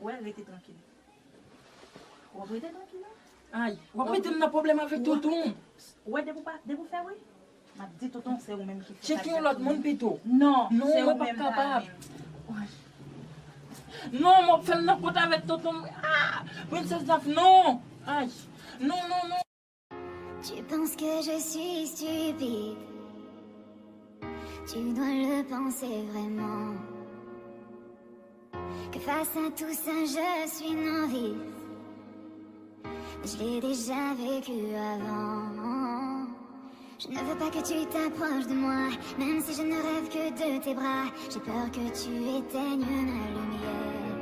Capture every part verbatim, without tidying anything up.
Wè, rete trankil. W ap rete trankil, wi. Ay, w ap mete m nan pwoblèm avèk tonton. Ou wè, depi w pa, depi w fè wi, m ap di tonton se ou menm ki fè sa. Tcheke yon lòt moun pito. Non, non, se ou menm pa kapab. Non, m ap fè l nan kont avèk tonton. Ah, Princess Daph, non. Ay, non, non, non. Tu penses que je suis stupide. Tu dois le penser vraiment. Que face à tout ça, je suis novice. Mais je l'ai déjà vécu avant. Je ne veux pas que tu t'approches de moi, même si je ne rêve que de tes bras. J'ai peur que tu éteignes ma lumière.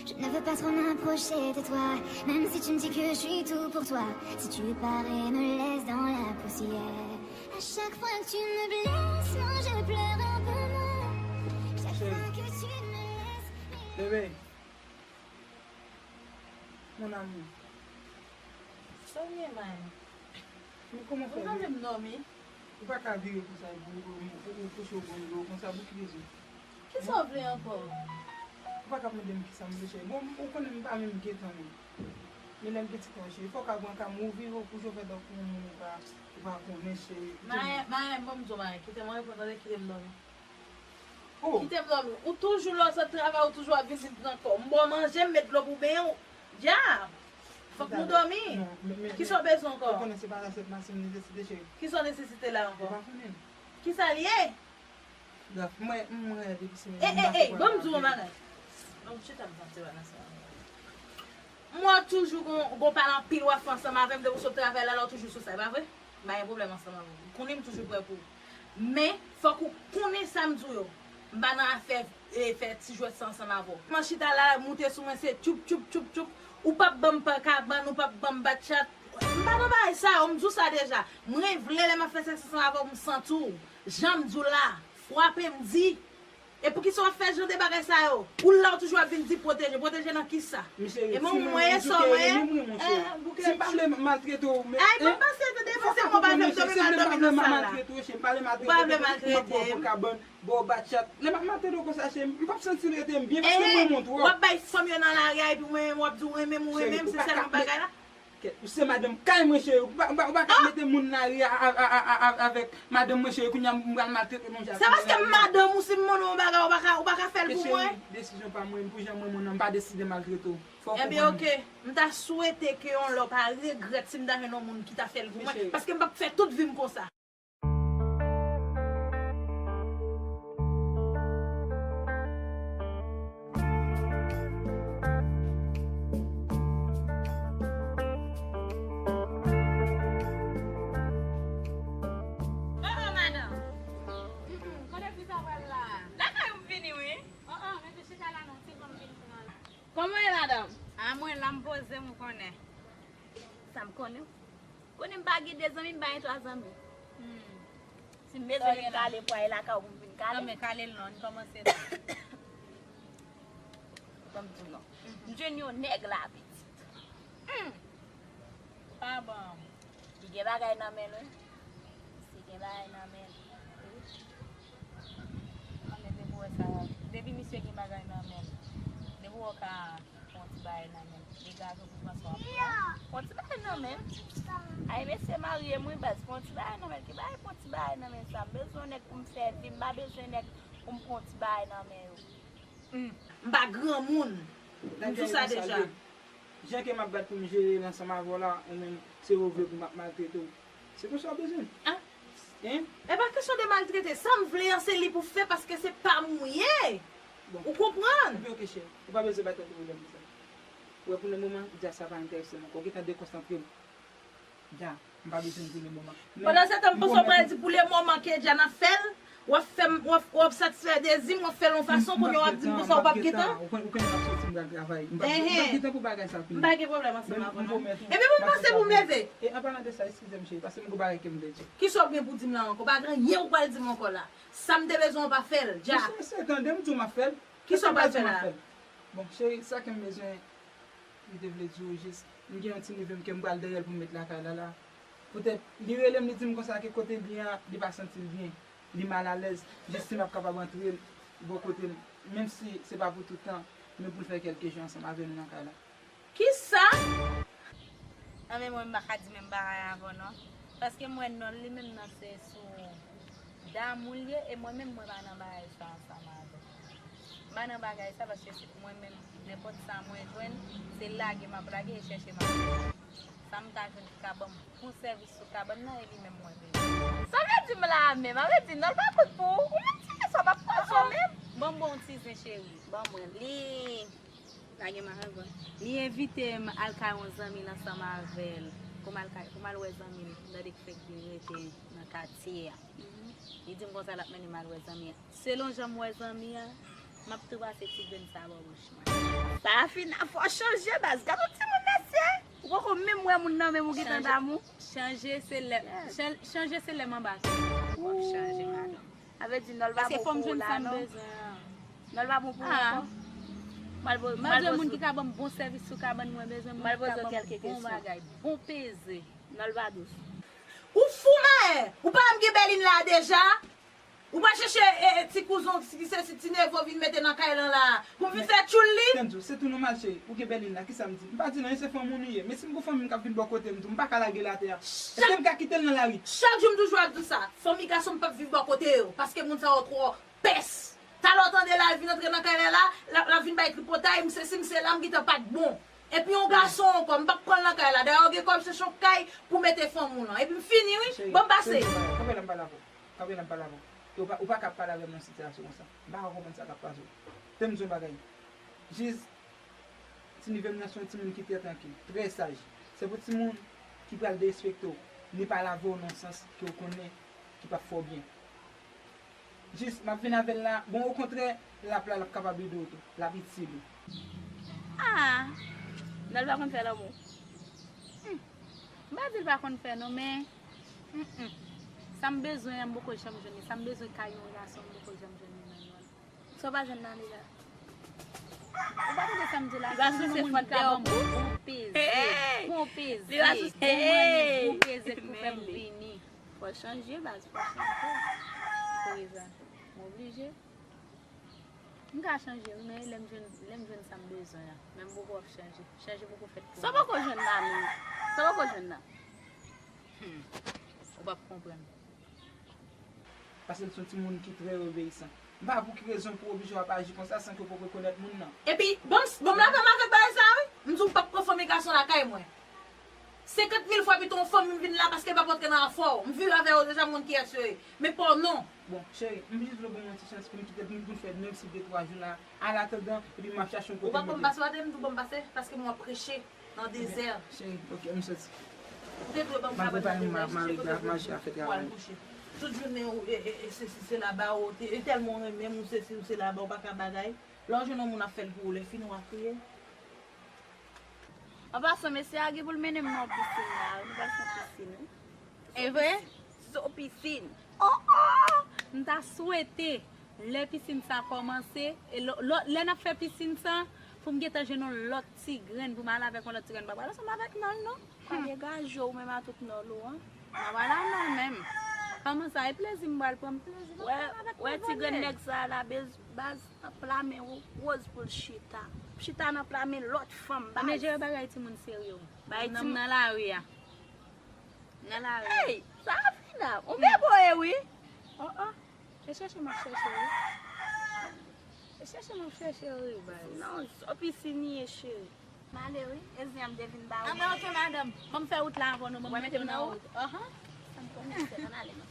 Je ne veux pas trop m'approcher de toi, même si tu me dis que je suis tout pour toi. Si tu pars et me laisses dans la poussière. À chaque fois que tu me blesses, moi je pleure un peu moins. Chaque fois que tu me laisses. Bebe, mon amour. Sa w ye, man? Men kòman fè? Ou pa menm dòmi? Ou pa ka vire konsa, epi ou, ou, ou kouche w konn dlo konsa, pou ki rezon? Kisa w vle ankò? Ou pa ka mande m kisa m vle, cheri. Bon, ou konnen m pa menm gentan menm. Men lè m gen ti tan, cheri, fò w ka pran ka m, ou vire, ou kouche, w fè tankou yon moun ou pa, ou pa konnen, cheri. Mayen, mayen, ban m di w, mayen, kite m reponn, tande, kite m dòmi. Oh. Kite m dòmi. Ou toujou lè w sot travay, ou toujou ap vin di m pran kò. M ba w manje, m met dlo pou benyen w. Dyab! Fòk nou dòmi. Kisa w bezwen ankò? Ou konnen se pa resèt masin m nesesite, cheri. Kisa w nesesite la ankò? Ou pa konnen. Kisa l ye? Bref, mwen, mwen, depi se mwen, eh, eh, eh, ban m di w yon bagay. Ban m chita m fè yon ti bagay ansanm avè w. M wè w toujou gon, gon pale anpil w ap fè ansanm avè m, depi w sot travay la, la w toujou sou sa, e pa vre? M pa gen pwoblèm ansanm avè w. Ou konnen m toujou prè pou ou. Men, fòk ou konnen sa m di w yo. M pa nan afè, eh, fè ti jwèt sa ansanm avè w. Kòman chita la, moute sou mwen, se tchoup, tchoup, tchoup, tchoup. Ou p ap ban m pa kabann, ou p ap ban m batchat. M pa nan bagay sa yo, m di w sa deja. Mwen vle lè m ap fè sèks ansanm avè w, m santi w. Jan m di w la, frape m di. E poukisa w ap fè jan de bagay sa yo? Ou la w toujou ap vin di pwoteje. Pwoteje nan kisa? E mwen, mwen, e sa w mwen ye? Si m pa vle maltrete w, men. Ay, pa pase, tande, pase mwen pa vle m dòmi, m al dòmi nan sal la. Ou pa vle maltrete m. Ba w batchat. Lè m ap maltrete w konsa, cheri, m p ap santi l rete m byen, paske mwen mwen twòp. W ap bay fanm yo nan lari a, epi mwen menm w ap di w renmen m, ou renmen m, se sèlman bagay la? Kèt, ou se madanm kay mwen, cheri. Ou pa, ou pa, ou pa ka mete moun lari a, a, a, a, a, avèk madanm mwen, cheri. Kounye a, m pral maltrete w, non, Jacqueline. Se paske m madanm ou, si m mande w yon bagay, ou pa ka, ou pa ka fè l pou mwen? Cheri, desizyon pa mwen, pou jan mwen, mwen, m pa deside maltrete w. Fò w konprann. Ebyen, oke. M ta swete ke yon lè w pa regrèt si m ta jwenn yon moun ki ta fè l pou mwen, paske m p ap fè tout vi m konsa. Oh, oh, madanm. Mm, mm, kote fi sa pral la? Lakay ou m vini, wi. Oh, oh, rete chita la non, se kòm vin pran. Kòman w ye, madanm? A, mwen la, m poze m, ou konnen. Sa m konnen. Konnen m pa gen de zanmi, m pa gen twa zanmi. Hmm. Si m bezwen vin kale pou al lakay ou pou m vin kale. Non, men kale l non, n kòmanse non. Ban m di w non. M jwenn yon nèg la, pitit. Hmm. Pa ban m. Li gen bagay nan men l, wi. Misye gen bagay nan men l. Wi. Mwen menm depi w wè sa, depi misye gen bagay nan men l, depi w wè w ka pran yon ti bagay nan men l, dega ke pou pran sa w ap pran. Pran yon ti bagay nan men l. Ay, mesye marye m, wi, baz, pran yon ti bagay nan men l. Ki bagay pran yon ti bagay nan men sa? M bezwen yon nèg pou m sèvi, m pa bezwen nèg pou m pran yon ti bagay nan men yo. Hmm. M pa granmoun. M di w sa deja. Jan ke m ap bat pou m jere l ansanm avè w la, ou menm, se ou vle pou m ap maltrete w. Se konsa w bezwen. An? Hein? E pa kesyon de maltrete. Sa m vle an, se li pou fè, paske se pa m ou ye. Bon. Ou konprann? Ebyen, oke, cheri. Ou pa bezwen bay tèt ou pwoblèm pou sa. Ou wè, pou le moman, dja sa pa enterese m ankò. Ou gentan dekonsantre m. Dja, m pa bezwen pou le moman. Men, pandan se tan, m panse w pral di pou le moman ke dja n ap fè l, w ap fè m, w ap, w ap satisfè dezi m, w ap fè l yon fason, kounye a w ap di m konsa ou p ap gentan. Ou konnen m ap soti, m pral travay. M p ap, m p ap gentan pou bagay sa fini. M pa gen pwoblèm ansanm avè w non. Ebyen, pou m pase pou m leve. E an palan de sa, eskize m, cheri, paske m gon bagay ke m vle di w. Kisa w gen pou di m la ankò? Pa gen anyen ou pral di m ankò la. Sa m te bezwen w pa fè l, dja. Mesye, mesye, tande m di w m ap fè l. Kisa w pral fè la? Bon, cheri, sa ke m bezwen, li te vle di w jis, m gen yon ti neve m ke m pral dèyè l pou m met lakay la la. Poutèt, li rele m, li di m konsa ke kote l ye a, li pa santi l byen. Li malalèz. Jis si m ap kapab antre l bò kote l, menm si se pa pou tout tan. Men pou l fè kèlke jou ansanm avè m nan kay la. Kisa? Anben mwen m pa ka di menm bagay avè w non. Paske m wè Nòl li menm nan se sou damou l ye e mwen menm mwen pa nan bagay sa ansanm avè l. M pa nan bagay sa paske se mwen menm nenpòt sa mwen jwenn se lage m ap lage e chèche m ap chèche. Sa m ka jwenn ki ka ban m bon sèvis sou kabann nan e li menm mwen bezwen. Sa vle di m la menm? Sa vle di Nòl pa kout pou ou? Ou menm ti mesye w p ap pran sou menm? Ban m ba w yon ti zen cheri. Ban mwen li. Lage m avè l. Li envite m al kay yon zanmi l ansanm avè l pou m al kay, pou m al wè zanmi l tande k fèk vin rete nan katye a. Li di m konsa l ap mennen m al wè zanmi an. Selon jan m wè zanmi an, m ap tou pase ti grenn sa bò bouch mwen. Sa a fin a fò chanje baz. Gad yon timoun mesye. Ou poko menm wè moun nan menm ou gentan damou. Chanje se lè chanje se lè m anba tou. W ap chanje madanm. Sa vle di Nòl pa bon pou ou la non. Nòl pa bon pou ou ankò. Malgre moun ki ka ban m bon sèvis sou kabann mwen bezwen moun ki ka ban m bon bagay, bon peze. Nòl pa dous. Ou fou Maè? Ou pa wè m gen bèlin la deja? Ou pa chèche ti kouzon, ti sesi, ti neve w vin mete nan kay lan la pou m vin fè tchoul li? Kenzo, se tou nòmal cheri, ou gen bèlin la, kisa m di? M pa di l anyen, se fanmi w li ye. Men si m gon fanmi m k ap vin bò kote m tou, m pa ka lage l atè a. Èske m ka kite l nan lari? Chak jou m toujou ap di w sa, fanmi gason m p ap viv bò kote yo, paske moun sa yo twò pès. Talè w tande l al vin antre nan kay la la, l ap vin bay tripotay, m sesi m sela, m gentan pa t bon. Epi yon gason ankò, m p ap pran l nan kay la. Dayè w gen kòb chèche yon kay pou mete fanmi w lan. Epi m fini wi. Ban m pase. Kanpe la m pale avè w. Kanpe la m pale avè w. Ou pa, ou pa ka ap pale avè m nan sitiyasyon konsa. M pa ka konprann sa k ap pase w. Tande m di w yon bagay. Jis, ti neve m nan se yon timoun ki trè trankil, trè saj. Se pou timoun ki pral derespekte w, ni pale avè w nan sans ke w konnen ki p ap fè w byen. Jis, m ap vin avè l la. Bon, okontrè, l ap la, l ap kapab ede w tou. L ap itil ou. Ah! Nòl pa konn fè lanmou. Hmm. M pa di l pa konn fè non, men hmm, hmm. Sa m bezwen an, m poko janm jwenn li. Sa m bezwen kay yon gason, m poko janm jwenn li nan Nòl. Sa w pa jwenn nan li la? Ou pa tande sa m di w la? Li pa sou se fòt de w pou. Bon peze. Bon peze. Li pa sou se. Bon peze k pou fè m vini. Fò chanje baz, fò chanje. Teresa, m oblije. M ka chanje wi, men lè m jwenn, lè m jwenn sa m bezwen an. Men m poko ap chanje. Chanje poko fèt pou mwen. Sa w poko jwenn la menm? Sa w poko jwenn la? Hmm. Ou p ap konprann. Paske l se yon timoun ki trè obeyisan. M pa wè pou ki rezon pou oblije w ap aji konsa san ke w poko rekonèt moun nan. Epi, ban m, ban m lave m avèk bagay sa a wi. M di w m p ap pran fanmi gason lakay mwen. Senkant mil fwa pito yon fanmi m vin la paske l p ap antre nan afè w. M viv avè yo deja, m konn kiyès yo ye. Men pa w non. Bon, cheri, m jis vle w ban m yon ti chans pou m kite pou m, pou m fè menm si de twa jou la, an atandan, epi m ap chache yon kote m mete. Ou p ap ban m pase, w pa tande m di w ban m pase, paske m w ap preche nan dezè. Cheri, oke, m soti. Ou te dwe ban m travay nan dezè, cheri, kote w dwe mache a fè travay. Pou al kouche. Tout jounen ou, e, e, e, se, se, se laba ou, e tèlman w renmen m, ou se si, ou se laba, ou pa ka bagay. Lè w jwenn yon moun ap fè l pou ou, lè fini w a kriye. An pasan, mesye a gen pou l mennen m nan yon pisin la wi. Nou pral fè yon pisin wi. E vre? Sou pisin. Oh, oh! M ta swete lè pisin sa kòmanse, e lò, lò, lè n ap fè pisin sa, pou m gentan jwenn yon lòt ti grenn, pou m al avèk yon lòt ti grenn. M pa pral ansanm avèk Nòl non. Pa degaje w menm a tout Nòl ou an. M pa pral a Nòl menm. Kòman sa? E plezi m pral pran, m plezi m pral pran avèk ti grenn nèg sa a la, baz. Nan pla men Rose pou l chita. Chita nan pla men lòt fanm baz. Men jere bagay timoun serye w. Bagay timoun nan lari a. Nan lari a. Hey, Safina, ou byen boye wi. Oh oh. E chèche m ap chèche wi. E chèche m ap chèche wi baz. Non, sou pisin ye cheri. M ale wi, e zen an m te vin ba ou. Anben oke madanm. Ban m fè wout la avan nou, ban m mete m nan wout. Anhan. Sa m konnen se ann ale non.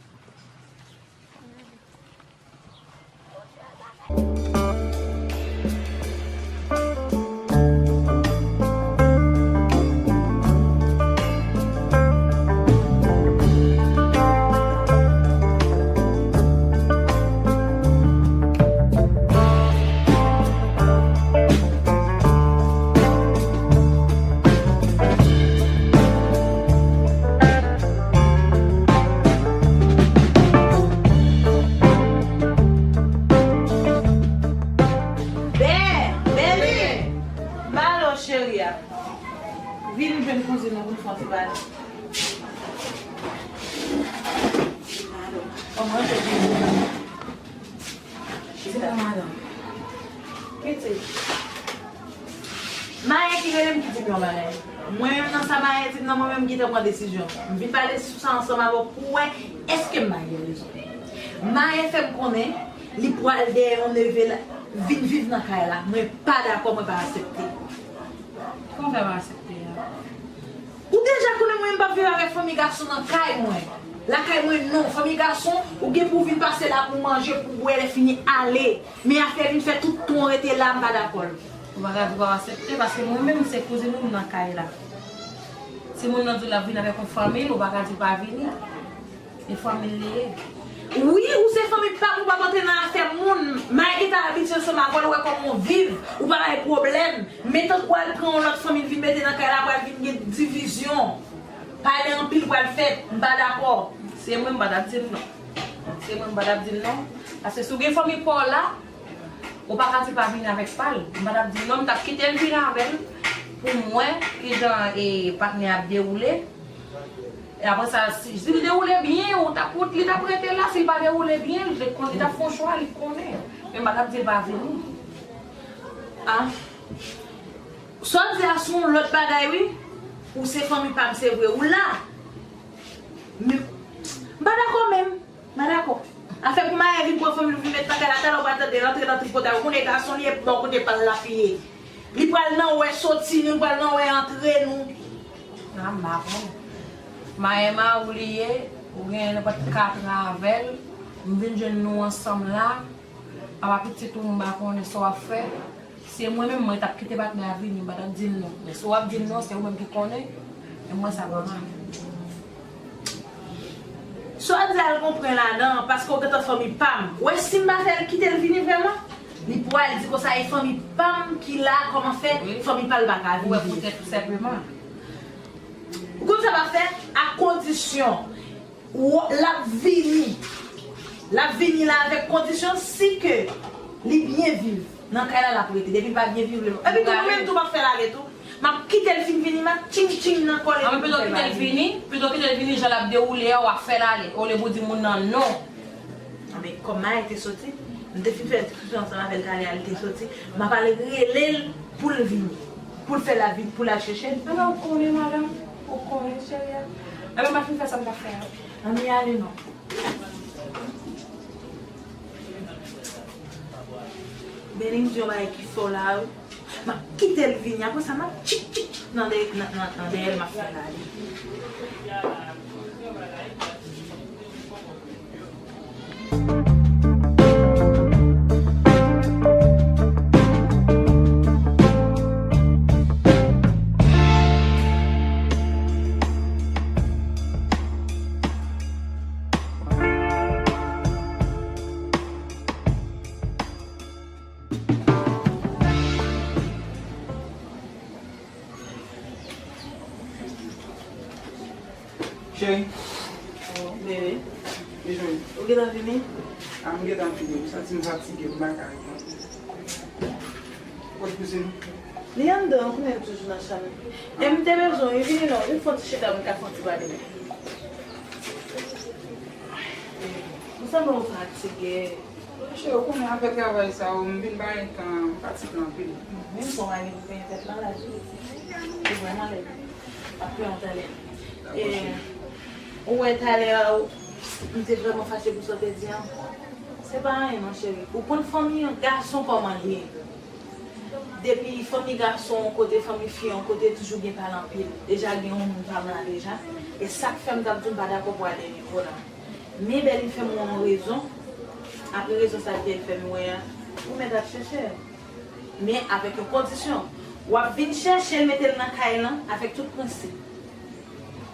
Bè, Bèli, Malo cheri a. Vin jwenn kouzin ou pou n fè yon ti pale. Malo. Kòman se vin? Kisa madanm? Pitit. Mwen menm ki di m yon bagay. Mwen menm nan sa Mayen di m nan, mwen menm ki te pran desizyon. M vin pale sou sa ansanm avè w pou w wè èske Mayen gen rezon. Mayen fè m konnen li pral dèyè yon neve l vin viv nan kay la. Mwen pa dakò, mwen pa aksepte. Kòman w fè pa aksepte a? Ou deja konnen mwen menm m p ap viv avèk fanmi gason nan kay mwen. Lakay mwen non, fanmi gason, ou gen pou w vin pase la pou w manje, pou w bwè, lè fini ale. Men afè vin fè tout tan w rete la, m pa dakò l. Ou pa ka di w pa aksepte, paske mwen menm se kouzin ou m nan kay la. Si moun nan di w l ap vin avèk yon fanmi l, ou pa ka di l pa vini. E fanmi l li ye. Wi, ou se fanmi pa m, ou p ap antre nan afè moun. Mayen gentan abitye ansanm avè l, ou wè kòman w viv, ou pa bay pwoblèm. Men tankou w al pran yon lòt fanmi l vin mete nan kay la, pral vin gen divizyon. Pale anpil pral fèt, m pa dakò. Se mwen, m pa t ap di l non. Se mwen, m pa t ap di l non. Paske si w gen fanmi pa w la, ou pa ka di l pa vini avèk pa l. M pa t ap di l non, m t ap kite l vin avè l pou m wè kijan e patnè ap dewoule. E apre sa, si, si l dewoule byen, ou t ap, ou, li t ap rete la. Si l pa dewoule byen, li te konn, li t ap fè yon chwa, li konnen. Men m pa t ap di l pa vini. Ah. Sa w di a se yon lòt bagay, wi. Ou se fanmi pa m, se vre. Ou la. Men, m pa dakò menm. M pa dakò. Afè pou Mayen vin pran fanmi l vin met nan kay la, talè w pral tande l antre nan tripotay. Ou konnen gason li ye, bò kote pa l l ap ye. Li pral nan wè soti nou, li pral nan wè antre nou. A, m pa konnen. Mayen mari w li ye, ou gen nenpòt katran avè l. M vin jwenn nou ansanm la. Apa pitit ou, m pa konnen sa w ap fè. Se mwen menm, mwen t ap kite patnè a vini, m pa t ap di l non. Men si w ap di l non, se ou menm ki konnen. Men mwen sa pa mare. Sa w di a, l gon pwen ladan, paske w gentan fanmi pa m. Ou wè, si m pa fè l kite l vini vrèman, li pral di konsa e fanmi pa m ki la, kòman fè fanmi pa l pa ka vini. Ou wè, poutèt tou senpleman. Ou konn sa m ap fè? A kondisyon. Ou, l ap vini. L ap vini la avèk kondisyon si ke li byen viv. Nan kay la, l ap rete. Depi l pa byen viv, li. Epi tou, mwen menm tou, m ap fè l ale tou. M ap kite l fin vini, m ap tching tching nan kò l epi pou l fè l ale. Pito kite l vini, pito kite l vini, jan l ap dewoule a, w ap fè l ale. Olye pou di moun nan non. Anben, kòm Mayen te soti, m te fin fè diskisyon ansanm avè l talè a, li te soti. M ap al rele l pou l vini. Pou l fè l vin, pou l al chèche l. Anben, ou konnen, madanm. Ou konnen, cheri a. Anben, m ap fin fè sa m t ap fè a. Ann ale non. Bening di yon bagay ki fò la, wi. M ap kite l vini. Apre sa, m ap tchik, tchik, tchik nan dèyè, nan, nan, nan dèyè l, m ap fè l ale. Cheri. Oh, bebe. Ou gentan vini? A, m gentan vini. M santi m fatige, m pa ka reponn. Kot kouzin? Li anndan, ou konnen l toujou nan chanm li. E m te bezwen w, vini non, vin fè yon ti chita, m ka fè yon ti pale. M sanble w fatige. Cheri, ou konnen avèk travay sa yo, m vin pa gen tan, m fatige anpil. Menm jan w ale pou penyen tèt la, la di, li vrèman lèd. M ap penyen w talè. E, ou wè talè a, ou, m te vrèman fache pou sa w te di a. Se pa anyen non, cheri. Ou konn fanmi gason kòman l ye. Depi fanmi gason yon kote, fanmi fi yon kote, toujou gen pale anpil. Deja gen yon moun pa m la deja. E sa k fè m t ap di w m pa dakò pou ale nivo la. Men Bèlin fè m wè yon rezon. Apre rezon sa ke l fè m wè a, ou mèt ap chèche l. Men avèk yon kondisyon. W ap vin chèche l, mete l nan kay lan avèk tout prensip.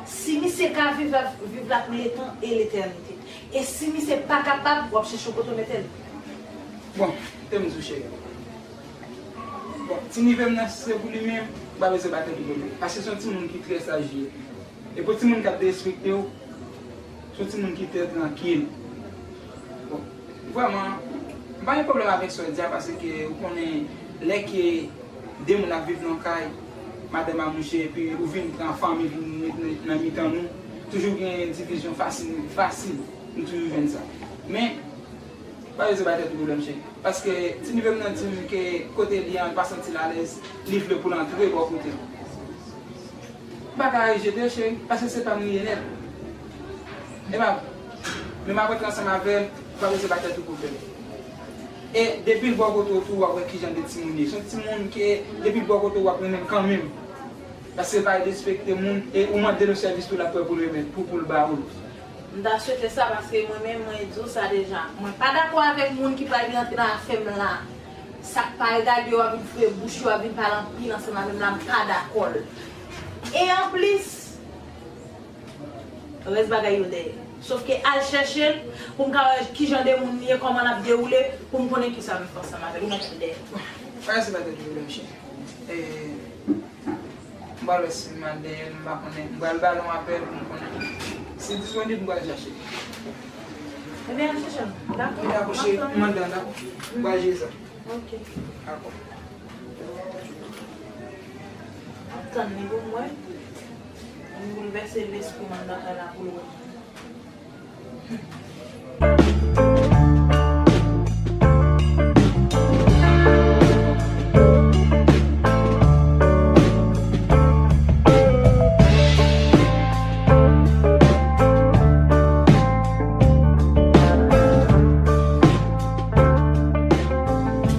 Si misye ka viv la, viv la pou letan e letènite. E si misye pa kapab, w ap chèche yon kote w mete l. Bon, te m di w cheri. Bon, ti nivo m nan, si se pou li menm, m pa bezwen ba tèt li pwoblèm. Paske se yon timoun ki trè saj li ye. E pou timoun k ap derespekte w, se yon timoun ki trè trankil. Bon, vrèman, m pa gen pwoblèm avèk sa w di a, paske ou konnen lè ke de moun ap viv nan kay, madanm ak misye, epi ou vin pran fanmi vin met nan, nan mitan nou, toujou gen divizyon fasil, fasil, nou toujou jwenn sa. Men, Pa bezwen bay tèt ou pwoblèm, cheri. Paske ti neve m nan di m ke kote li an, li pa santi l alèz, li vle pou l antre bò kote m. M pa ka rejete l, cheri, paske se pa m li ye nèt. E pa vre. Men m ap antre ansanm avè l, ou pa bezwen bay tèt ou pwoblèm. E depi l bò kote w tou, w ap wè kijan de timoun li ye. Se yon timoun ke depi l bò kote w, w ap renmen l kanmenm. Paske l pa respekte moun, e ou mande l yon sèvis tou, l ap prè pou l renmen, pou, pou l ba ou l. M ta swete sa, paske mwen menm, mwen di w sa deja. Mwen pa dakò avèk moun ki pral vin antre nan afè m la. Sa k pa regade yo ap vin foure bouch yo, ap vin pale anpil ansanm avè m la, m pa dakò l. E anplis, rès bagay yo dèyè. Sòf ke al chèche l, pou m ka wè kijan de moun li ye, kòman l ap dewoule, pou m konnen kisa m fè ansanm avè l. Ou mèt ap dèyè. Bagay se pa tèt ou, mesye. E, m pral wè si m al dèyè l, m pa konnen. M pral ba l yon apèl pou m konnen. Si l disponib, m pral chache l. Ebyen, al chache l. Dakò. Dakò, cheri, m andan, dakò. M pral jere sa. Ok. Dakò. M ap tann li pou m wè. M boulvèse lespri m anndan kay la pou l wè.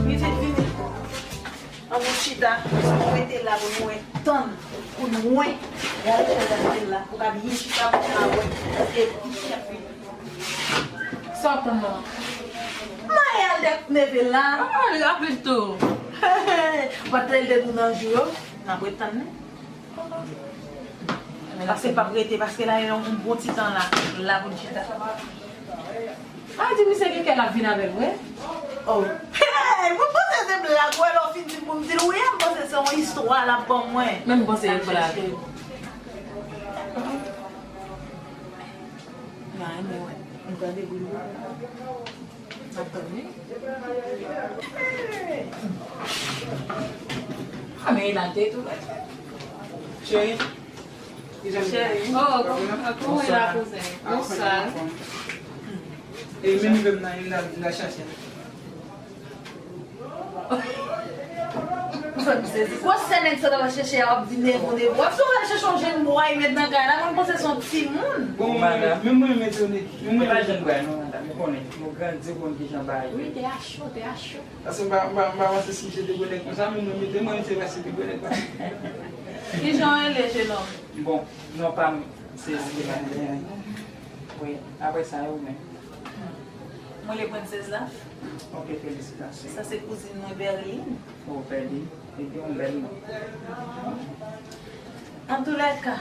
Pitit vini. An nou chita, si nou rete la pou nou wè tann, pou nou wè, gade chèz la mete la, pou ka byen chita, pou ka wè, e pi chèf li. Sa w ap tann nan? Mayal dèk neve la. Ah, li rapid tou. Ou pa t tande l te di w nan jou yo, n ap ret tann li. Paske l p ap rete, paske la, yon bon ti tan la, la pou l chita. A, di misye gen kè l ap vin avè l vre? Oh. Hey, mwen panse se blag, wè, lè w fin di l pou m di l wi a, m panse se yon istwa l ap ban mwen. Men m panse se blag. Nan, men wè. M tande bri. M ap tann wi. A, men Elan te tou, wè. Cheri. Cheri. Oh, kòman, kòman w ye la, kouzen? Bonswa. E men nou menm nan, nan, nan chache. Gwo sè nèg sa w al chèche a, w ap di nevo, nevo. W ap sou al chèche yon jenn bòy met nan kay la, mwen panse se yon timoun. Bon, men mwen menm etone. Men mwen pa jenn bòy non, madanm, ou konnen. Nou grandi, ou konn kijan bagay yo ye. Wi, te a cho, te a cho. Paske m pa, m pa, m pa panse si misye te gwo nèg konsa, men mwen mete mwen, misye pa si te gwo nèg konsa. Kijan w rele, jenòm? Bon, non pa m, se Stéphane. Wi, apre sa, e ou menm? Mwen le Princess la. Ok, felisitasyon. Sa se kouzin mwen, Berline. Oh, Berline. Epi yon bèl non. Antoulèka.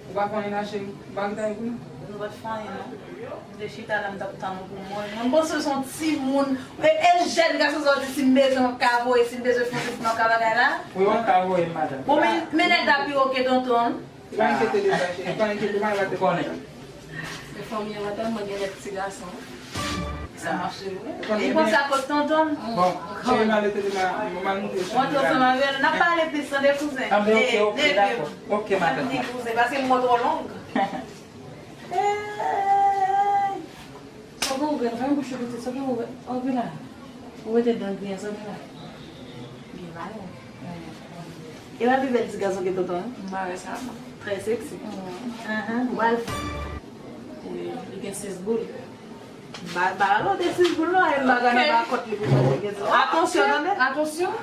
Ou pa fè anyen la, cheri? Ou pa gen anyen pou nou? Nou pa t fè anyen, non. M te chita la, m t ap tann ou pou mwen. Mwen panse se yon timoun. E, e jèn gason sa w di si m bezwen, m ap ka voye, si m bezwen fè yon ti nan ka bagay la. Wi, w ap ka voye m, madanm. Bon, men, men nèg la pi wo ke tonton. Pa enkyete de sa, cheri. Pa enkyete, pa enkyete. Konnen. Men fanmi an tèlman gen lèt ti gason. Sa mache vre. E konsa kot tonton. Bon, cheri, m ale tete, m a, m a montre w. Montre w sa, m a vin. N ap pale plis tande kouzen. Ah, ben, ok, ok, dakò. Ok, madanm. Di kouzen, paske m twò long. Hey! Sa w gen ouvè, fè yon bouch ou piti, sa w gen ouvè. Anvi la. Ou mete dan griyen, sa w gen la. Gen valè. E pa pi bèl ti gason ke tonton an? M pa wè sa, non. Trè seksi. Ahan, ou pral fè. Wi, li gen sis boul. M pa, m pa wè kote sis boul lan, e m pa gade nan ba kòt li pou mwen gen sis. Atansyon, tande? Atansyon.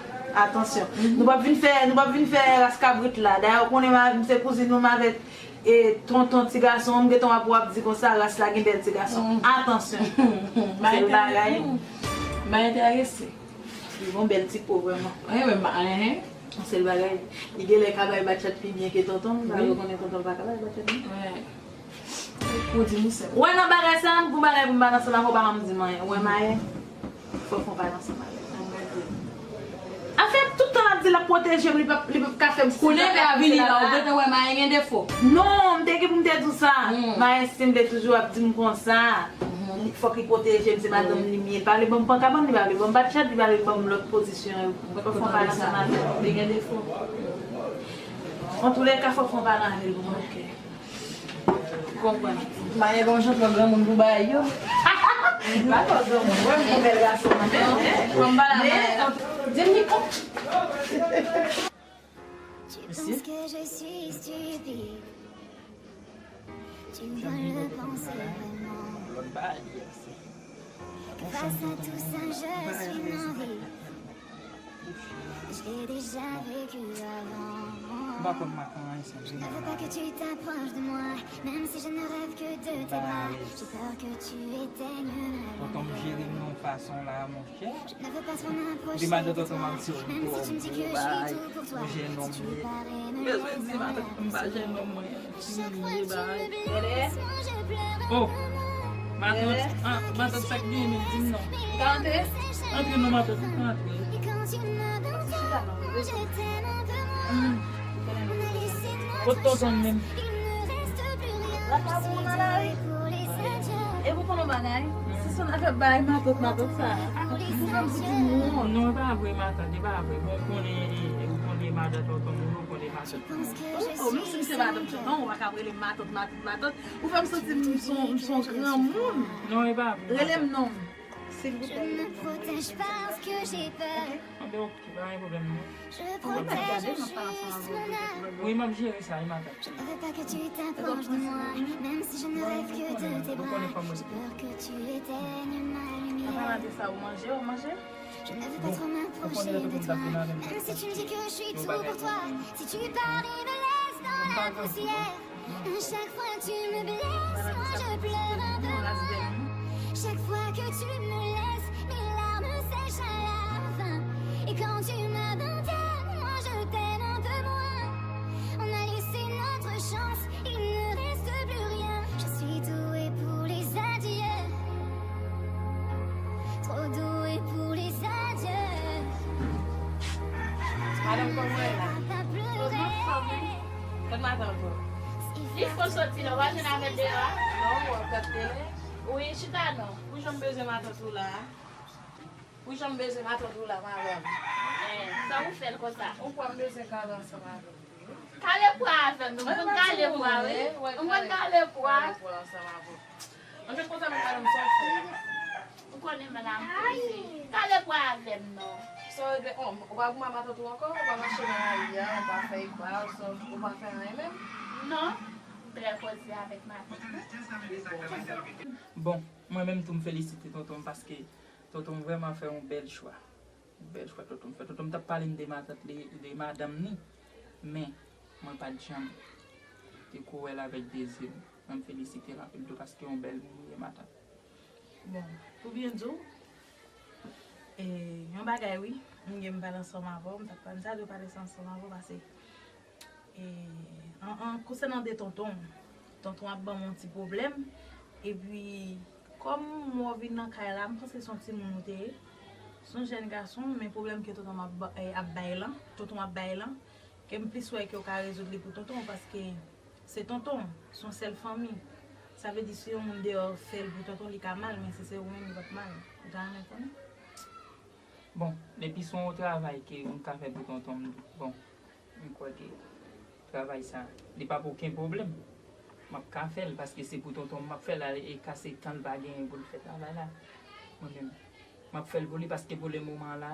Atansyon. Nou p ap vin fè, nou p ap vin fè ras kabrit la. Dayè, ou konnen m a, m se kouzin ou, m avèk e tonton ti gason an, m gentan w ap, w ap di konsa, ras la gen bèl ti gason. Atansyon. M pa enterese. M pa enterese. Li gon bèl ti po vrèman. Wi, men m pa, enhen. Sèl bagay, li genlè ka bay batchat pi byen ke tonton m, paske ou konnen tonton m pa ka bay batchat byen. Wi. Ou di misye. Wè nan bagay sa, m gon bagay pou m pa nan ansanm avè w, pa janm di m anyen. Ou wè Mayen? Fòk fè yon bagay ansanm avè l. Anfen, tout tan l ap di l ap pwoteje m, li p ap, li p ap ka fè m si. Kounye a vini la, ou gentan wè Mayen gen defo. Non, m te gen pou m te di w sa. Mayen Stin te toujou ap di m konsa. Fòk li pwoteje m, se madanm li m ye. Li pa vle ban m pran kabann, li pa vle ban m batchat, li pa vle ban m lòt pozisyon yo. Fòk fè yon bagay ansanm avè l. Li gen defo. Antoulèka, fòk fè yon bagay avè l pou mwen. Ou konprann. Mayen pa yon jan twò granmoun pou bagay yo. Li pa twò granmoun, wè m gon bèl gason nan men, men, men, di m li bon. Tu penses que je suis stupide? Tu dois le penser vraiment. Que face à tout ça, je suis naïve. Je l'ai déjà vécu avant. M pa konn maten an, se Je ne veux pas que tu t'approches de moi, même si je ne rêve que de tes bras. J'ai peur que tu éteignes ma lumière. Tonton m jere m nan yon fason la, monchè. Je ne veux pas trop m'approcher de toi, même si tu me dis que je suis tout pour toi. Si tu parais me laisser dans la poussière. Bezwen di matant m pa jennonm mwen. Chaque fois que tu me blesses, moi je pleure un peu moins. Oh! Matant, ah, matant, sa k genyen menm, di m non. Ou ka antre? Antre non, matant, ou ka antre. Et quand tu m'abandonnes, moi je t'aime un peu moins. On a laissé notre chance, il ne reste plus rien. Je suis douée pour les adieux. E pou konnen yon bagay, si se yon afè bay matant, matant sa. Pou fè m soti non. Non, e pa vre, matant, e pa vre. Bon, ou konnen, e, ou konnen madan tonton m, ou konnen matant. Tonton, menm si m se madanm tonton, ou pa ka rele m matant, matant, matant. Ou fè m santi m son, m son granmoun. Non, e pa vre. Rele m non. Silvouplè. Je me protège parce que j'ai peur. Anben, ok, pa gen pwoblèm, non. Je protège juste mon âme. Wi, m ap jere sa, wi, matant. Je ne veux pas que tu t'approches de moi, même si je ne rêve que de tes bras. J'ai peur que tu éteignes ma lumière. Papa, maten sa, ou manje, ou manje? Je ne veux pas trop m'approcher de toi, même si tu me dis que je suis tout pour toi. Si tu paries me laisser dans la poussière, à chaque fois tu me blesses, moi je pleure un peu moins. Chaque fois que tu me laisses, mes larmes sèchent à la fin. Et quand tu m'abandonnes, moi je t'aime un peu moins. On a laissé notre chance, il ne reste plus rien. Je suis douée pour les adieux. Trop douée pour les adieux. Madanm, kòman w ye la? Papa pleurer. Kot matant ou? Li fò soti la, w pa jwenn avè l deyò a? Non, w ap gad tele. Wi, chita non. Pou jan m bezwen matant ou la. Pou jan m bezwen matant ou la, madanm. Eh, sa ou fè l konsa? Ou kwè m bezwen kale ansanm avè w? Kale pwa avè m, nou konn kale pwa, wi. Nou konn kale pwa. Kale pwa ansanm avè w. Anfèt, konsa menm, madanm, sa w fè? Ou konnen m la, m prese. Kale pwa avè m, non. Sa w regle? Oh, ou pa goumen ak matant ou ankò? Ou pa mache nan lari a, ou pa fè ekwa, ou pa fè anyen menm? Non, m trè koze avèk matant mwen. Bon, mwen menm tou, m felisite tonton m paske tonton m vrèman fè yon bèl chwa. Bèl chwa tonton m fè. Tonton m t ap pale m de matant li, de madanm ni, men mwen pa t janm te ko wè l avèk de zye m. Mwen, m felisite l anpil tou paske yon bèl moun li ye, matant. Bon, pou byen di w, e, yon bagay wi, m gen m pale ansanm avè w, m t ap pale, m ta dwe pale sa ansanm avè w paske E, an, an, konsènan de tonton, tonton ap ban m yon ti pwoblèm. Epi, kòm mwen vin nan kay la, m panse se yon timoun ou te ye. Se yon jèn gason, men pwoblèm ke tonton m ap, ba- e, ap bay lan, tonton ap bay lan, ke m plis wè ke w ka rezoud li pou tonton, paske se tonton, se yon sèl fanmi. Sa vle di, si yon moun deyò fè l pou tonton, li ka mal, men si se ou menm, li p ap mal. Ou ta renmen konnen? Bon, depi se yon travay ke m ka fè pou tonton m, bon, m kwè ke travay sa, li p ap okenn pwoblèm. M ap ka fè l, paske se pou tonton m m ap fè l, e ka se tan l pa genyen pou l fè travay la. Mwen menm, m ap fè l pou li, paske pou le moman la,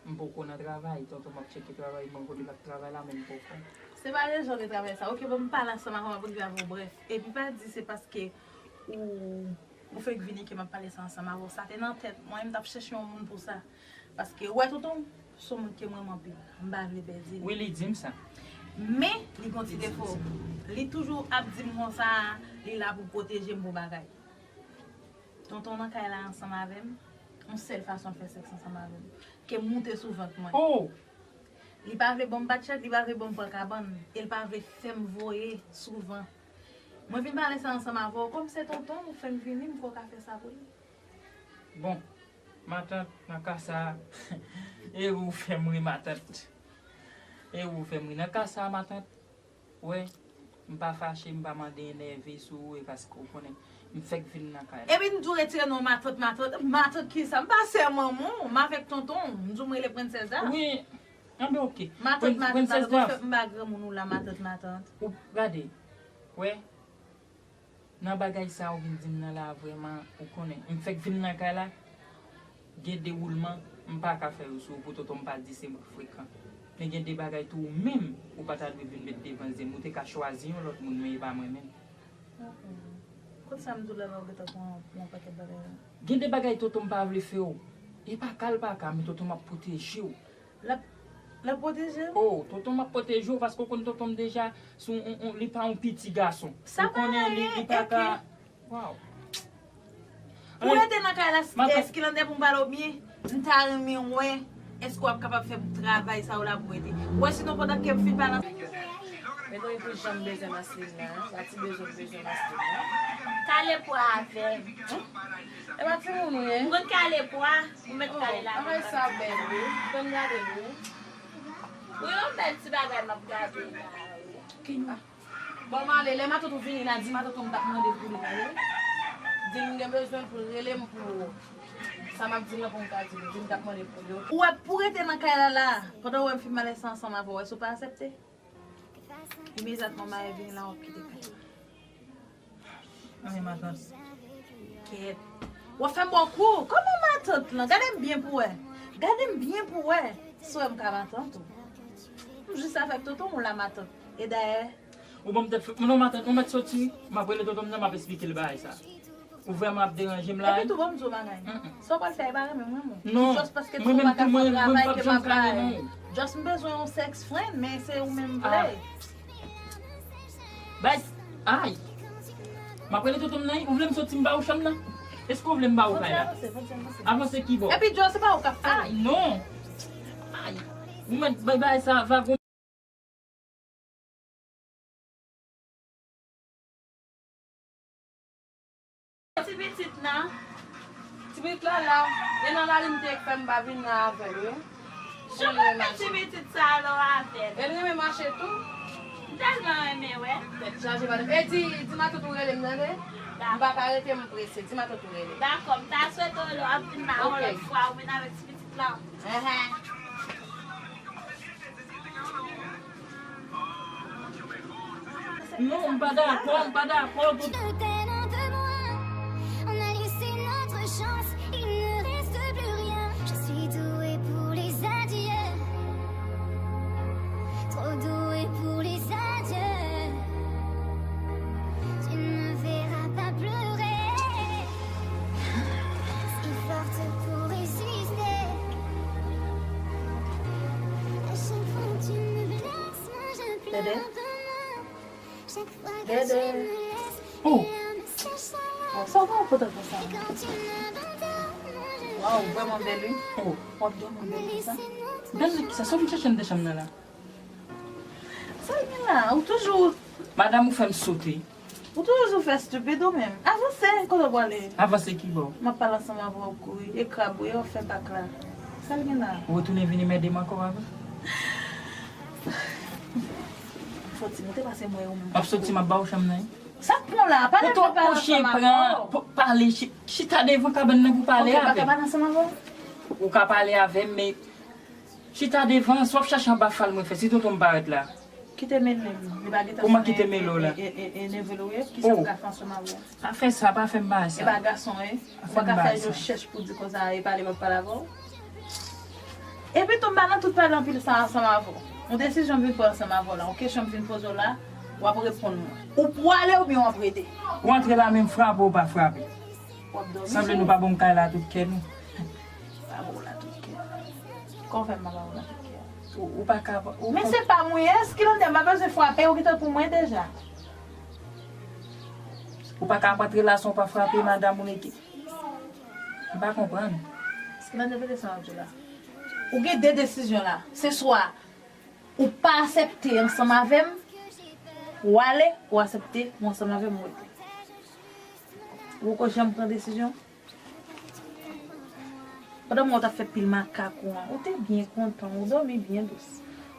m poko nan travay. Tonton m ap tcheke travay, m konnen l ap travay la, men m poko. Se pa le jan de travay sa. Oke, bon, m pale ansanm avè w, m ap rive avè w, brèf. Epi pa di se paske ou, ou fenk vini ke m ap pale sa ansanm avè w. Sa te nan tèt mwen, m t ap chèche yon moun pou sa. Paske ou wè tonton, se yon moun ke m renmen anpil. M pa vle pèdi li. Wi, li di m sa. Men, li gon ti defo. Li toujou ap di m konsa, li la pou pwoteje m pou bagay. Tonton nan kay la ansanm avè m, yon sèl fason l fè sèks ansanm avè m. Ke m moute sou vant mwen. Oh! Li pa vle ban m bat chat, li pa vle ban m pran kabann. E l pa vle fè m voye souvan. Mwen vin pale sa ansanm avè w, kòm se tonton ou fè m vini, m kwè w ka fè sa pou li. Bon, matant, nan ka sa, e ou fè m ri, matant. E ou fè m ri. Nan ka sa, matant, wè, m pa fache, m pa mande enève sou ou, e paske w konnen, m fèk vin nan kay la. Epi m di w retire non matant, matant, matant kisa? M pa sè manman w, m avèk tonton w, m di w m rele Prensès Dach. Wi, anben oke. Matant, matant, matant, m pa granmoun ou la, matant, matant. Ou gade, wè, Nan bagay sa ou vin di m nan la, vrèman, ou konnen, m fèk vin nan kay la, gen dewoulman, m pa ka fè yo sou ou pou tonton m pa di se frekan. Men gen de bagay tou ou menm, ou pa ta dwe vin met devan zye m, ou te ka chwazi yon lòt moun, men e pa mwen menm. Kot sa m di w la, la ou gentan pran, pran yon pakèt bagay la? Gen de bagay tonton m pa vle fè w. E pa ka l pa ka, men tonton m ap pwoteje w. L ap, l ap pwoteje w? Oh, tonton m ap pwoteje w paske w konn tonton m deja, se yon, yon, yon, li pa yon piti gason. Sa pa anyen, li pa ka. Waw. Pou w rete nan kay la, Skilandè, pou m pale w byen, m ta renmen wè èske w ap kapab fè travay sa yo la pou w ede. Ou wè, sinon pandan ke m fin pale. Mezanmi, pou jan m bezwen Maslin nan, la ti bezwen m bezwen Maslin nan. Kale pwa avè m. E pa timoun ou ye? M konn kale pwa, ou mèt kale la. Bagay sa bèl wi. Ban m gade l wi. Wi, yon bèl ti bagay m ap gade la wi. Bon, m ale. Lè matant ou vini la, di matant ou m t ap mande pou li, tande? Di l m gen bezwen pou l rele m pou sa m ap di l lan pou m ka di l. Di l m t ap mande pou li, oke? Ou wè, pou rete nan kay la la, pandan w wè m fin malèse ansanm avè w, èske w pa aksepte? Imedyatman, m a vini la, w ap kite kay la. Anyen, matant. Kèt. W ap fè m bon kou. Kòman matant lan? Gade m byen pou wè. Gade m byen pou wè. Si w wè m ka matant ou. M jis avèk tonton w la, matant. E dayè, ou ban m tèt fè. Non, matant, ou mèt soti. M ap rele tonton m nan, m ap esplike l bagay sa. Ou vrèman ap deranje m la. Epi tou, ban m di w bagay. Sa w pral fè a, e pa renmen mwen, mwen. Non. Just paske tou ou pa ka fè yon travay ke m ap bay. Just m bezwen yon sex friend, men se ou menm m vle. Bay, ay. M ap rele tonton m nan, ou vle m soti m ba ou chanm nan? Èske ou vle m ba ou kay la? Avanse, avanse, avanse. Avanse ki bò? Epi Joe, se pa ou k ap fè. Ay, non. Ay. Ou mèt bay bagay sa vagon. Ti pitit nan. Ti pitit la la, e nan lari m te fè m pa vin nan avè l wi. Jan mwen fè ti pitit sa a non avè l. E l renmen mache tou. M tèlman renmen wè. Tèt chaje madanm. E di, di matant ou rele m tande. M pa ka rete, m prese. Di matant ou rele. Dakò, m ta swete w lè w ap vin la yon lòt fwa ou vin avèk ti pitit la. Enhen. Non, m pa dakò, m pa dakò. Tu te t'éloignes de moi. On a laissé notre chance, il ne reste plus rien. Je suis douée pour les adieux. Trop douée pour les adieux. Tu ne me verras pas pleurer. Si forte pour résister. À chaque fois que tu me blesses, moi je pleure un peu moins. Chaque fois que tu me laisses, mes larmes sèchent à la fin. Et quand tu m'abandonnes, moi je pleure un peu moins. Waw, vrèman bèl wi. Oh, w ap dòmi bèl konsa. Bèl nèg ki sa, sa w vin chèche anndan chanm nan la? Sa l gen la? Ou toujou. Madanm ou fè m sote. Ou toujou fè stupid ou menm. Avanse, kote w prale? Avanse ki bò? M ap pale ansanm avè w, w ap kouri. E krab ou ye, w ap fè bak la. Sa l gen la? Ou retounen vin enmède m ankò avè? Fò ti moute pase mwen ou menm. M ap soti, m ap ba ou chanm nan. Sa k pran w la? Pale m, m ap pale ansanm avè w. Pale, chi-, chita devan kabann nan pou pale avè m. Ok, m pa ka pale ansanm avè w? Ou ka pale avè m, men chita devan, si w ap chache anba fal mwen fè, si tonton m parèt la. Kite mele m. Li pa gentan. Kòman kite mele w la? E, e, e, e neve l ou ye? Kisa m ka fè ansanm avè w? Pa fè sa, pa fè m bagay sa. E pa gason, e. Ou pa ka fè je chèch pou di konsa, e pale m ap pale avè w. Epi tou, m pa nan tout pale anpil sa ansanm avè w. Yon desizyon m vin pran ansanm avè w la, yon kesyon m vin poze w la, w ap reponn mwen. Ou prale oubyen w ap rete? Ou antre la, men m frape ou pa frape. W ap dòmi sou. Sanble nou pa ban m kay la tout kè nou. Pa ba w la tout kè. Kòman fè m pa ba w la tout kè? Ou, ou pa ka, ou. Men se pa mwen, èske lòt lè m pa bezwen frape, ou gentan pou mwen deja. Ou pa ka ap antre la san w pa frape madanm ou nèg. M pa konprann. Èske lòt lè rete san w ap di la? Ou gen de desizyon la. Se swa ou pa aksepte ansanm avè m, ou ale, ou aksepte ou ansanm avè m, ou rete. Ou poko janm pran desizyon? Pandan mwen w t ap fè pil makak ou an, ou te byen kontan, ou dòmi byen dous.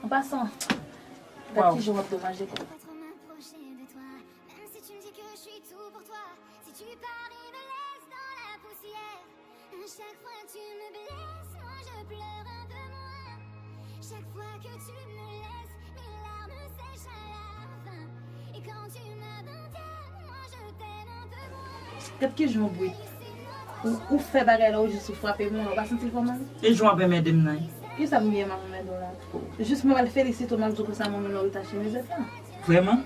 An pasan, gad kijan w ap domaje kò w. Pas trop m'approcher de toi, même si tu me dis que je suis tout pour toi. Si tu pars, il me laisse dans la poussière. À chaque fois que tu me blesses, moi je pleure un peu moins. Chaque fois que tu me laisses, mes larmes sèchent à la fin. Et quand tu m'abandonnes, moi je t'aime Gad kijan w brit. Ou, ou fè bagay la, ou jis ou frape mwen, ou pa santi l fè w mal? E jan w ap enmède m nan? Kisa m gen m ap enmède w la? Jis mwen pral felisite w, m ap di w konsa mwen menm lè w rete ak chemiz la. Vrèman?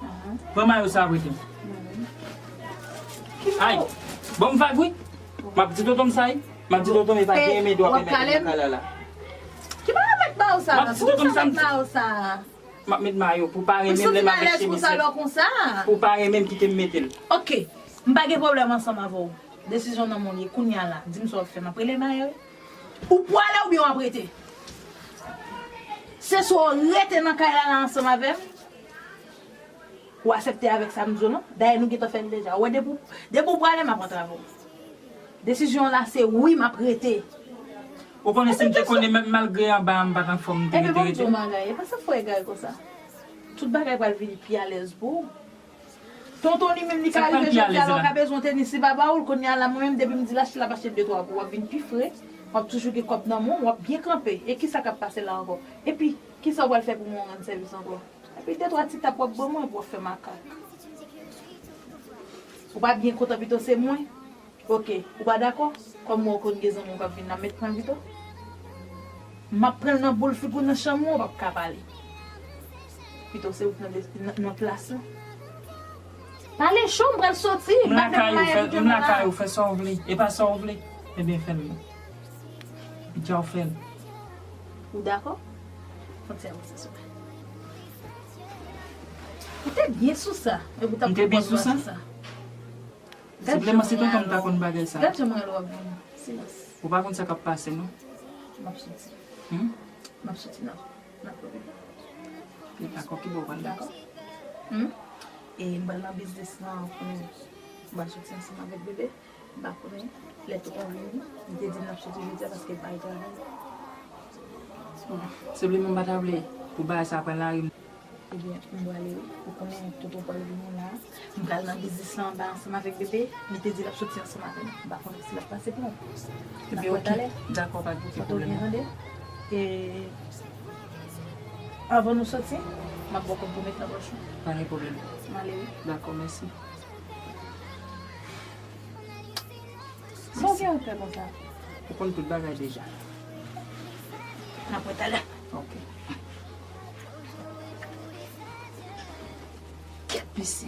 Ahan. Pran mayo sa pou rete. Mhm. Ay, ban m vag wi. M ap di tonton m sa wi. M ap di tonton m e pa gen enmède w ap enmède m nan kay la la. Ki pa mèt mayo sa la? Pou sa mèt mayo sa? M ap met mayo pou pa renmen m lè m avèk chemiz. Pou pa renmen m kite m mete l. Ok, m pa gen pwoblèm ansanm avè w. Desizyon nan men w li ye. Kounye a la, di m sa w ap fè. M ap rele Maye wi. Ou pwale oubyen w ap rete? Se swa w rete nan kay la la ansanm avè m, ou aksepte avèk sa m di w lan. Dayè nou gentan fè l deja. Ou wè depi w, depi w pwale m ap antrave w. Desizyon an la se wi m ap rete. Ou konnen si m te konnen malgre anba a m pa t anfòm m te rete rete. Ebyen ban m di w yon bagay, e pa sa fò egare konsa. Tout bagay pral vini pi alèz pou ou. Tonton li menm li ka rive jodi a la ou ka bezwen tenis li pa ba ou l, kounye a la mwen menm depi m di l achte l ap achte de twa pou w ap vin pi fre, w ap toujou gen kòb nan men w, w ap byen kanpe. E kisa k ap pase la ankò? Epi kisa w pral fè pou mwen w rann sèvis ankò? Epi de twa ti tap w ap ban mwen epi w ap fè makak. Ou pa byen kontan pito se mwen? Ok, ou pa dakò? Kòm mwen w konn gen zanmi w k ap vin la, m mèt pran l pito? M ap pran l nan boul figi w nan chanm ou, w p ap ka pale. Pito se ou k nan, nan, nan plas lan. Pale cho, m pral soti, m pa fè m maye pito m la. M lakay ou, fè sa w vle. E pa sa w vle. Ebyen fè l non. Deja w fè l. Ou dakò? Fon ti avanse sou mwen. Ou te byen sou sa. Epi w t ap pran bwa sou sa. Senpleman se tonton m ta konn bagay sa. Gad jan m rele w ap vini. Silans. Ou pa konn sa k ap pase non. M ap soti. Hmm? M ap soti nan, nan pwoblèm. Li pa kò ki bò w pral dakò. Hmm? E m pral nan biznis lan, ou konnen m pral soti ansanm avèk bebe. M pa konnen lè tonton vini, m te di l n ap soti jodi a paske l pa gen travay. Bon, senpleman m pa ta vle pou bagay sa pran lari m. Ebyen, m prale wi. Ou konnen tonton pral vini la. M pral nan biznis la anba ansanm avèk bebe. Li te di l ap soti ansanm avè m. M pa konnen si l ap pase pou ou. Ebyen, ok. Dakò, pa gen okenn pwoblèm. Tande? E, anvan nou soti, m ap ba w kòb pou w met nan pòch ou. Pa gen pwoblèm. M ale wi. Dakò, mèsi. Sa w gen yon kè konsa? Ou konn tout bagay deja. N ap wè talè. Ok. Kèt pise.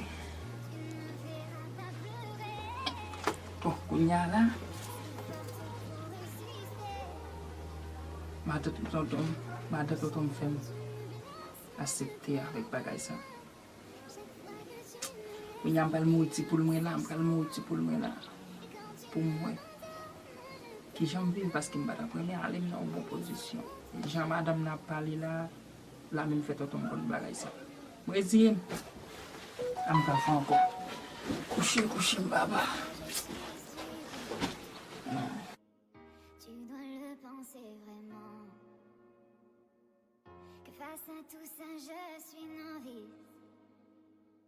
Bon, kounye a la, matant tonton, matant tonton m fè m aksepte avèk bagay sa. Kounye a m pral mouri ti poul mwen la, m pral mouri ti poul mwen la. Pou m wè kijan m viv, paske m pa t ap renmen ale m nan yon bon pozisyon. Jan madanm nan ap pale la, la menm fè tonton m konn bagay sa. M reziye m. A m pa fè ankò. Kouche, kouche m papa. Tu dois le penser vraiment. Que face à tout ça, je suis novice.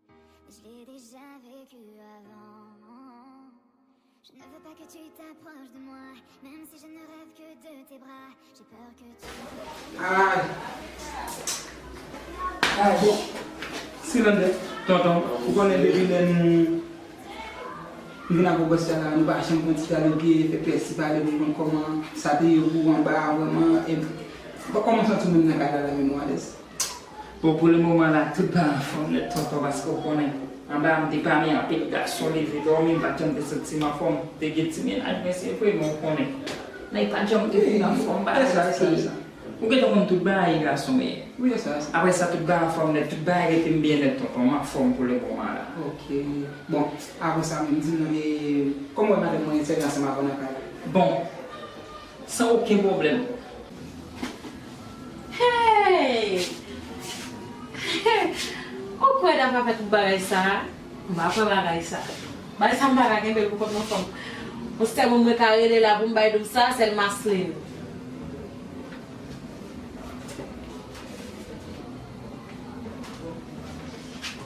Mais je l'ai déjà vécu avant. Je ne veux pas que tu t'approches de moi, même si je ne rêve que de tes bras. J'ai peur que tu... Ay. Ay, bon. Silande, tonton, ou konnen depi lè nou vin ak bòs la, nou pa janm pran ti kaloke, fè pèsi pale pou konn kòman sa te ye pou anba a vrèman, e, bon, kòman w santi w menm nan kay la la, menm ou alèz? Bon, pou le moman la, tout bagay anfòm nèt, tonton, paske w konnen, anba a m te pa men anpil, gason leve dòmi, m pa t janm te santi m anfòm, te gen ti mennaj mwen, se vre, men w konnen, nèg pa t janm te fin anfòm, bagay sa, sa, sa. Ou gentan konn tout bagay, gason, men. Wi, e sa, sa. Apre sa, tout bagay anfòm nèt, tout bagay rete m byen nèt, tonton, m anfòm pou le moman la. Ok. Bon, apre sa, menm di m non, e, kòman w wè madanm mwen sèvi ansanm avè w nan kay la? Bon, san okenn pwoblèm. Hey! Ou kwè n ap fè tout bagay sa a? M pa kwè bagay sa a. Bagay sa a m pa ka kenbe l pou kont mwen fanm. Yon sèl moun mwen ka rele la pou m bay dous sa, sèl Maslin.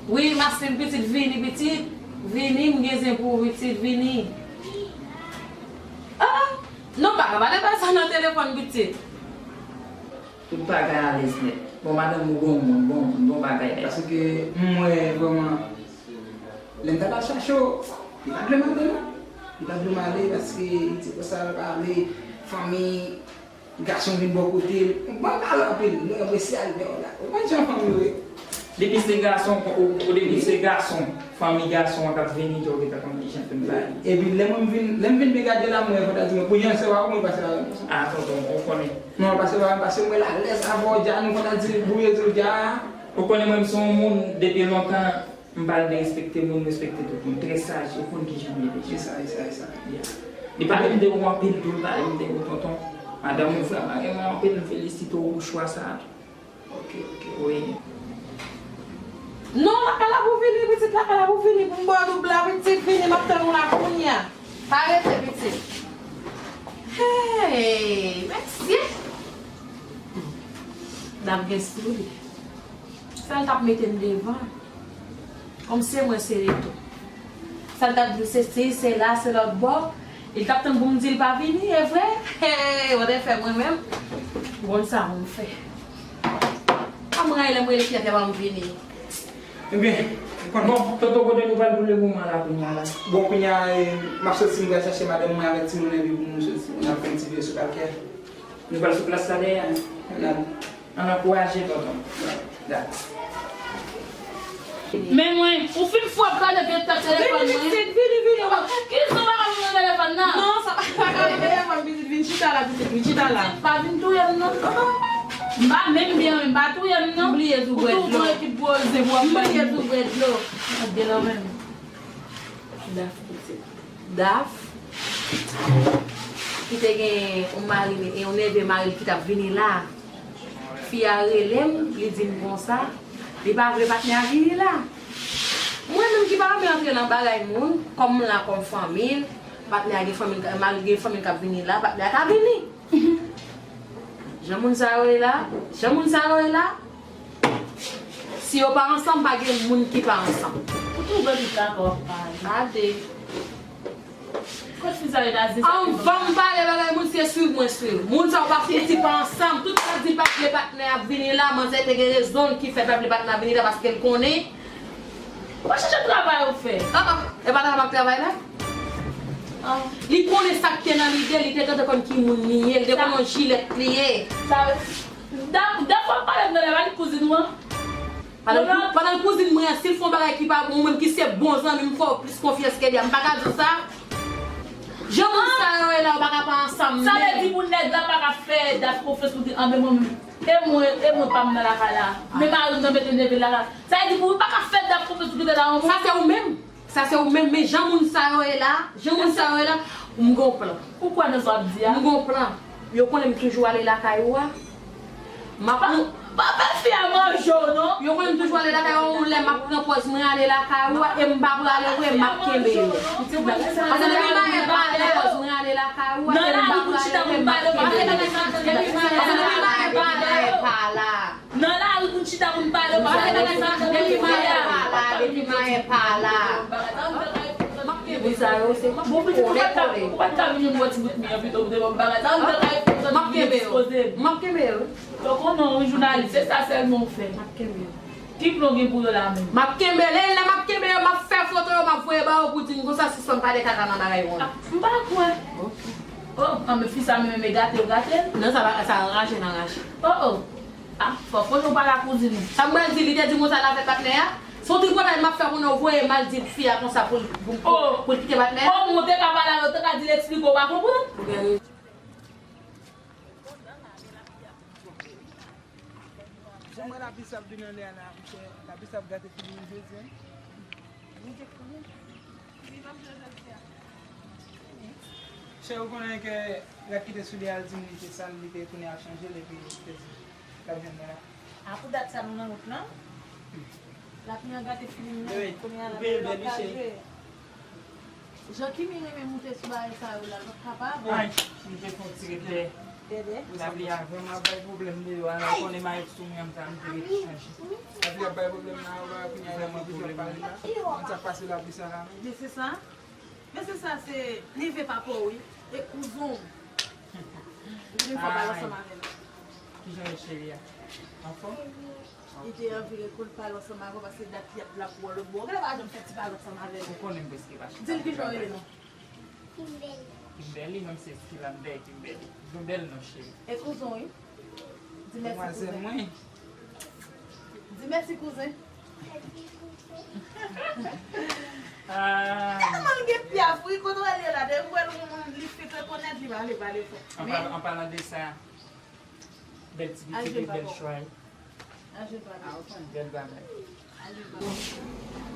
Wi, Maslin pitit, vini pitit. Vini, m gen zen pou ou pitit, vini. Ah! Non, m pa ka pale bagay sa nan telefòn pitit. Tout bagay alèz nèt. Bon, madanm ou bon moun, bon moun, bon bagay nèt. Paske m wè vrèman, lè m t al chache w, Li pa t vle m ale non. Li pa t vle m ale paske li di konsa l pa vle fanmi gason vin bò kote l. Mwen pale anpil, mwen apresye al dèyè la. Ou konn jan fanmi yo ye. Depi se gason, ou, ou depi se gason, fanmi gason an k ap vini, ou gentan konn kijan pou n pale. Epi lè mwen vin, lè m vin byen gade la, mwen fò ta di mwen, pou jan se pa ou mwen pase la konsa. Ah, tonton, ou konnen. Non, pase pa, pase mwen alèz avè w dja, nou fò ta di, bouye di w dja. Ou konnen mwen, m se yon moun, depi lontan, m pa derespekte moun, m respekte tout moun. Trè saj, ou konn kijan m ye deja. E sa, e sa, e sa. Yeah. Li pale m de ou anpil tou, li pale m de ou, tonton. Madanm ou vrèman renmen w anpil, m felisite w pou chwa sa a tou. Ok, ok. Wi. Non, lakay la pou vini, pitit, lakay la pou vini, pou m ba w doub la, pitit, vini, m ap tann ou la kounye a. Pa rete, pitit. Hey, mesye! Dam gen sou li. Sa l t ap mete m devan. Kòm se mwen, se li tou. Sa l t ap di m, se si, se la, se lòt bò. Li t ap tann pou m di l pa vini, e vre? Hey, w te fè mwen menm. Bon, sa m fè. A mwen, lè m rele Pyè, Pyè pa m vini. Ebyen, ou konn. Bon, tonton, kote nou pral pou le moman la, kounye a la? Bon, kounye a, eh, m ap soti, m pral chache madanm mwen avèk timoun epi pou nou soti, pou n ap fè yon ti vire sou kalkè. Nou pral sou plas la dèyè a. N al. Ann ankouraje tonton. Dakò. Men mwen, ou fin fou ap gade vye tèt telefòn mwen. Vini, vini, vini, vini. Ki sa pa ka vin nan telefòn nan? Non, sa pa ka vin nan telefòn, pitit, vin chita la, pitit, vin chita la. Pitit, pa vin touye m non. M pa menm byen, men pa touye m non. Ou bliye tou bwè dlo. Ou tou ekip gwo zen pou w ap bay. M bliye tou bwè dlo. Gade la menm. Daf, pitit. Daf, ki te gen yon mari, yon neve mari l ki t ap vini la. Fi a rele m, li di m konsa, li pa vle patnè a vini la. Mwen menm ki pa renmen antre nan bagay moun, kòm m la kòm fanmi l, patnè a gen fanmi l, mari gen fanmi l k ap vini la, patnè a ka vini. Jan moun sa yo ye la, jan moun sa yo ye la, si yo pa ansanm, pa gen moun ki pa ansanm. Ou tou gade kaka w ap pale. Gade. Kot fi sa yo la, Zizak? Anvan m pale bagay moun, se swiv mwen swiv. Moun sa yo pa fouti pa ansanm. Tout sa di pa vle patnè ap vini la, manzè te gen rezon l ki fè pa vle patnè ap vini la, paske l konnen. Ou pa chache travay ou fè. Ah, ah, e pa travay m ap travay la? Ah. Li konnen sa k te nan lide, li te tande konn ki moun li ye, li te konn yon jilèt li ye. Sa, sa, da, da fwa pale m nan lè pa li kouzin ou an? Pandan, pandan kouzin mwen an, si l fè yon bagay ki pa bon, ou menm ki se bon zanmi m, m fè w plis konfyans ke li a, m pa ka di w sa. Jan moun sa yo ye la, yo pa ka pa ansanm menm. Sa vle di pou nèg la pa ka fè Daf konfyans pou di, anben mwen menm. E mwen, e mwen pa m nan lakay la. Men mari m nan mete neve lakay. Sa vle di pou ou pa ka fè Daf konfyans pou kite la yon moun. Sa se ou menm. Sa se ou menm, men jan moun sa yo ye la, jan moun sa yo ye la, m gon plan. Ou kwè nan sa w ap di a? M gon plan. Yo konnen m toujou ale lakay ou a. M ap... Pa, pa fè fi a manje w non. Yo konnen m toujou ale lakay ou, lè m ap pran pòz mwen ale lakay ou a, e m pa prale vre, m ap kenbe yo. Paske depi m pa pran pòz mwen ale lakay ou a, e m pa prale vre, m ap kenbe yo. Paske depi m pa pale, pa la. Nan lari pou n chita pou n pale, pa fè nan sa depi mayen pa la, depi mayen pa la. Moun sa yo se kole kole. Ou pa t ka vin yon bò ti bout mi an pito pou te ban m bagay. Sa m te ka fè m dispozem. M ap kenbe yo. M ap kenbe yo. Yo konnen w jounalis, se sa sèlman w fè. M ap kenbe yo. Ki plan w gen pou yo la menm? M ap kenbe, lè, lè m ap kenbe yo, m ap fè foto yo, m ap voye ba yo pou di m konsa sispann pale kaka nan bagay moun. Ah, m pa kwè. Oh, anben fi sa menm, e gate yo gate l? Non, sa pa, sa anraje l anraje. Oh, oh. Ah, fò konnen w pa la kouzin ou. Sa m pral di, li te di m konsa l avèk patnè a. Se yon tripotay m ap fè konnen w voye m al di fi a konsa pou l, pou, pou, pou l kite patnè a. Oh, men w te ka pale avè l, w te ka di l eksplike w pa konprann. Ou gen rezon. Jan m wè lapli sa ap vini anlè a la, monchè, lapli sa ap gate figi m jodi a. Chè, ou konnen ke rad ki te sou li a, l di m li te sal, li te tounen al chanje l, epi li te di l ap jwenn mwen la. A, pou dat sa nou nan wout lan? Lapli an gate figi m nan, kounye a la, men l ap ka jwe. Jan Kimi renmen moute sou bagay sa yo la, l p ap kapab. Ay, m te fè yon ti ret dèyè. Lapli a vrèman ap bay pwoblèm deyò a la, ou konnen mayèt sou mwen an, m ta, m te rete chanje. Lapli ap bay pwoblèm la, ou pa wè kounye a, lapli toujou ap pale la. Konn sa k pase lapli sa la. Men se sa. Men se sa, se neve papa w, wi. E kouzin w. Ou vin fè w pale ansanm avè l. Kijan w ye, cheri a? Anfòm? Li te anvi ret pou l pale ansanm avè w paske dat li ap, l ap wè w lòt bò. Ou genlè pa janm fè ti pale ansanm avè l. Ou konnen m prèske pa chita. Di l kijan w rele non. Kimberly. Kimberly, menm se Escalante Kimberly. Yon bèl non, cheri. E kouzen w, wi. Di mèsi, kouzen. Demwazèl mwen. Di mèsi, kouzen. Ah. Tèlman l gen pyaf, wi, kote w al ye la, depi w wè l, li fèk rekonèt, li pa vle pale fò. An pa-, an palan de sa, bèl ti pitit, bèl chwa. Bèl bagay.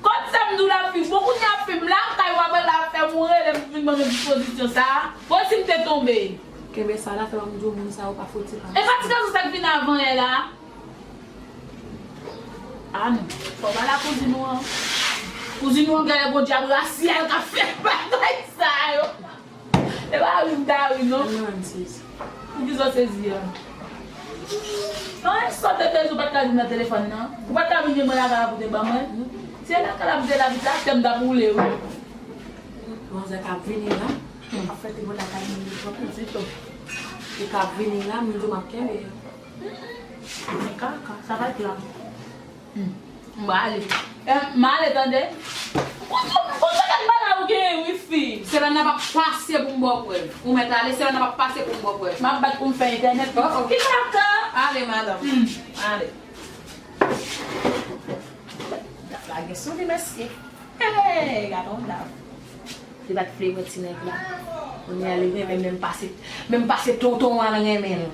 Kot sa m di w la fi? Bon, kounye a fi m la, kay w ap la fè m rele m vin ban nou dispozisyon sa a. Bon, si m te tonbe. Kenbe sa la, fè m di w moun sa yo pa foti pa. E pa ti gason sa k vin avan yè la? Ah non, fò w pa la kouzin ou an. Kouzin ou an genlè gon dyab rasyal k ap fè bagay sa yo. E pa ri m ta ri non. Mwen menm sezi. Poukisa w sezi a? An, sa w te sezi ou pa t ka di m nan telefòn nan? Ou pa t ka vin jwenn mwen lakay la pou te ban mwen? Se lakay la pou te la vit la, tè m t ap woule wi. Manzè k ap vini la. Ap fè te bon lakay mwen li twòp pitit. Li k ap vini la, mwen di w m ap kenbe. Men kaka, sa va t la. Hmm. M ale. Eh, m ale tande. Ou, ou, ou te kat bagay ou genyen wi fi. Se la n ap pase pou m ba w prèv. Ou mèt ale, se la n ap pase pou m ba w prèv. M ap bat pou m fè entènèt. Oh, oh. Ki kaka? Ale, madanm. Hmm. Ale. Daf la gen sou li, mesye. Hey, gade yon daf. Li pa t vle wè ti nèg la. Kounye a li renmen menm pase, menm pase tonton an renmen l.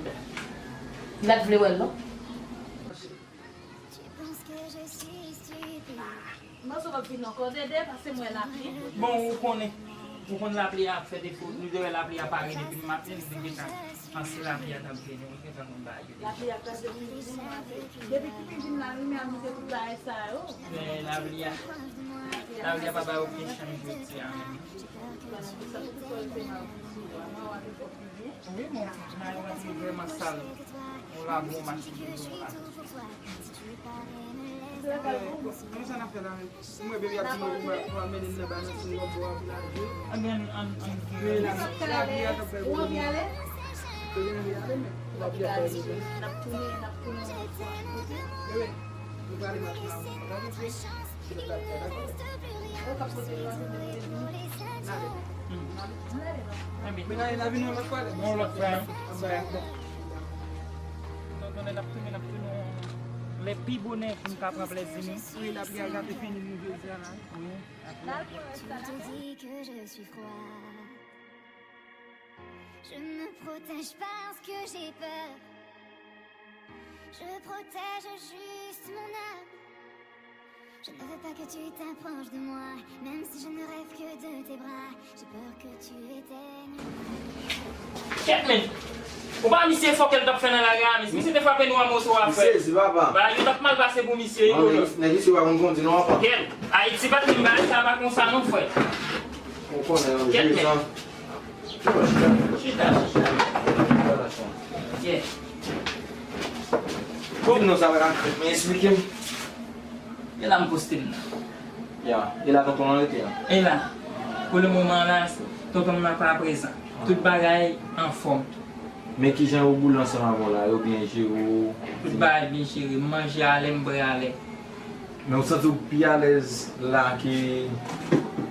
Li pa t vle wè l non. Mwen sot ap vin ankò, Dede, pase m wè lapli. Bon, ou konnen, ou konn lapli a ap fè defo. Nou te wè lapli a pare depi maten, nou te gentan panse lapli a t ap vini. Ou gentan konn bagay yo deja. Lapli a kraze moun, moun maten. Depi ki vin la, li mèt amize tout bagay sa yo. Men lapli a, lapli a pa bay okenn chans jodi a menm. Sa tout sa yo te mal sou a, mwen wè te fò pi byen. Wi, men mayo an te vrèman sal. Yon labou, yon machin pou yon la. Kòman sa n ap fè la menm? Mwen, bebi ap di mwen pou mwen, pou mwen mennen l nan bay nan ti lòt bò a pou l al jwe. Anben, ann, ann, ann vire la. Lapli a t ap fè gwo. Ou anvi ale? Ou anvi ale, men lapli a fè gwo. N ap tounen, n ap tounen yon lòt fwa. Bebe, nou prale mache la. Ou k ap pote l nan men nou. Ann ale. Ann ale non. Ann ale. Men la, la vin yon lòt fwa. Yon lòt fwa. Ann ale. Bon. Nou tounen, n ap tounen, n ap tounen lè pi bonè pou n ka pran plèzi nou. Wi, lapli a gate fini nou jodi a la. Wi. Tu te dis que je suis froid. Je me protège parce que j'ai peur. Je protège juste mon âme. Je ne veux pas que tu t'approches de moi, même si je ne rêve que de tes bras. J'ai peur que tu éteignes. Kèt, men! Ou pa misye fòkè l t ap fè nan lari a, men misye te frape nou a moso a, frè. Misye, se papa. Bagay yo t ap mal pase pou misye, wi. Nèg isi pa konn kondi non, apa. Kèt, Ayiti pa t menm bagay sa, pa konsa non, frè. Ou konnen, non, kèt, men. Chita, chita. Yeah. Bon, non, sa va, men esplike m. E la m poste m nan. Ya, e la tonton an rete a? E la. Pou le moman la, tonton m nan pa prezan. Tout bagay anfòm. Men kijan yo boule ansanm avè w la? Yo byen jere w? Tout bagay byen jere. M manje alè, m bwè alè. Men ou santi w pi alèz la ke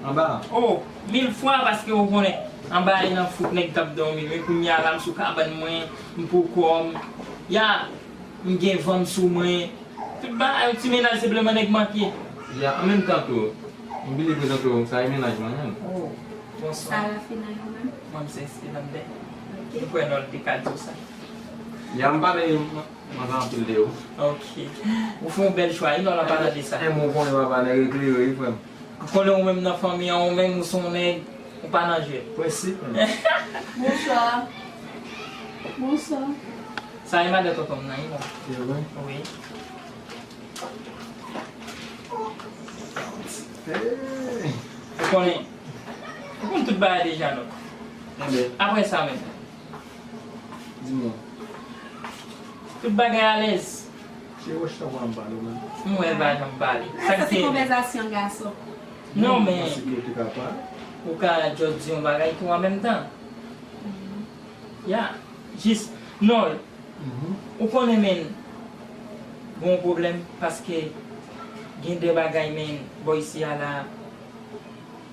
anba a? Oh, mil fwa, paske ou konnen, anba a e nan fouk nèg t ap dòmi. Men kounye a la, m sou kabann mwen, m pou kò m. Ya, m gen van m sou mwen. Tout bagay, yon ti mennaj senpleman nèg manke. Ya, an menm tan tou, m bliye prezante w, sa e mennaj mwen menm. Oh, bonswa. Sa rafine yo menm? Mwen, m se Estelande. Ok. M kwè non, l te ka di w sa. Ya, m pale, m, m anvi anpil de ou. Ok. Ou fè yon bèl chwa, wi, non, an palan de sa. E, mwen konnen papa nèg eklere, wi, frè m. Ou konnen ou menm nan fanmi an, ou menm ou se yon nèg, ou pa nan jwèt. Prensip, menm. Bonswa. Bonswa. Sa e madan tonton m nan, wi, non. Se vre? Wi. Hey. Ou konnen, ou konn tout bagay deja, non. Enben. Apre sa menm. Di mwen. Tout bagay alèz. Se wòch sa w pa janm pale w menm. M wè l pa janm pale. Sa k te konvèsasyon gason. Non, men. Panse ke w te ka pale. Ou ka just di yon bagay tou an menm tan. Ya. Jis, non. Mhm. Ou konnen, men. Gon pwoblèm, paske gen de bagay, men bò isi a la,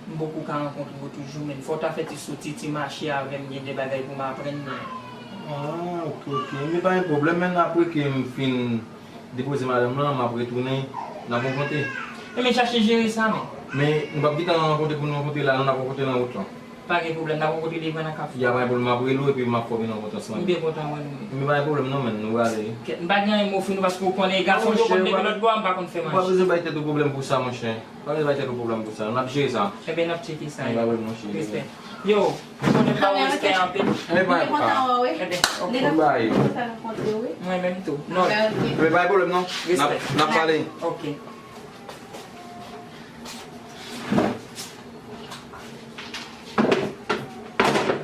m poko ka rankontre yo toujou, men fò w ta fè ti soti, ti mache avè m, gen de bagay pou m aprann, men. Ah, ok, ok. Men pa gen pwoblèm, men apre ke m fin depoze madanm lan, m ap retounen, n ap rankontre. E men chache jere sa, men. Men nou p ap gentan rankontre pou nou rankontre la, non, n ap rankontre nan wout lan. Pa gen pwoblèm, n ap rankontre devan nan kafou. Ya, pa gen pwoblèm, m ap rele w epi m ap fè w vin rankontre ansanm. M byen kontan wè nou. Men pa gen pwoblèm non, men, nou prale. Kèt, m pa gen anyen m ofri nou paske w konnen gason yo konn depi lòt bò a, m pa konn fè manch. Ou pa bezwen bay tèt ou pwoblèm pou sa, monchè. Pa bezwen bay tèt ou pwoblèm pou sa. N ap jere sa. Ebyen, n ap tcheke sa. Ebyen, pa gen pwoblèm, monchè. Respè. Yo, ou konnen m ba w respè anpil. Ebyen, pa gen pwoblèm. Ebyen, ok. Mwen menm tou. Non. Ebyen, pa gen pwoblèm non. N ap, n ap pale. Ok.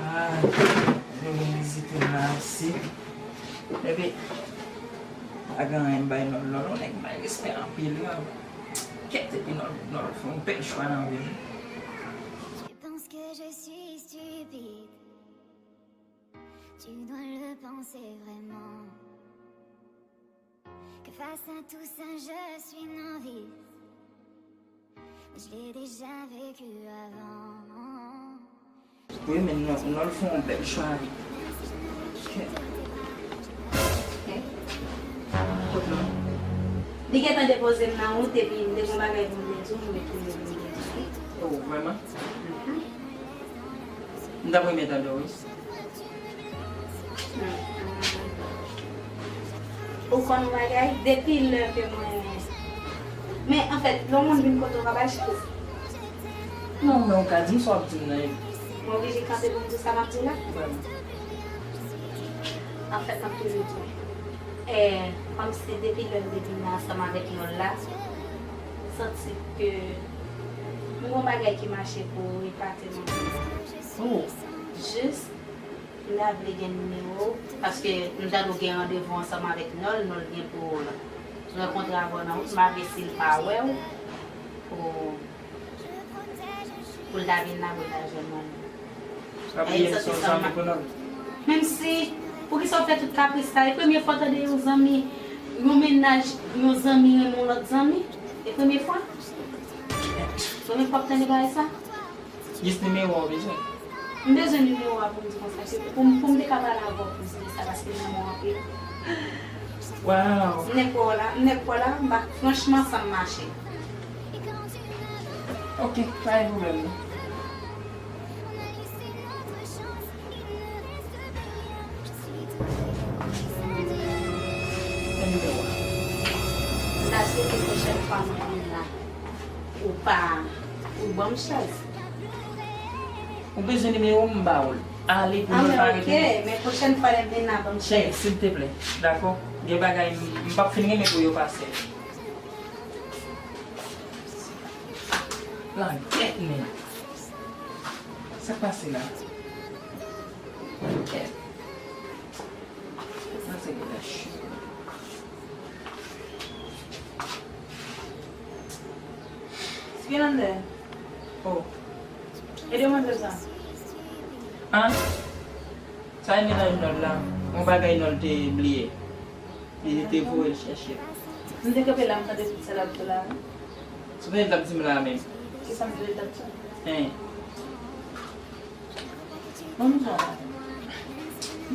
Ah, yo vin vizite m la osi. Epi, pa gen anyen m bay Nòl, Nòl, yon nèg m bay respè anpil, wi. Kèt, epi Nòl, Nòl fè yon bèl chwa nan vi m. Tu penses que je suis stupide? Tu dois le penser vraiment. Que face à tout ça, je suis novice. Mais je l'ai déjà vécu avant. Wi, men Nòl, Nòl fè yon bèl chwa, wi. Ok. Ok. Kot nou? Li gentan depoze m nan wout, epi m te gon bagay pou m te di w, m retounen pou m te di w. Oh, vrèman? Mhm. M t ap renmen tande w, wi. Ou konn yon bagay, depi lè ke mwen, men anfèt, lè yon moun vin kote w, pa bay chans. Non, men ou ka di m sa w ap di m nan. Mwen oblije kanpe pou m di sa m ap di w la? Vrèman. Anfèt, m ap toujou di w. E, kòmsi depi lè m te vin ansanm avèk Nòl la, m santi ke m gon bagay ki mache pou epate mwen. Oh. Jis M ta vle gen nimewo w, paske m ta dwe gen randevou ansanm avèk Nòl, Nòl gen pou l rankontre avè w nan wout, m a vle si l pa wè w, pou, pou l ta vin la, pou l ta jwenn mwen. Pa bliye, se yon zanmi pou Nòl. Menm si, poukisa w fè tout kapris sa? E premye fwa w tande yon zanmi, yon mennaj, yon zanmi renmen yon lòt zanmi? E premye fwa? Premye fwa w tande bagay sa? Jis nimewo a w bezwen? M bezwen nimewo a pou m di konsa, se pou m, pou m te ka pale avè w pou m di sa, paske m renmen w anpil. Waw! M nèk wè w la, m nèk wè w la, m pa, franchman, sa m mache. Ok, pa gen pwoblèm non. Fè nimewo a. M ta swete pwochèn fwa mwen vin la, ou pa, ou ban m chans. Ou bezwen nimewo m, m ba ou l. Ale pou mwen pa rete. Ok, men pwochèn fwa lè m vin la, ban m chans. Cheri, silteplè, dakò? Gen bagay m, m p ap fin renmen pou yo pase. Langèt, men. Sa k pase la? Kèt. Sa se gwo tèt cho. Skylander. Oh. E demwazèl sa? An? Sa e mennaj Nòl la. Yon bagay Nòl te bliye. Li te voye l chèche. M te kanpe la, m tande tout sa l ap di la. Sou konnen l t ap di m la menm. Kisa m te di l t ap di? Hein. Ban m di w.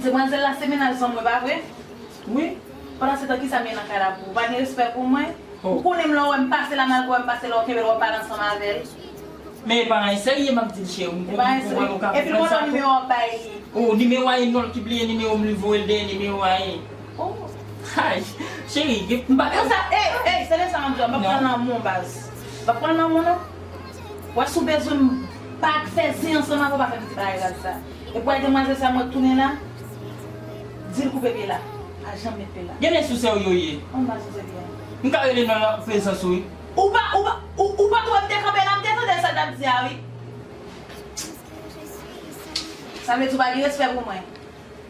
Demwazèl la se mennaj zanmi w, pa vre? Wi. Pandan se tan, kisa m ye nan kay la pou ou? Ou pa gen respè pou mwen? Oh. Ou konnen m lè w wè m pase la, malgre w wè m pase la, w kenbe l, w ap pale ansanm avè l. Men e pa anyen serye m ap di l, cheri. M konprann ou ka konprann sa tou. Epi l kontan nimewo w ap bay li. Oh, nimewo a e Nòl ki bliye nimewo m, li voye l dèyè nimewo a e. Oh. Ay, cheri, m pa... Konsa, ey, ey, se de sa m ap di w, m p ap pran nan men w, baz. M p ap pran nan men w, non. Wè, si w bezwen m pa fè zen ansanm avè w, pa fè m ti bagay gad sa. Epi w wè demwazèl sa, mwen tounen la, di l koupe pye la. Pa janm met pye la. Gen de sou sè w yo ye. An pa sou sè byen. M ka rele nan prezans ou, wi. Ou pa, ou pa, ou, ou pa t wè m te kanpe la, m te tande sa l t ap di a, wi. Sa vle di w pa gen respè pou mwen?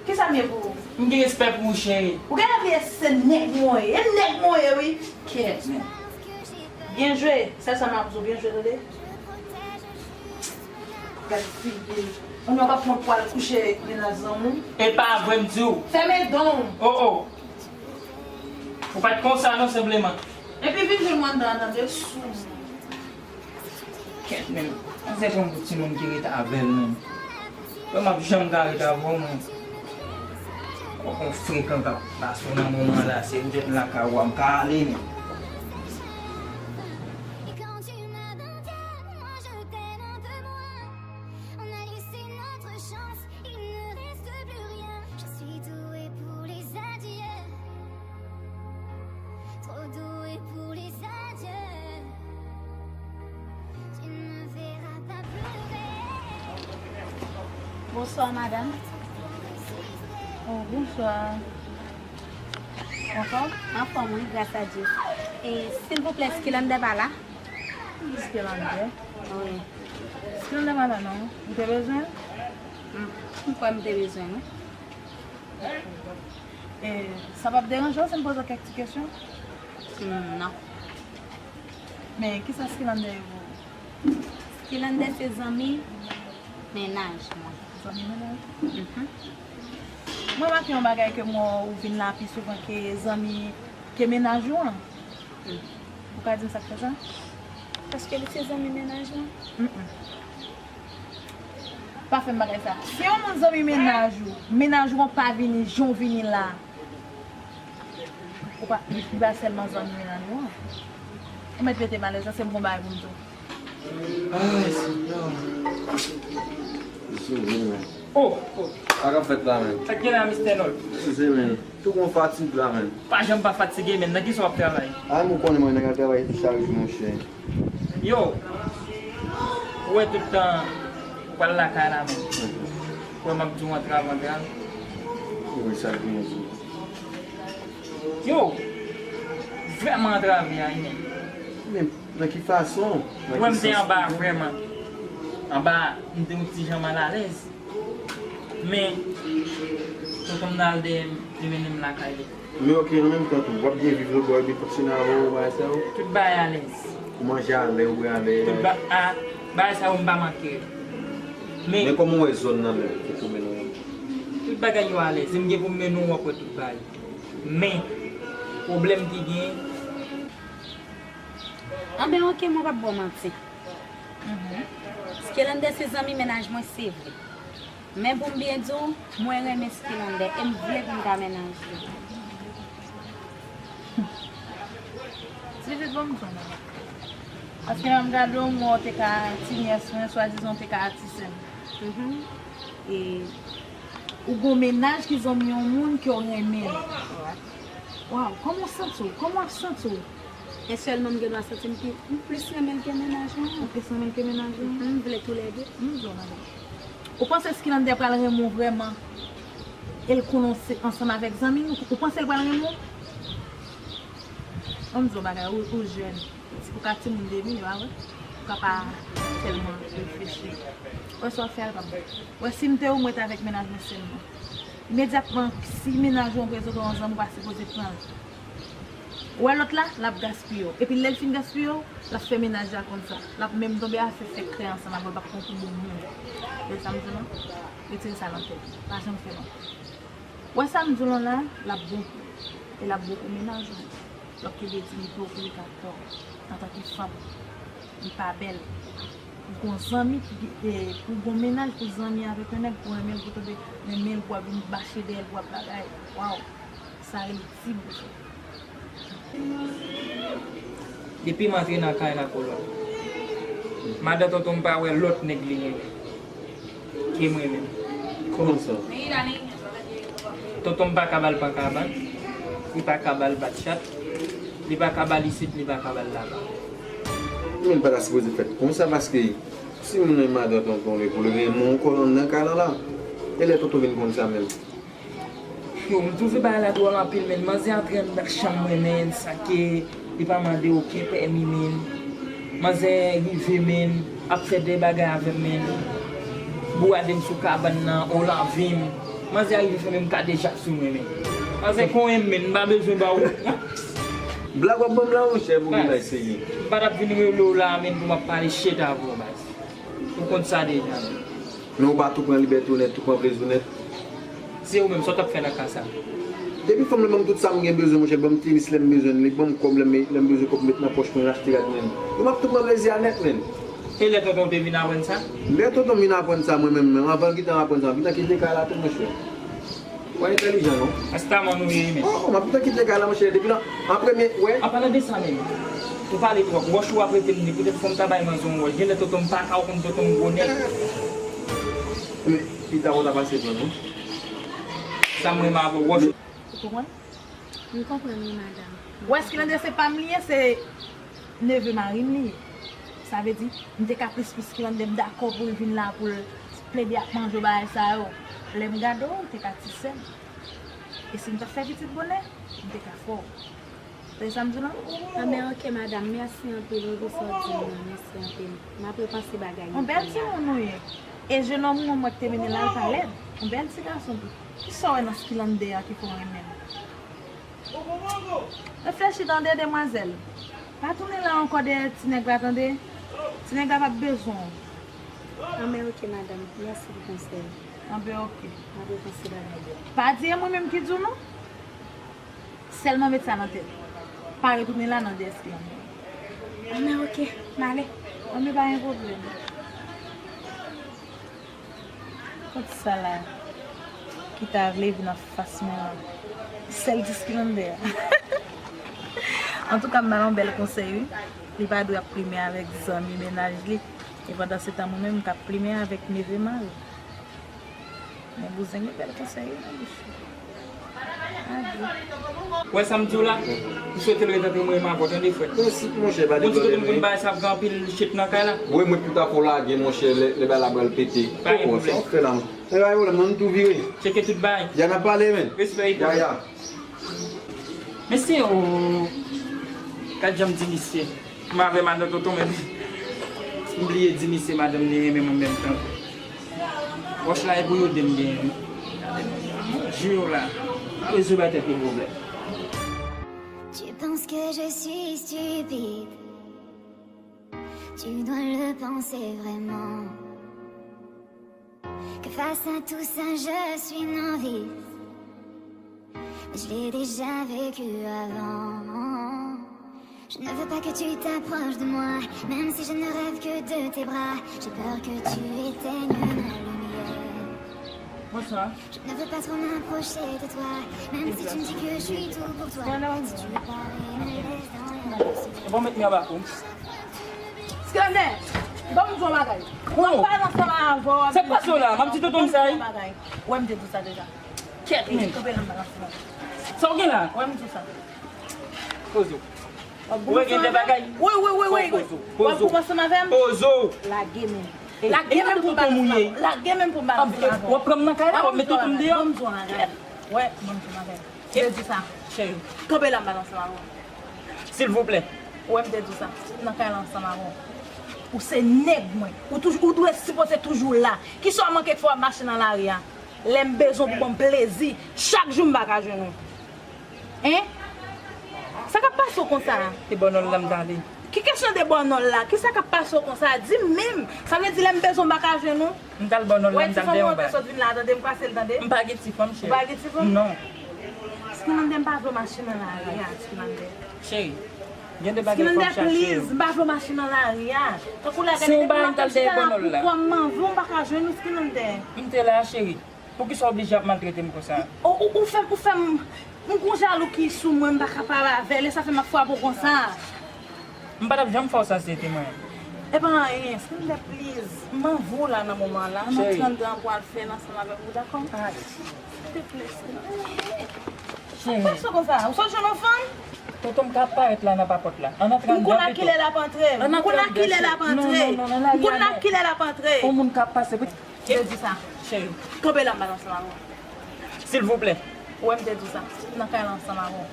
Kisa m ye pou ou? M gen respè pou ou, cheri. Ou genlè bliye se nèg mwen ye. E nèg mwen ye, wi. Kèt, men. Byen jwe. Sèl sa m ap di w, byen jwe, tande. Gad figi l. Kounye a w ap pran pwa l kouche mennaj zanmi w. E pa vre m di w. Fèmen don w. Oh, oh. Ou pa t konsa non, senpleman. Epi vin jwenn mwen anndan an, tande, sou. Kèt, men, manzè pran pou timoun ki ret avè l, men. Mwen, m ap janm ka ret avè w, mwen. Ou kon frekan k ap pase w nan moman la, se poutèt m lakay ou a m ka ale, men. Et quand tu m'abandonnes, moi je t'aime un peu moins. On a laissé notre chance, il ne reste plus rien. Je suis douée pour les adieux. Trop douée pour les adieux. Tu ne me verras pas pleurer. Bonsoir, madame. Oh, bonsoir. Anfòm? Anfòm, wi, gras a Dye. E, silvouplè, Skilander pa la? Skilander? Wi. Skilander pa la, non. Ou te bezwen l? M, m kwè m te bezwen l, wi. E, sa p ap deranje w si m poze w kèk ti kesyon? Mm, non. Men, kisa Skilander ye pou ou? Skilander se zanmi mennaj mwen. Zanmi mennaj? Mhm. Mwen remake yon bagay ke m wè ou vin la pi souvan ke zanmi, ke mennaj ou an. Mm. Ou ka di m sa k fè sa? Paske li se zanmi mennaj mwen. Mm-mm. Pa fè m bagay sa. Si yon moun zanmi mennaj ou, mennaj ou an pa vini jan w vini la, ou pa, li, li pa sèlman zanmi mennaj ou an. Ou mèt rete m alèz la, se m gon bagay pou m di w. Ay, Senyè. Sove mwen. Oh, oh. Sa k ap fèt la menm? Sa k gen la, Mistè Nòl? Sove mwen. Tou gon fatig la menm. Pa janm pa fatige, men nan kisa w ap travay? A, m konnen mwen nèg al travay chak jou, monchè. Yo, ou wè tout tan ou pral lakay la menm. Ou wè m ap di w antrave, antrave. Ou wè sa l gen di. Yo, vrèman antrave a, wi, men. Men nan ki fason? Ou wè m te anba vrèman. Anba, m te yon ti jan malalèz. Men, tonton m nan al dèyè m, li mennen m lakay li. Men oke, an menm tan tou, w ap byen viv lòtbò epi fonksyonè a voye w bagay sa yo? Tout bagay alèz. Ou manje alè, ou bwè alè. Tout ba-, a, bagay sa yo m pa manke. Men, men kòman w wè zòn nan menm, kote w mennen w? Tout bagay yo alèz, e m gen pou m mennen w, w ap wè tout bagay. Men, pwoblèm ki genyen. Anben, oke, mwen p ap ba w manti. Mhm. Skilander se zanmi mennaj mwen, se vre. Men pou m byen di w, mwen renmen Skilander e m vle pou m ta mennaj li. Ti pitit, bon, m di w non. Paske lè m gade w, m wè w te ka ti nyès mwen, swadizan w te ka ti sè m. Mhm. E ou gon mennaj ki zanmi yon moun ke w renmen l. Wi. Waw, kòman w santi w? Kòman w ap santi w? E sèlman m gen dwa santi m pi, m plis renmen l ke mennaj mwen an. Ou plis renmen l ke mennaj ou an? Mhm, m vle toulède. M di w, madanm. Ou panse Skilander pral renmen w vrèman? E l konnen w se ansanm avèk zanmi w? Ou panse l pral renmen w? An m di w bagay, ou, ou jèn. Ou ka timoun depi, ou pa wè? Ou ka pa tèlman reflechi. Wè sa w ap fè a, l p ap bon. Wè, si m te ou, mwen t avèk mennaj mwen sèlman. Imedyatman, si mennaj ou an prezante w yon zanmi, ou pa sipoze pran l. Ou wè lòt la, l ap gaspiye w. Epi lè l fin gaspiye w, l ap fè mennaj la konn sa. L ap menm tonbe a fè sekrè ansanm avè w, l p ap konn pou bon moun. Ou wè sa m di w lan? Retire sa nan tèt ou. Pa janm fè l ankò. Ou wè sa m di w lan la, l ap bon pou ou. E l ap bon pou mennaj ou. L ap kenbe diyite w pou li ka tò. Antanke fanm, li pa bèl. Ou gon zanmi ki, e, ou gon mennaj pou zanmi avèk yon nèg, pou renmen l, pou tonbe renmen l, pou ap vin mache dèyè l, pou ap bagay. Waw, sa rele ti boujwa. Depi m antre nan kay la, kolòn, madan tonton m pa wè lòt nèg li renmen ke mwen menm. Kòman sa? Tonton m pa ka ba l pan kabann, li pa ka ba l bat chat, li pa ka ba l isit, li pa ka ba l laba. Men l pa ta sipoze fèt konsa, paske si moun renmen madan tonton li, pou l renmen yon kolòn nan kay la la, e lè tonton vin konn sa menm? Yo, m twouve bagay la dwòl anpil, men manzè antre anndan chanm mwen, men, san ke li pa mande okenn pèmi, men. Manzè rive, men, ap fè de bagay avè m, men. Bourade m sou kabann nan, o lavi m. Manzè rive fè menm kadejak sou mwen, men. Manzè konyen m, men, m pa bezwen ba ou. Blag w ap ban m la, monchè, pou bagay serye. M pa t ap vin rele w la, men, pou m ap pale shit avè w, baz. Ou konn sa deja, men. Men ou pa tou pran libète w nèt, tou pran plezi w nèt. Se ou menm, sa w t ap fè nan ka sa? Depi fanm nan ban m tout sa m gen bezwen, monchè, ban m tenis lè m bezwen l, li ban m kòb lè m, lè m bezwen kòb m met nan pòch mwen, l achte rad mwen. Yo, m ap tou pran plezi a nèt, menn. E lè tonton te vin aprann sa? Lè tonton vin aprann sa, mwen menm, menm, anvan l gentan aprann sa, m gentan kite kay la tou, monchè. Ou entèlijan, non? Rastaman ou ye, men. Oh, oh, m ap gentan kite kay la, monchè, depi nan, an premye, wè. An palan de sa menm, ou pale twòp. Wòch ou ap rete m di, poutèt fò m ta bay manzè yon wòch. Genlè tonton m pa ka konn tonton m gwo nèg. Men, pita ou ta pase pran, non? Sa m renmen avè w, wòch. Ou konprann? M konprann wi, madanm. Ou wè Skilande se pa m li ye, se neve mari m li ye. Sa vle di, m te ka plis pou Skilande, m dakò pou l vin la pou l plede ap manje bagay sa yo. Lè m gade w, ou te ka ti sè m. E si m t ap fè pitit bonè, m te ka fè w. Tande sa m di w la? Anben, oke, madanm. Mèsi anpil wi pou sa w di m nan. Mèsi anpil. M ap repanse bagay yo. Yon bèl timoun ou ye. E jenòm ou an mwen k te mennen la, l pa lèd. Yon bèl ti gason tou. Kisa w wè nan Skilande a ki fè w renmen l? Reflechi tande, demwazèl. Pa tounen la ankò dèyè ti nèg la, tande. Ti nèg la p ap bezwen w. Anben, oke, madanm. Mèsi pou konsèy. Anben, oke. M ap repanse bagay yo. Pa di e mwen menm ki di w non. Sèlman met sa nan tèt. Pa retounen la nan dèyè Skilande. Anben, oke. M ale. Anben, pa gen pwoblèm. Kot sa la ki ta vle vin anfas mwen an? Sèl ti Skilande a. Antouka, m ba l yon bèl konsèy, wi. Li pa dwe ap plimen avèk zanmi mennaj li. E pandan se tan, mwen menm, m k ap plimen avèk neve mari. Men bouzen gen bèl konsèy, wi, nan bouch li. Adye. Wè sa m di w la? M swete l ret antre mwen menm avè w, tande, frè. Prensip, monchè, pa deplode, men. Moun sou kote m konn bagay sa ap gen anpil shit nan kay la. Bon, e mwen ki pou ta fè w lage, monchè, lè, lè bagay la pral pete. Pa gen pwoblèm. Sa w fè la, monchè? E pa gen pwoblèm, ann tou vire. Tcheke tout bagay. Ya n ap pale, men. Respè, ya, ya. Mesye, o, gad jan m di misye. M avè madan tonton, men m bliye di misye madanm li renmen mwen menm tan. Wòch la e pou yo de m genyen wi. Jwi w la. Pa bezwen bay tèt yo pwoblèm. Tu penses que je suis stupide? Tu dois le penser vraiment. Que face à tout ça, je suis novice. Mais je l'ai déjà vécu avant. Je ne veux pas que tu t'approches de moi, même si je ne rêve que de tes bras. J'ai peur que tu éteignes ma lumière. Bonsoir. Je ne veux pas trop m'approcher de toi, même si tu me dis que je suis tout pour toi. Si tu me parais, me laisse dans la douceur. Bon, met mi anba kou. Skilande, ban m di w yon bagay. M ap pale ansanm avè w. Sa k pase w la? M ap di tonton m sa, wi. Ban m di w yon bagay. Wè m te di w sa deja. Kèt, men. Kanpe la m pale ansanm avè w. Sa w gen la? Wè m di w sa. Poze w. Ou wè gen de bagay. Wi, wi, wi, wi. Poze w. W ap koupe ansanm avè m? Poze w. Lage men. Lage men pou m pale ansanm avè w. Lage men pou m pale ansanm avè w. W ap pran m nan kay la, w ap met tonton m deyò. Ban m di w yon bagay. Wè, ban m di w yon bagay. Te di sa. Cheri. Kanpe la m pale ansanm avè w. Silvouplè. Ou wè m te di w sa. M nan kay la ansanm avè w. Ou se nèg mwen. Ou toujou, ou dwe sipoze toujou la. Kisa w manke k fè w ap mache nan lari a? Lè m bezwen w pou ban m plezi, chak jou m pa ka jwenn ou. Hein? Sa k ap pase w konsa? E bònòl la m t ale. Ki kesyon de bònòl la? Kisa k ap pase w konsa? Di m menm. Sa vle di lè m bezwen w m pa ka jwenn ou? M t al bònòl la, m t al dèyè yon bagay. Wè ti fanm ou te sot vin la, tande, m pase l, tande. M pa gen ti fanm, cheri. Ou pa gen ti fanm? Non. Skilande, m pa vle w mache nan lari a, Skilande. Cheri, gen de bagay fò m chache yo. Skilande, please, m pa vle w mache nan lari a. Tankou lè gade depi m ap chita la pou pran manvi, m pa ka jwenn ou, Skilande. M te la, cheri. Poukisa w oblije ap maltrete m konsa? Ou, ou, ou fè, ou fè m, m gon jalouki sou mwen, m pa ka pale avè l, e sa fè m ap frape w konsa. M pa t ap janm fè w sa si se te mwen. E pa anyen, Skilande, please. M anvi w la nan moman la. Ann antre anndan pou al fè l ansanm avèk ou, dakò? Te plè, Skilande. Cheri. Sa k pase w konsa? Ou sot jwenn yon fanm? Tonton m ka ap parèt la nan papòt la. Ann antre anndan pito. M konn a kilè l ap antre. M konn a kilè l ap antre. Non, non, non, non, non. M konn a kilè l ap antre. Yon moun k ap pase. Te di sa. Cheri. Kanpe la m pale ansanm avè w. Silvouplè. Ou wè m te di w sa. M nan kay la ansanm avè w.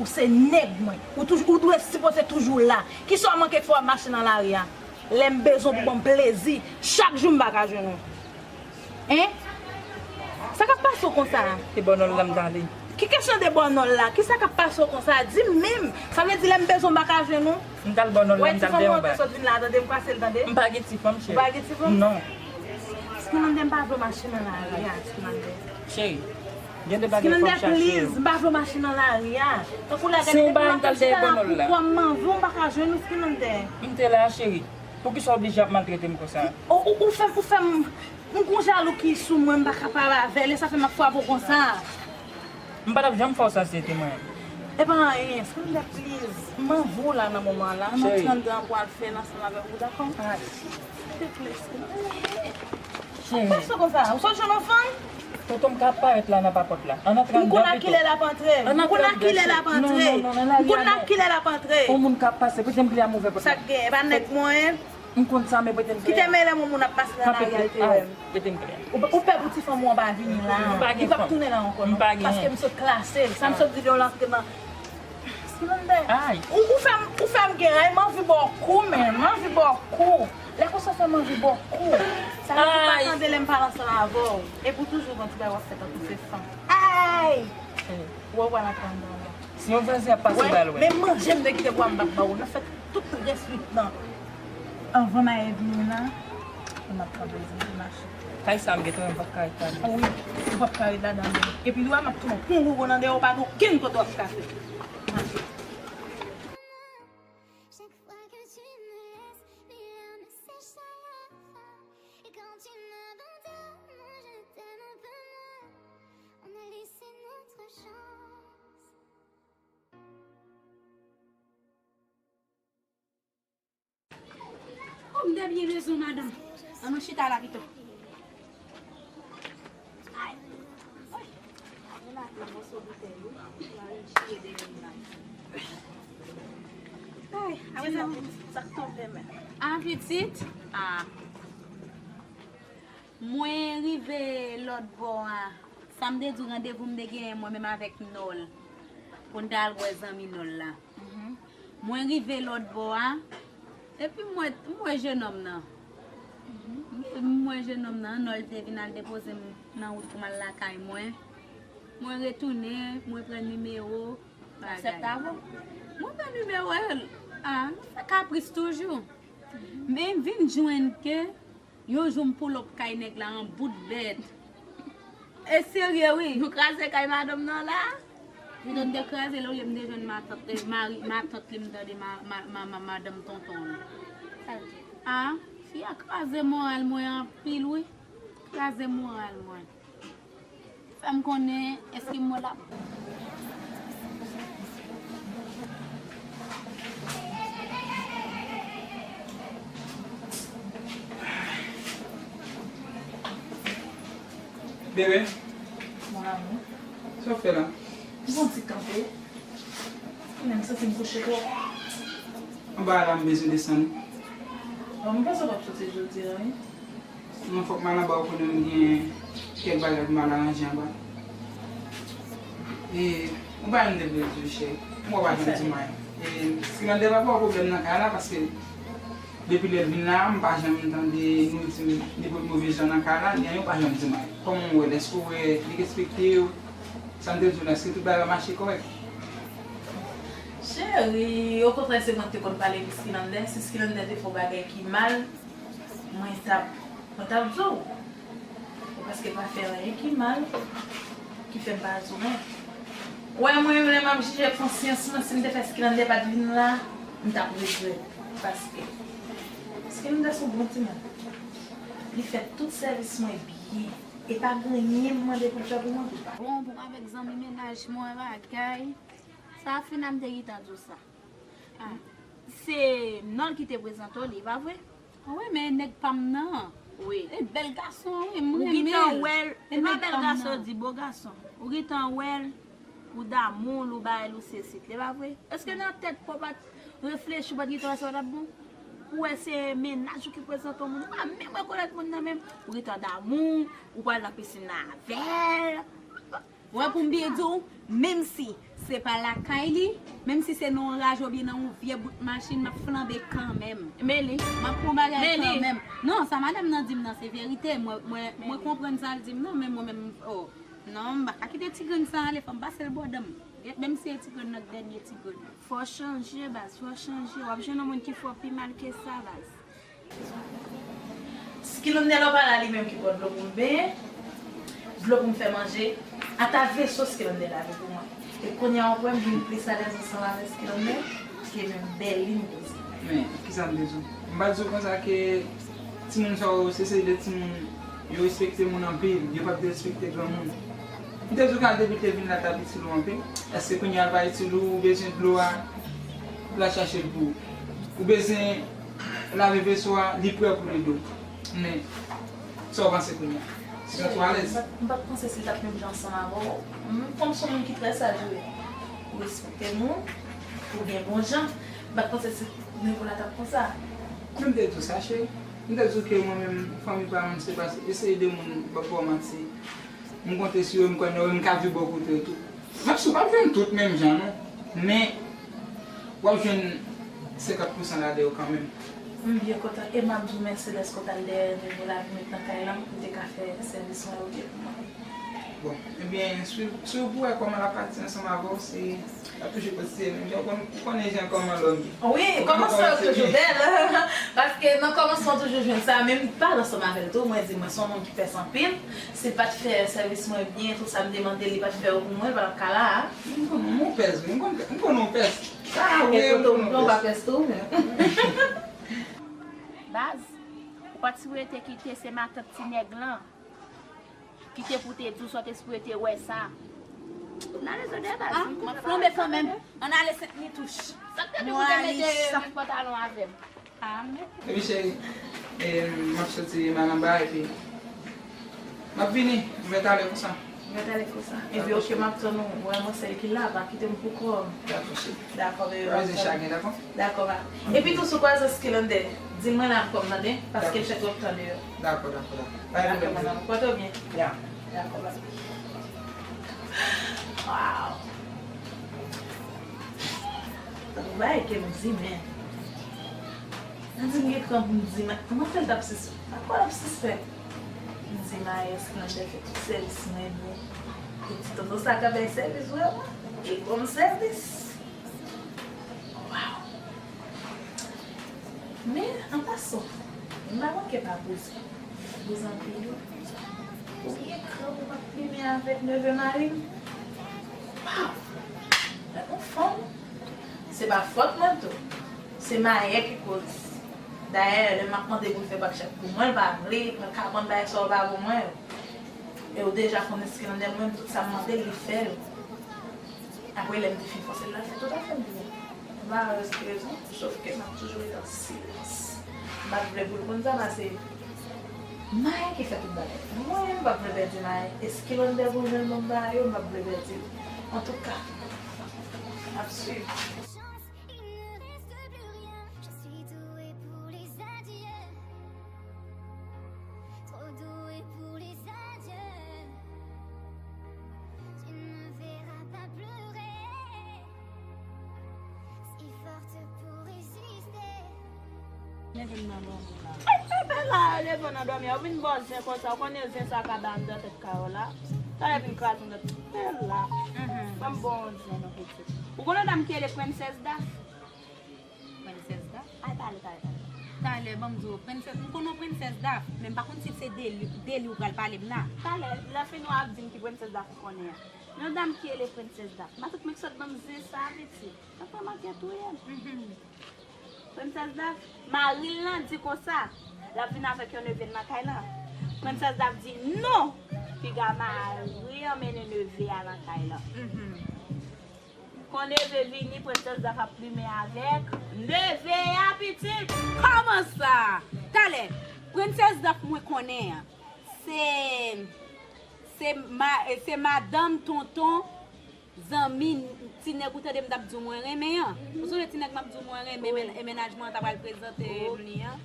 Ou se nèg mwen. Ou toujou, ou dwe sipoze toujou la. Kisa w manke k fè w ap mache nan lari a? Lè m bezwen w pou ban m plezi, chak jou m pa ka jwenn ou. Hein? Sa k ap pase w konsa? E bònòl la m t ale. Ki kesyon de bònòl la? Kisa k ap pase w konsa? Di m menm. Sa vle di lè m bezwen w m pa ka jwenn ou? M t al bònòl la, m t al dèyè yon bagay. Wè ti fanm ou te sot vin la, tande, m pase l, tande. M pa gen ti fanm, cheri. Ou pa gen ti fanm? Non. Skilande, m pa vle w mache nan lari a, Skilande. Cheri, Gen de bagay fò m chache yo. Skilander, please, m pa vle w mache nan lari a. Tankou la, gade depi m ap chita la pou kò m, m anvi w, m pa ka jwenn ou, Skilander. M te la, cheri. Poukisa w oblije ap maltrete m konsa? Ou, ou, ou fè, ou fè m, m gon jalou ki sou mwen, m pa kapab avè l, e sa fè m ap frape w konsa. M pa t ap janm fè w sa si se te mwen. E pa anyen, Skilander, please. M anvi w la nan moman la, m antre anndan pou al fè l ansanm avèk ou, dakò? Te plè, Skilander. Cheri. Ou pa sou konsa, ou sot jwenn yon fanm? Tonton m ka ap parèt la nan pa pòt la. Ann antre anndan pito. M konn a kilè l ap antre. M konn a kilè l ap antre. Non, non, non, nan lari a non. M konn a kilè l ap antre. Yon moun k ap pase, prete m kle a m ouvè pòt la. Sa k gen? E pa nèg mwen? M konn sa, men prete m kle a. Kite m rele yon moun ap pase nan lari a, l te wè m. Prete m kle a. Ou, ou pè pou ti fanm ou an pa vini la. M pa gen fanm. Li p ap tounen la ankò non. M pa gen. Paske m sot klase l. Sa m sot di l yo l antre nan Skilander. Ay. Ou, ou fè m, ou fè m gen ray, m anvi ba w kou, men, m anvi ba w kou. Lè konsa fè m anvi ba w kou. Sa vle di ou pa tande lè m pale ansanm avè w. Epi w toujou gon ti bagay w ap fè tankou se fanm. Ay! Ou wè w pral antre anndan la. Si yon vazen ap pase, ba l wè. Men manje m te kite pou m ap ba w. Nan fè tout rès lit lan. Anvan Maye vini la, m ap pran plezi m pou mache. Kay sa m gentan, m p ap ka ret ladan. Wi, ou p ap ka ret ladan, men. Epi lè w a m ap tounen yon pon gogo nan dèyè w, pa gen okenn kote w ap ka fè. Mache. Chaque fois que tu me laisses, mes larmes sèchent à la fois. Et quand tu m'abandonnes, moi je t'aime un peu moins. On a laissé notre chance. Oh, m te byen bezwen madanm. Ann nou chita la pito. Ay. Ay. Ay, apre sa, sa k tonbe men. Ah, pitit? Ah. Mwen rive lòt bò a. Sa m te di w, randevou m te genyen mwen menm avèk Nòl. Pou n t al wè zanmi Nòl la. Mwen rive lòt bò a. Epi m wè, m wè jenòm nan. M wè jenòm nan, Nòl te vin al depoze m nan wout pou m al lakay mwen. Mwen retounen, mwen pran nimewo bagay. Mwen pran nimewo l. Ah, nou fè kapris toujou. Men m vin jwenn ke yon jou m pull up kay nèg la an bout bèt. E serye wi. Nou kraze kay madanm nan la? Pito n te kraze l olye m te jwenn matant, eh, mari, matant li m tande ma, ma, ma, ma, madanm tonton l. Sa l di? Ah, fi a kraze moral mwen anpil wi. Kraze moral mwen. Fè m konnen, èske m wè l ap. Bebe. Mon amour. Sa w fè la? M fè yon ti kanpe. Menm santi m kouche twòp. Anba a la, m bezwen desann. Bon, m panse w p ap soti jodi a, wi. Non, fòk m al anba, ou konnen m gen kèk bagay pou m al aranje anba. E, yon bagay m te vle di w, cheri. M wè w pa janm di m anyen. E, Skilander pa ba w pwoblèm nan kay la, paske depi lè l vin la, m pa janm tande nou di m nenpòt move jan nan kay la, ni anyen, ou pa janm di m anyen. Kòman w wè l? Èske w wè li respekte w? Sa m te di w la, èske tout bagay ap mache kòrèk? Cheri, okontrè, se mwen ki te konn pale pou Skilander. Si Skilander te fè yon bagay ki mal, mwen t ap, mwen t ap di w. Ou paske pa fè anyen ki mal, ki fè m pa di w anyen. Ou wè mwen menm, lè m ap jije konsyans mwen, si m te fè Skilander pa t vin la, m t ap regrèt. Paske Skilander se yon bon timoun. Li fè tout sèvis mwen byen. E pa gen anyen m mande pou l fè pou mwen tou. Bon, pou m avèk zanmi mennaj mwen bagay. Sa fina m te gentan di w sa. Ah, se Nòl ki te prezante w li, pa vre? Wi, men nèg pa m nan. Wi. E bèl gason, wi, m renmen l. Ou gentan wè l, e pa bèl gason, di bo gason. Ou gentan wè l, ou damou l, ou ba l, ou sesi, e pa vre? Èske nan tèt pa w pa t reflechi, w pa t gentan wè sa pa t ap bon? Ou wè se mennaj ou ki prezante w moun, ou pa menm rekonèt moun nan menm. Ou gentan damou, ou pral nan pisin nan avè l. Wè, pou m byen di w, menm si se pa lakay li, menm si se nan yon raj oubyen nan yon vye bout machin, m ap flanbe kanmenm. Men li. M ap pran bagay kanmenm. Non, sa madanm nan di m nan se verite. Mwen, mwen, mwen konprann sa l di m nan, men mwen menm, oh, non, m pa ka kite ti grenn sa ale, fò m pase l bò dan m. Menm si e ti grenn nan, dènye ti grenn. Fò w chanje, baz, fò w chanje. W ap jwenn yon moun ki fè w pi mal ke sa, baz. Skilander lè w pa la, li menm ki pran dlo pou m benyen, dlo pou m fè manje. Ata veso Skilande lave pou mwen. E kounye a w wè m vin plis alèz ansanm avè Skilande ke menm Bèlin koze. Men, kisa m te di w? M pa di w konsa ke timoun sa yo, se, se de timoun, yo respekte moun anpil, yo p ap derespekte granmoun. M te di w kal depi te vin la t ap itil ou anpil. Èske kounye a l pa itil ou, ou bezwen dlo a, l al chache l pou ou. Ou bezwen lave veso a, li prè pou li dlo. Men, sa w panse kounye a? Sinon, tou alèz. M pa t, m pa t panse si l t ap menm jan ansanm avè w. M, kòm se yon moun ki trè saj, wi. Ou respekte moun, ou gen bon jan. M pa t panse si nivo la t ap konsa. Men m te di w sa, cheri. M te di w ke mwen menm, fanmi pa m, se pa eseye de moun, m p ap ba w manti. M konte sou yo, m kwè nan yo, m ka viv bò kote yo tou. Menm si w p ap jwenn tout menm jan, non. Men, w ap jwenn senkant pousan ladan yo kanmenm. M byen kontan. E m ap di w mèsi dèske w t al dèyè nivo la vin ret nan kay la, pou w te ka fè sèvis mwen yo byen pou mwen. Bon, ebyen, swiv, swiv pou w wè kòman l ap pati ansanm avè w, se, l ap toujou kontinye menm jan. Ou konn, ou konnen jan kòman lòm ye. Wi, kòmansman yo toujou bèl. Paske nan kòmansman w toujou jwenn sa, menm pale ansanm avè l tou, mwen di, mwen se yon moun ki pès anpil. Si l pa t fè sèvis mwen byen, tout sa m te mande l, li pa t fè yo pou mwen, l pa t ap ka la a. M konn ou pès, wi. M konn, m konn ou pès. Ah, wi, m konn ou pès. Baz, ou pa t sipoze te kite se matant ti nèg lan ki te pou te di w sa w te sipoze te wè sa. N ale zòdè baz. Ah, m ap flanbe kanmenm. Ann ale Sent Nitouch. Sa k te di pou te mete menm pantalon avè m? Epi cheri, e, m ap soti m al anba epi m ap vini, m mèt ale konsa. M mèt ale konsa. Epi oke, m ap tann ou. Wè mwen sèl ki la, pa kite m poukò m. Dakò cheri. Dakò, bebe. Pa bezwen chagren, dakò? Dakò, ba. Epi tou si w kwaze Skilande, di mwen la ankò m tande, paske m chèche w ap tande yo. Dakò, dakò, dakò. Pa gen pwoblèm. Dakò, mon amour. Pòte w byen. Ya. Dakò, ba. Wow. Tankou bagay ke m di, men. M di m gen kran pou m di, men kòman fè l t ap sispèk? Akwè l ap sispèk? M di, Maes, Skilande fè tout sèvis mwen byen. Epi ti tonton sa ka bay sèvis vrèman. Li ban m sèvis. Wow. Men, an pasan, m pa manke pa poze. Poze anpil, wi. Ou gen kran pou w pa plimen avèk neve mari m? Wow! Gad yon fanm! Se pa fòt mwen tou. Se Maes ki koz. Dayè, lè m ap mande pou l fè bak chèk pou mwen, l pa vle, pran kabann bagay sa yo pa pou mwen yo. E w deja konnen Skilande mwen, tout sa m mande l, li fè l. Apre, lè m te fin fòse l, l al fè tout afè l byen. M pa wè rezon, sòf ke m ap toujou rete an silans. M pa t vle pou l konn sa, paske Maes ki fè tout bagay. Mwen, m pa t vle pèdi Maes. E Skilande pou jwenn ban m ba yo, m pa t vle pèdi l. Antouka, m ap swiv. Chance, il ne reste plus rien. Je suis douée pour les adieux. Trop douée pour les adieux. Tu ne me verras pas pleurer. Si forte pour résister. Leve m nan dòmi la. Ay, bebe la, leve w nan dòmi a. Ou vin ba w zen konsa, ou konnen zen sa ka ba anndan tèt kay w la. Talè vin kraze anndan tèt la. Ban m ba w zen, non, pitit. Ou konnen dam ki rele Prensès Daf? Prensès Daf? Ay, pale, pale, pale. Talè, ban m di w, Prensès, m konnen w Prensès Daf, men m pa konn si se de li, de li ou pral pale m la. Talè, lè fini w ap di m ki Prensès Daf ou konnen an. Yon dam ki rele Prensès Daf. Matant mwen ki sot ban m zen sa, pitit. Sa fè m anke touye m. Prensès Daf, mari l lan di konsa, l ap vin avèk yon neve nan kay lan. Prensès Daf di non, piga mari an mennen neve a nan kay lan. Kon neve vini, Prensès Daf ap plimen avèk neve a, pitit. Kòman sa? Talè, Prensès Daf mwen konnen an, se, se ma-, se madanm tonton zanmi ti nèg ou tande m t ap di w mwen renmen an. Ou sonje ti nèg m ap di w mwen renmen, men-, e mennaj mwen an ta pral prezante m li an?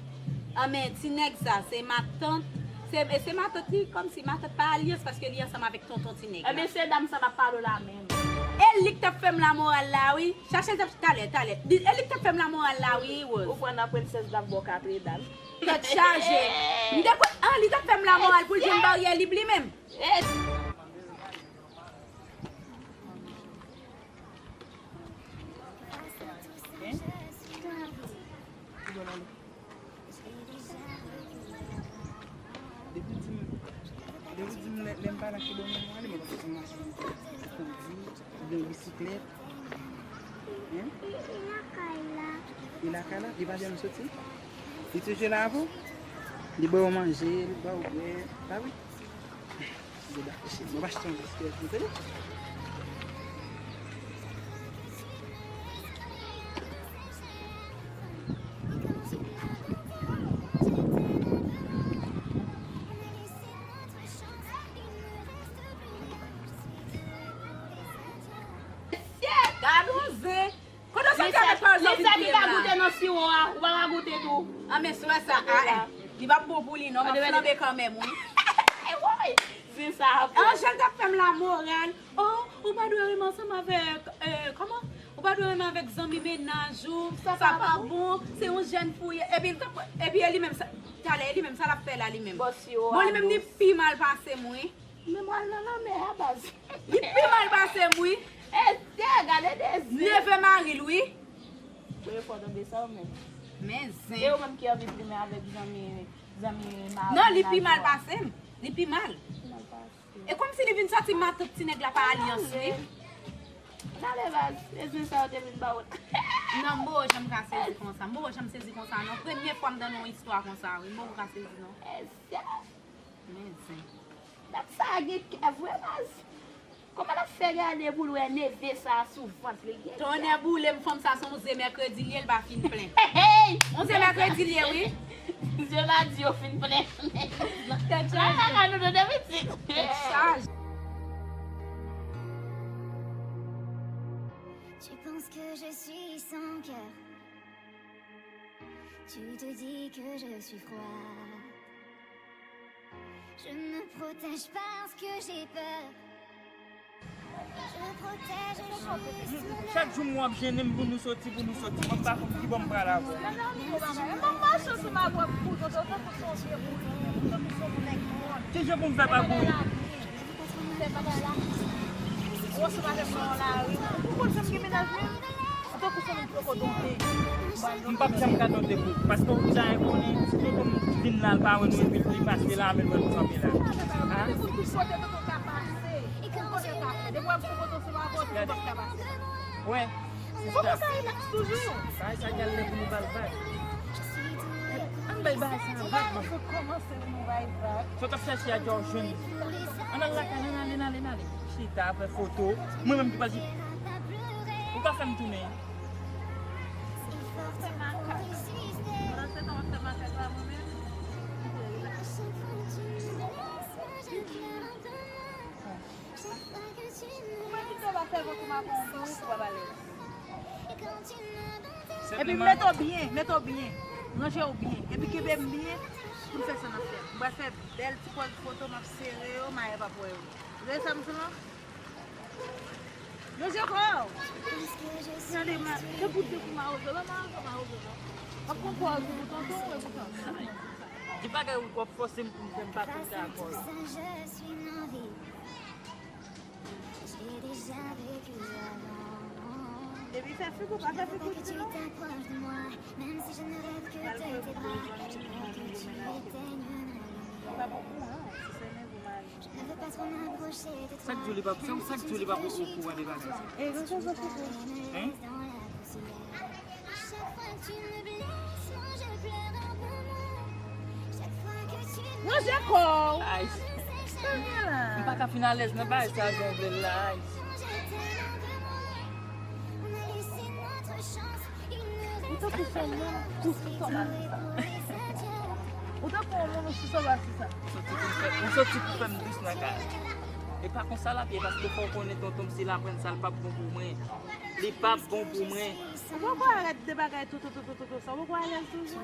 An, men ti nèg sa, se matant, se, e se matant li, kòmsi matant pa alyans, paske li ansanm avèk tonton ti nèg la. Ebyen, se dam sa m ap pale w la menm. E li k t ap fè m lamoral la, wi. Chache zèb talè, talè. Li, e li k t ap fè m lamoral la, wi, Rose. Ou pran nan Prensès Daf bò katre dam. Tèt chaje. M te kwè, an, li t ap fè m lamoral pou l jwenn baryè lib li menm. Depi w di m, depi w di m lè, lè m pa la ki dòmi mwen ale, mwen Ou mache nan kondi, ou gen bisiklèt. Hein? Li lakay la. Li lakay la? Li pa janm soti? Li toujou la avè w? Li ba w manje, li ba w bwè, pa vre? Mwen pa achte yon bisiklèt pou tande. Mesye, gad yon zen. Kote w soti avèk pa zòt vin touye m la? Misye ki pa goute nan siwo a, ou pa ka goute tou. An men sou sa a, eh. Li p ap bon pou li non, m ap flanbe kanmenm wi. Woy, zen sa a bon. Angel t ap fè m lamoral. Oh, ou pa dwe renmen ansanm avèk, eh, kòman? Ou pa dwe renmen avèk zanmi mennaj ou. Sa pa bon. Se yon jèn fi w ye. Epi l t ap, epi e li menm sa, talè e li menm sa l ap fè la li menm. Bon, li menm li pi mal pase m wi. Men m al nan lanmè a baz. Li pi mal pase m wi. Estè, gade de zen. Neve mari l wi. Ou e fò tande sa ou menm. Men zen. E ou menm ki anvi plimen avèk zanmi, zanmi mari. Non, li pi mal pase m. Li pi mal. Pi mal pase. E kòmsi li vin sòti matant ti nèg la pa alyans wi. N ale baz, e zen sa yo te vin ba ou. Non, m poko janm ka sezi konsa. M poko janm sezi konsa non. Premye fwa m tande yon istwa konsa wi. M poko ka sezi non. Estè. Men zen. Nèg sa a gen kè vre baz. Kòman l ap fè gade pou l wè neve sa a sou vant li? Tonnè boule m, fanm sa se yon zen mèkredi l ye, l pa fin plen. Hey! Yon zen mèkredi l ye wi. Zen madi yo fin plen. Tèt chaje. Kaka nou tande pitit. Tèt chaje. Tu penses que je suis sans cœur. Tu te dis que je suis froide. Je me protège parce que j'ai peur. Je protège juste mon âme. Chak jou m wè w ap jennen m pou nou soti, pou nou soti. Mwen m pa konn ki bò m pral avè w. M ap mache sou mabwè pou kote w tankou se yon vye boul, tankou se yon nèg mòn. Ki jan pou m fè pa kouri? Fè bagay la. Ou ansanm avèk mwen nan lari. Ou konn jan m gen mennaj mwen? Ou tankou se yon moun ki poko donte. M p ap janm ka donte kou. Paske ou deja konnen, si tonton m vin la, l pa wè nou, epi li pase la, men l wè nou kanpe la. Hein? Tout kote tonton ka pase. Tout kote l ka fè. Depi w wè m sou kote w sou mabwè, tonton p ap ka pase. Wè. Fòk ou ka rilaks toujou. Bagay sa gen lè pou nou ba l vag. Ann bay bagay sa a vag, man. Fòk kòmanse pou nou bay vag. Sa w t ap chache a djòl jwenn li. Ann al lakay, ann ale, ann ale, ann ale. Chita, fè foto. Mwen menm ki pral chita. Ou ka fè m tounen. Fè makak. Pandan se tan w ap fè makak la, mwen menm, m te rilaks. Ou mèt kite w pa fè vant ou makonn pou ou, pou w pa pale. Epi mete w byen, mete w byen. Ranje w byen. Epi kenbe m byen pou n fè sa n ap fè. M pral fè bèl ti pòz foto, m ap sere yo, Maya p ap wè yo. Ou tande sa m di w lan? Yo je kò w. Gade, ma, se pou de kou mawozo la, mawozo, mawozo la. W ap pran pòz ou pou tonton ou e pou tanti. Di bagay ou w ap fòse m pou m fè m pa fin dakò. Depi fè figi w pa fè figi w di non. Mal fè pou zanmi mari yo mennaj yo. Li pa pou kouran, si se nèg ou mari. Sa k di w li pa, sa, sa k di w li pa poko okouran de bagay sa? E, sa, sa, sa, sa. Hein? Ranje kò w. Ay. M pa ka fin alèz nan bagay sa jan w vle l la, ay. Ou tankou se yon moun pou sou sòba. Ou tankou yon moun sou sòba, se sa. Ou soti pou fè, ou soti pou fè m dous nan kay la. E pa konsa l ap ye, paske fò w konnen tonton m, si l aprann sa, l p ap bon pou mwen. Li p ap bon pou mwen. Ou poko arèt de bagay tonton, tonton, tonton sa. Ou poko alèz toujou.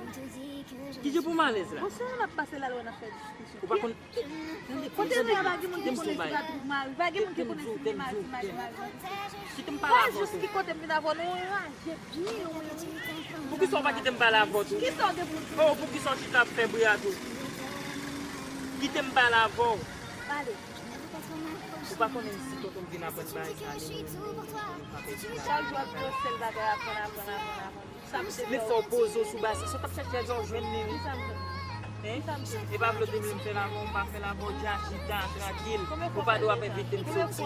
Kijan pou m alèz la? Bon, si nou ap pase la, lè n ap fè diskisyon. Ou pa konn. Kote nou ye a, pa gen moun ki konnen si pa twouv mari, pa gen moun ki konnen si gen mari, mari, mari. Kite m pale avè w tou. Jis ki kote m vin avè w, nou raje byen, wi, wi. Poukisa w pa kite m pale avè w tou? Kisa w gen pou di? Oh, poukisa w chita ap fè bri a tou? Kite m pale avè w. Pale. Ou pa konnen si tonton m vin aprann bagay sa, li menm, li menm, li menm, li menm, li menm. Chak jou ap di w sèl bagay aprann, aprann, aprann, aprann. Men fò w poze w sou bagay sa. Sa w t ap chache a, w jwenn li, wi. Hein? E pa vle w te vle m fè l avè w, m pa fè l avè w, dja chita, trankil. Ou pa dwe ap envite m soti. M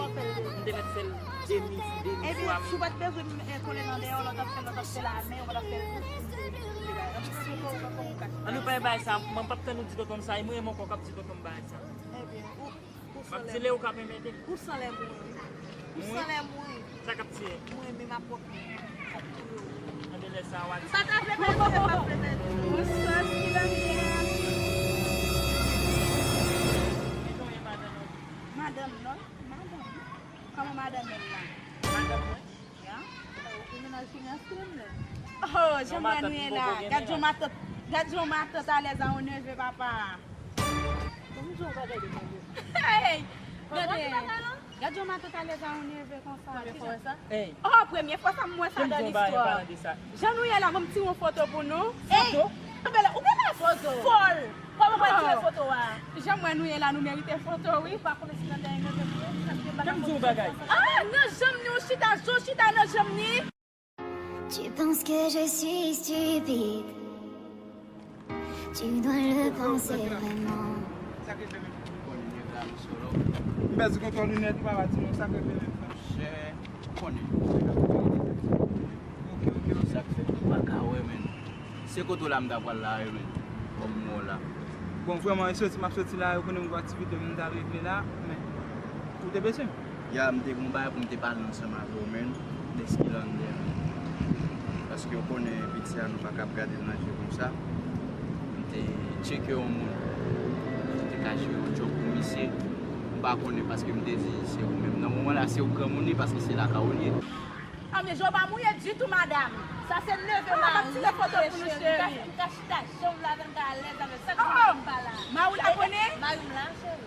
te mèt fè l demi, demi swa menm. Ebyen, si w pa t bezwen m, eh, kole nan dèyè w, lè w t ap fè, lè w t ap fè lame, ou pa t ap fè l tou. An nou pa bay sa, mwen p ap tann ou di tonton m sa, e mwen menm ankò k ap di tonton m bay sa. Ebyen, ou, ou san lè. M ap di l e ou k ap enmède. Ou san lè mouri. Ou san lè mouri. Sa k ap tiye? Mwen menm ap pwòp mwen. Anben lè sa a w a di. M pa ta vle pèdi, m pa vle pèdi. Bonswa, Skilande. Kijan w ye, madanm? Madanm non? Madanm. Kòman madanm menm nan? Madanm mwen? Ya. Ou mennaj fini a Skilande. Oh, jan mwen nou ye la. Gad jan matant, gad jan matant alèz a yon neve papa. Bon, m di yon bagay de mwen. Hey! Gade. Gad yon matant alèz a yon neve konsa. Premye fwa w wè sa? Hey. Oh, premye fwa sa m wè sa nan listwa. Jan nou ye la, ban m tire yon foto pou nou. Hey! Foto? Ou gen la foto? Fòl! Kòman w pral tire foto a? Jan m wè nou ye la, nou merite foto, wi. Ou pa konnen si nan dèyè neve pou yo, sa ki gen bagay. Kèm di yon bagay. Ah, nan janm ni, ou chita, jo chita nan janm ni. Tu penses que je suis stupide? Tu dois le penser vraiment. M pèdi kontwòl linèt ou papa di nou sa k rive menm frè. Monchè, ou konnen. Ok, ok, ok. Sa k fèt, m pa ka wè, men. Se kote w la m ta pral la, wi, men. Kòm mwen la. Bon, vrèman, e soti, m ap soti la, ou konnen m gen aktivite m ta regle la, men ou te bezwen m? Ya, m te gen yon bagay pou m te pale ansanm avè w, men, de Skilande, men. Paske w konnen, piti a, nou pa ka ap gade l nan je konsa. M te tcheke yon moun ki te ka jere yon djòb pou misye. M pa konnen, paske m te di, se ou menm. Nan moman la, se ou granmoun li, paske se lakay ou li ye. Ah, men je w pa mouye ditou, madanm. Sa se neve mari m, cheri. M ka chita jan m vle avè l, m ka alèz avè l. Sa k fè m pa la? Mari w la konnen? Mari m la, cheri.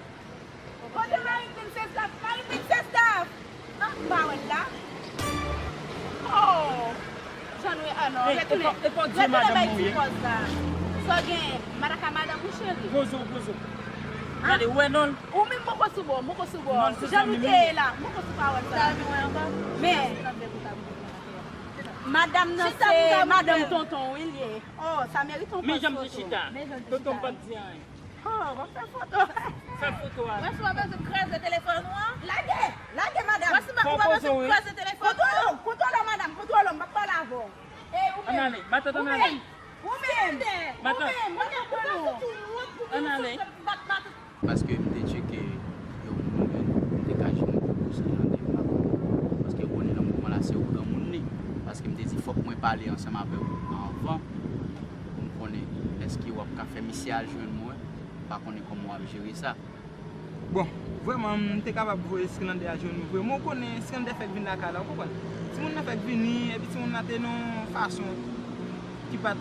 Kote mari Princess Daph? Mari Princess Daph! Ah, m pa wè l la. Oh! Jan nou ye, ah non, retounen. Retounen bay ti pòz la. Sa w gen? Madaka madanm ou, cheri? Poze w, poze w. Gade, ou wè non l? Ou menm poko sou bò, poko sou bò. Jan nou te ye la, poko sou pawòl sa. Men, madanm nan se madanm tonton, wi, l ye. Oh, sa merite yon pòz foto. Men jan m te chita. Tonton m pa t di anyen. Oh, w ap fè foto. Fè foto a. Wè si w pa bezwen kraze telefòn ou an. Lage, lage, madanm. Wè si w pa bezwen kraze telefòn ou an. Kontwole w, kontwole w, madanm, kontwole w, m p ap pale avè w. Ey, ou menm. Ann ale, matant, ann ale. Ou menm, ou menm, ou menm, ou menm, ou menm. Ann ale. Paske m te tcheke yon moun, m te ka jwenn yon pwofesè nan depa. Paske w konnen nan moman la se yon granmoun li. Paske m te di fòk mwen pale ansanm avè w anvan pou m konnen èske w ap ka fè misye al jwenn mwen, m pa konnen kòman w ap jere sa. Bon, vrèman, m te kapab voye Skilande a jwenn ou vre. Men w konnen, Skilande fèk vin lakay la, ou konprann? Timoun nan fèk vini, epi timoun nan te nan yon fason ki pa t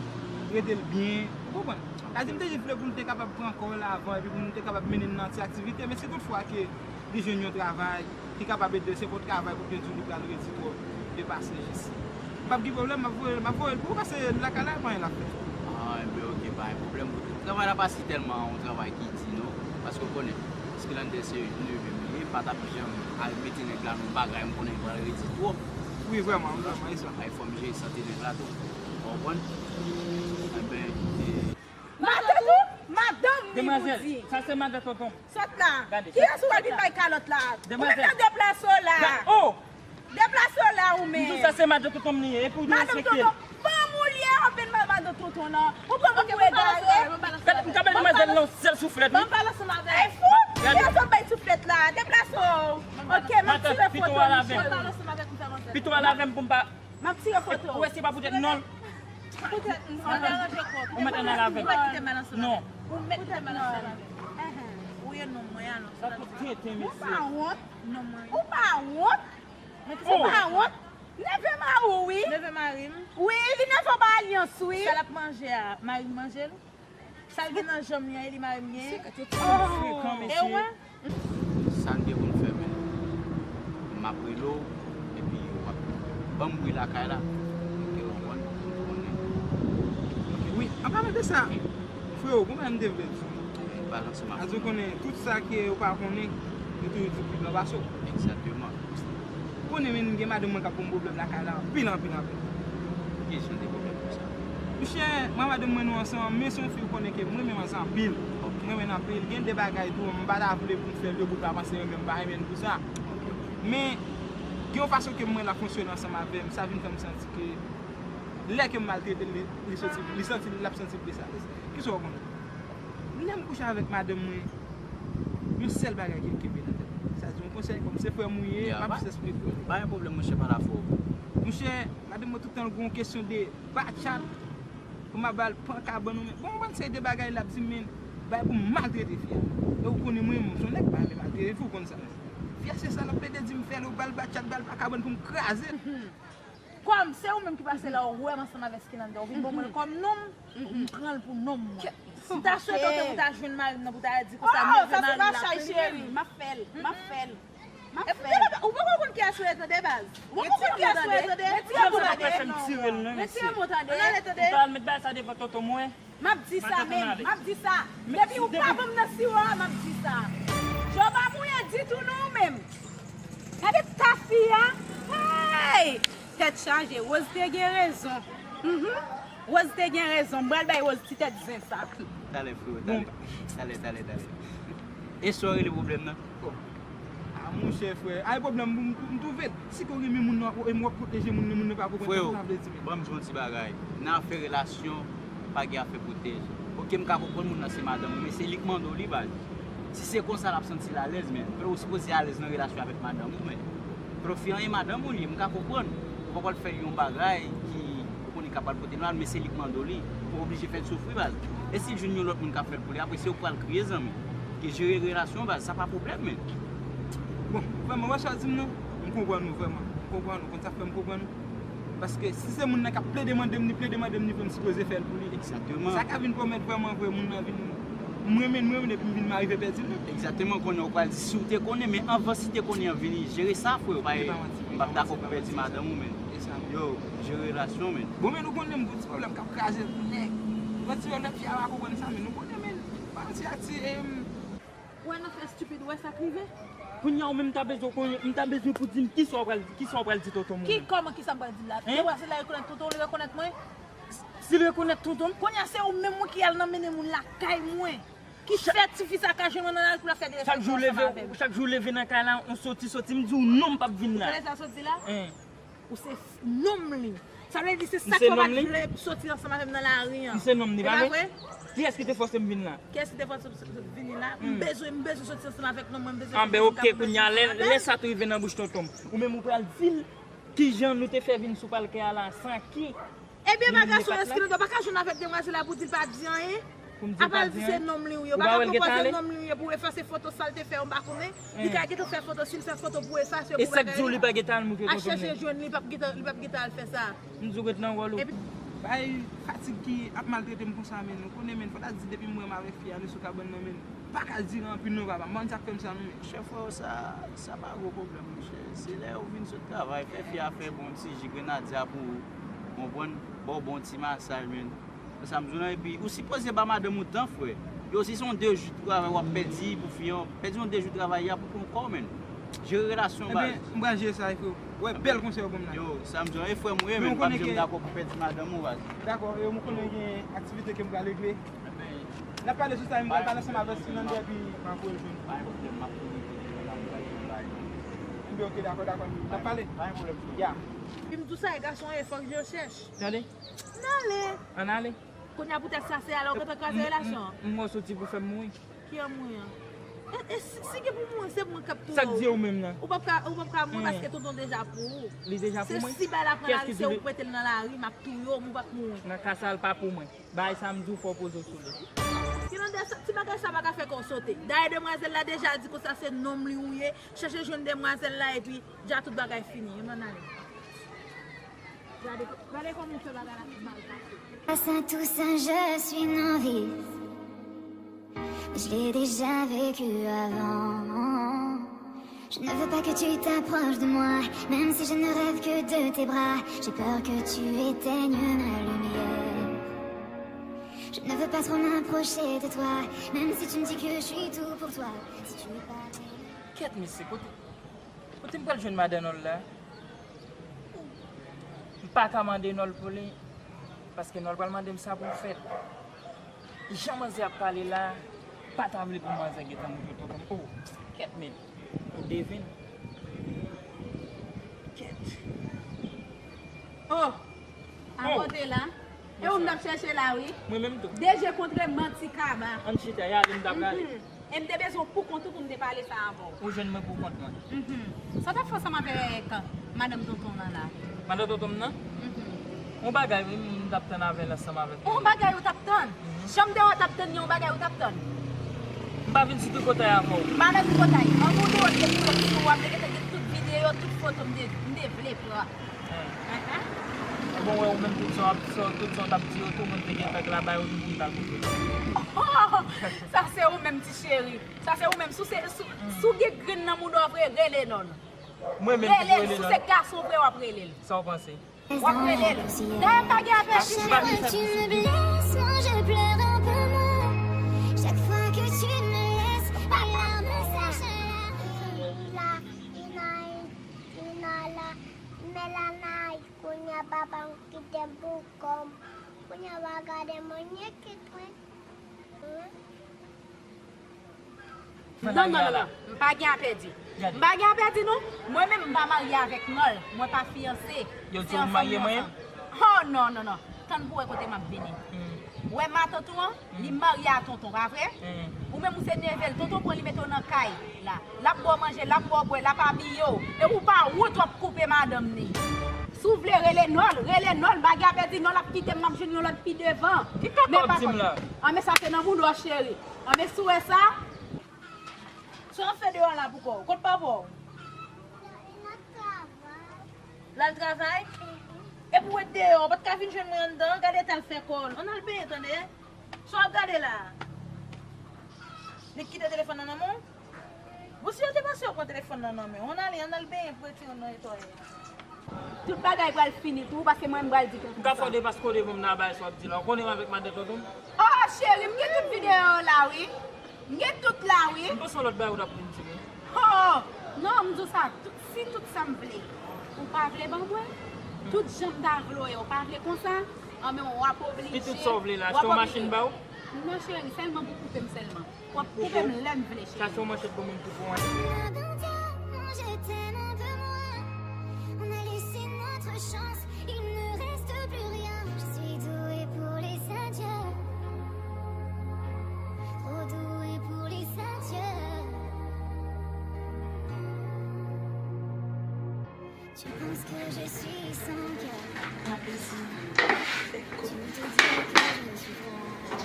rete l byen, ou konprann? Sa di m te jis vle pou l te kapab pran kò l avan, epi pou nou te kapab mennen nan ti aktivite, men si tout fwa ke li jwenn yon travay ki kapab ede l, se pou travay pou te di w li pral redi twòp, li pase jis. M p ap gen pwoblèm, m ap voye, m ap voye l pou ou, paske lakay la, pa anyen l ap fè. Ah, enben, ok, pa gen pwoblèm. Travay la pa si tèlman yon travay ki di, non, paske w konnen, Skilande se neve m li ye, m pa t ap janm al mete nèg la nan bagay, m konnen l pral redi twòp. Wi, vrèman, vrèman, e sa. Ay, fò m jere sante nèg la tou. Ou konprann? Enben, e, Matant ou? Madanm li pou di. Demwazèl, sa se madan tonton m. Sòt la. Gade, kiyès ou pral vin bay kalòt la? Ou menm nan deplase w la. Ga-, oh! Deplase w la ou menm. M di w sa se madan tonton m li ye, epi w dwe respekte l. Madan tonton, fanm ou li ye, w ap vin bay madan tonton la. Ou pran moun pou egare. Gade, m ka bay demwazèl la yon sèl souflèt, wi. Ay fout! Kiyès w ap bay souflèt la? Deplase w. Ok, m ap tire foto, Michel. Pito w al avè m. Pito w al avè m pou m pa M ap tire foto. Ou wè se pa poutèt non l. Poutèt non l. Ou mèt ann al avè m. Ou mèt kite m al ansanm avè m. Non. Ou mèt kite m al ansanm avè m. Ou ye nonm mwen, alò. Sa tout tenten, mesye. Ou pa wont. Nonm mwen. Ou pa wont. Ou pa wont. Neve mari w, wi. Neve mari m. Wi, li neve w pa alyans, wi. Sa l ap manje a, mari m manje l? Sa l gen nan janm li an, e li mare m genyen. Se kat yo tèlman frekan, mesye. E w wè? Sa n gen pou n fè, men m ap rele w, epi w ap ban m bri lakay la. Ou te konprann, pou m konnen. Wi, an palan de sa, freo, gon bagay m te vle di w. Pale ansanm avè m. Paske w konnen, tout sa ke w pa konnen, yo toujou di w pi blan pase w. Egzakteman. Ou konnen, men m gen madanm mwen k ap ban m pwoblèm lakay la, anpil, anpil, anpil. Ki jan de pwoblèm konsa? Monchè, mwen madanm mwen nou ansanm, men se yon fi ou konnen ke mwen renmen ansanm anpil. Mwen renmen anpil. Gen de bagay tou, m pa ta vle pou m fè l yo bout la, paske mwen menm m pa renmen l pou sa. Men, gen yon fason ke mwen l ap fonksyone ansanm avè m, sa vin fè m santi ke lè ke m maltrete l, li, li santi, li santi, l ap santi plis alèz. Kisa w konnen? Lè m kouche avèk madanm mwen, yon sèl bagay ki kenbe nan tèt mwen. Sa di yon konsèy, kòm se frè m ou ye, m ap jis esplike w. Pa gen pwoblèm, monchè, pale afè w. Monchè, madanm mwen tout tan gen yon kesyon de bachat pou m ap ba l pan kabann ou men. Bon, yon bann seri de bagay l ap di m, men, bay pou m maltrete fi a. E ou konnen mwen, m se yon nèg pa renmen maltrete fi, ou konn sa. Fi a se sa l ap plede di m fè l, ou ba l bachat, ba l pan kabann pou m kraze l. Kòm se ou menm ki pase la, ou wè m ansanm avèk Skinanda, ou vin ban mwen l kòm nonm, m pran l pou nonm mwen. M ta swete w te pou ta jwenn mari m nan pou ta di konsa, men vre mari m la. Cheri, m ap fè l, m ap fè l. M ap fè l. Ou poko konn kiyès ou ye tande baz. Ou poko konn kiyès ou ye tande. Retire m ou tande. Retire m ou tande. Ann ale tande. Ou pral met bagay sa devan tonton mwen. M ap di sa menm, m ap di sa. Depi ou pa ban m nan siwo a, m ap di sa. Je w pa mouye ditou non ou menm. Gade ta fi a. Hey! Tèt chaje. Rose te gen rezon. Mhm. Rose te gen rezon. M pral bay Rose ti tèt zen sa. Talè freo, talè. Talè, talè, talè. E sa w rele pwoblèm nan? A monchè frè, ay pwoblèm pou m twouve l. Si ke w renmen moun nan e w ap pwoteje moun nan, moun nan pa konprann sa sa vle di menm. Freo, ban m di w yon ti bagay. Nan afè relasyon, pa gen afè pwoteje. Oke, m ka konprann moun nan se madanm ou, men se li k mande w li baz. Si se konsa l ap santi l alèz, men. Freo, ou sipoze alèz nan relasyon avèk madanm ou, men. Freo, fi an e madanm ou li ye, m ka konprann. Ou poko al fè l yon bagay ki ou konnen k ap pral pote mal, men se li k mande w li. Ou pa oblije fè l soufri baz. E si l jwenn yon lòt moun k ap fè l pou li, apre se ou k pral kriye zanmi. Ke jere relasyon baz, sa pa pwoblèm men. Bon, vrèman, wè sa w di m nan, m konprann ou vrèman. M konprann ou, konn sa k fè m konprann ou? Paske si se moun nan k ap plede mande m li, plede mande m li vre, m sipoze fè l pou li. Egzakteman. Sa ka vin pwomèt vrèman vre moun nan vin, m renmen l, m renmen l epi m vin m arive pèdi l non. Egzakteman, kounye a ou pral di si w te konnen, men anvan si te konnen an vini, jere sa freo, pa e, m p ap dakò pou pèdi madanm ou men. Yo, jere relasyon men. Bon men nou konnen m gon ti pwoblèm k ap kraze l pou nèg. Gon ti pwoblèm fi a pa konprann sa men nou konnen men. Pa manti a ti, em, Ou wè nan fè estipid, ou wè sa k rive? Kounye a ou menm m ta bezwen konnen, m ta bezwen pou di m kisa w pral, kisa w pral di tonton m ou menm. Ki kòman kisa m pral di l la? Hein? Depi se la rekonèt tonton w, li rekonèt mwen? Si l rekonèt tonton m? Kounye a se ou menm wi ki al nan mennen moun lakay mwen. Ki fè tifi sa ka jwenn mwen nan lari pou l ap fè de respekte ansanm avè m. Chak jou w leve nan kay la, ou soti, soti, m di w non m p ap vin la. Ou tande sa w sot di la? Hein. Ou se nonm li. Sa vle di se sa k fè w pa t vle soti ansanm avè m nan lari an. M se nonm li, pa vre? Kiyès ki te fòse m vin la? Kiyès ki te fòse w vini la? M bezwen, m bezwen soti ansanm avèk nonm mwen, m bezwen. Anben oke, kounye a lè sa t rive nan bouch tonton m, ou menm ou pral di l kijan nou te fè vin sou palkè a la san ke Ebyen pa gason Esclandor pa ka jwenn avèk demwazèl la pou di l pa di anyen? Apa l di se nonm li ou ye. Ou pa ka konprann se nonm li ou ye pou efase foto sa l te fè yo m pa konnen. Li ka gentan fè foto, si l fè foto pou efase yo pou bagay li. E sa k di w li pa gentan al montre tonton m li? A chèche jwenn li, li p ap gentan, li p ap gentan al fè sa. M di w ret nan wòl ou. Epi. Bay fatig ki ap maltrete m konsa menn, ou konnen menn, fò ta di depi m wè m avèk fi a nou sou kabann nan menn, pa ka dire anpil non papa, m pa konn sa k fè m sa non menn. Monchè freo, sa, sa pa gwo pwoblèm monchè, se lè ou vin sot travay, fè fi a fè bon ti ji grenadya pou ou, konprann, ba w bon ti masaj menn. Sa m di w lan, epi ou sipoze ba madanm ou tan frè. Yo si se yon de jou travay w ap pèdi pou fi an, pèdi yon de jou travay ya pou kont kò w menn. Jere relasyon baz. Ebyen, m pral jere sa wi freo. Ou wè bèl konsèy ou ban m la. Yo, sa m di w lan, e frè m ou ye, men m p ap janm dakò pou pèdi madanm ou baz. Dakò, e ou konnen gen aktivite ke m pral regle. N ap pale sou sa, m pral pale ansanm avèk Sinanda epi m ap voye l jwenn ou. Pa gen pwoblèm, m ap konnen kote l ye, m ap voye l bay. Ebyen, oke, dakò, dakò. N ap pale. Pa gen pwoblèm frè m. Ya. Epi m di w sa, e gason an ye, fòk je w chèch. Tande. N ale. Ann ale. Kounye a poutèt sa se alè w gentan kraze relasyon an. M wè w soti pou fè m mouri. Ki an mouri an? E, e si, si gen pou mouri se mwen k ap touye w. Sa k di w menm nan? Ou p ap ka, ou p ap ka mouri paske tonton deja pou ou. Li deja pou mwen? Se si bagay la pran lari se ou k mete l nan lari m ap touye w men ou p ap mouri. Nan ka sa l pa pou mwen. Bagay sa m di w fò w poze w sou li. Kinande, ti bagay sa pa ka fè kò w sote. Dayè demwazèl la deja di konsa se nonm li ou ye. Chèche jwenn demwazèl la epi dja tout bagay fini. Ann ale. Gade, gade kòman w fè bagay la mal pase. Face à tout ça, je suis novice. Mais je l'ai déjà vécu avant. Je ne veux pas que tu t'approches de moi, même si je ne rêve que de tes bras. J'ai peur que tu éteignes ma lumière. Je ne veux pas trop m'approcher de toi, même si tu me dis que je suis tout pour toi. Si tu n'es pas. Kèt mesye, kote, kote m pral jwenn madan Nòl la? M pa ka mande Nòl pou li. Paske Nòl pral mande m sa pou m fè. Jan manzè ap pale la, pa ta vle pou manzè gentan moutre tonton m. Oh, kèt men, ou devin. Kèt. Oh! A kote la? E ou m t ap chèche la, wi. Mwen menm tou. De je kontre manti kaba. Ann chita, e ale m ta prale. Mhm. E m te bezwen w pou kont ou pou m te pale sa avè w. Ou jwenn mwen pou kont mwen. Mhm. Sa w t ap fè ansanm avèk madanm tonton w lan la? Madanm tonton m nan? Mhm. Yon bagay, wi, m t ap tann avè l ansanm avèk mwen. Yon bagay ou t ap tann? Mhm. Jan m te wè w t ap tann, yon bagay ou t ap tann? M pa vin sou trikotay avè w. M pa nan trikotay. Ann ou te wè gen tout sou w ap rete gen tout videyo, tout foto m te, m te vle pran. Bon, wè, ou menm tout sa w ap, sa, tout sa w t ap di yo tou, mwen te gentan la bay ou tou pou m ta koute. Oh, sa se ou menm, ti cheri. Sa se ou menm. Si w se, si, si w gen grenn nan mouda w vre, rele Nòl. Mwen menm ki pou rele Nòl? Si w se gason vre, w ap rele l. Sa w panse? W ap rele l. Dayè, m pa gen apèdi. Chaque fois que tu me blesses, moi je pleure un peu moins. Chaque fois que tu me laisses, mes larmes sèchent la. Ina, Ina, Ina la, men la, Ina. Kounye a papa m kite m pou kò m. Kounye a w a gade mwen, nye kit mwen. Non, non, non, non. M pa gen apèdi. M pa gen apèdi, non. Mwen menm, m pa marye avèk Nòl. Mwen pa fiyanse. Yo di w marye mwen? Oh, non, non, non. Tann pou wè kote m ap vini. Wè matant ou an, li marye a tonton, pa vre? Ou menm ou se neve l, tonton pran li mete w nan kay la. L ap ba w manje, l ap ba w bwè, l ap abiye w. E ou pa wont w ap koupe madanm ni. Si w vle rele Nòl, rele Nòl, bagay a pèdi, Nòl ap kite m, m ap jwenn yon lòt pi devan. Ki kaka w ap di m la? Anben sa se nan mouda w cheri. Anben si w wè sa. Sa w ap fè deyò la pou kò w? Kot papa w? L al travay? Epi w ret deyò, w pa t ka vin jwenn mwen anndan, gade eta l fè kò l. Ann al benyen tande. Sa w ap gade la a? Li kite telefòn nan nan men w? Bon, si yo te pase yo pran telefòn nan nan men w, ann ale, ann al benyen pou retire w nan eta w ye a. Tout bagay pral fini pou ou, paske mwen m pral di tonton sa. M ka fè w depaske w devan m nan bagay sa w ap di la. Ou konnen m avèk madan tonton m? Oh, cheri, m gen tout videyo yo la, wi. M gen tout la, wi. M panse yon lòt bagay ou t ap vin di m, wi. Oh, non, m di w sa, tout, si tout sa m vle, ou pa vle ban mwen, tout jan m ta vle w ye, ou pa vle konsa, anben w ap oblije. Ki tout sa w vle la? Achte yon machin ba w? Non, cheri, sèlman pou koupe m sèlman. W ap koupe m lè m vle, cheri. Chache yon manchèt pou moun koupe w an. Abandonne, je t'aime un peu moins. On a laissé notre chance, il ne reste plus rien. Je suis douée pour les adieux. Trop douée pour les adieux. Tu penses que je suis sans cœur. Tu te dis que je suis folle.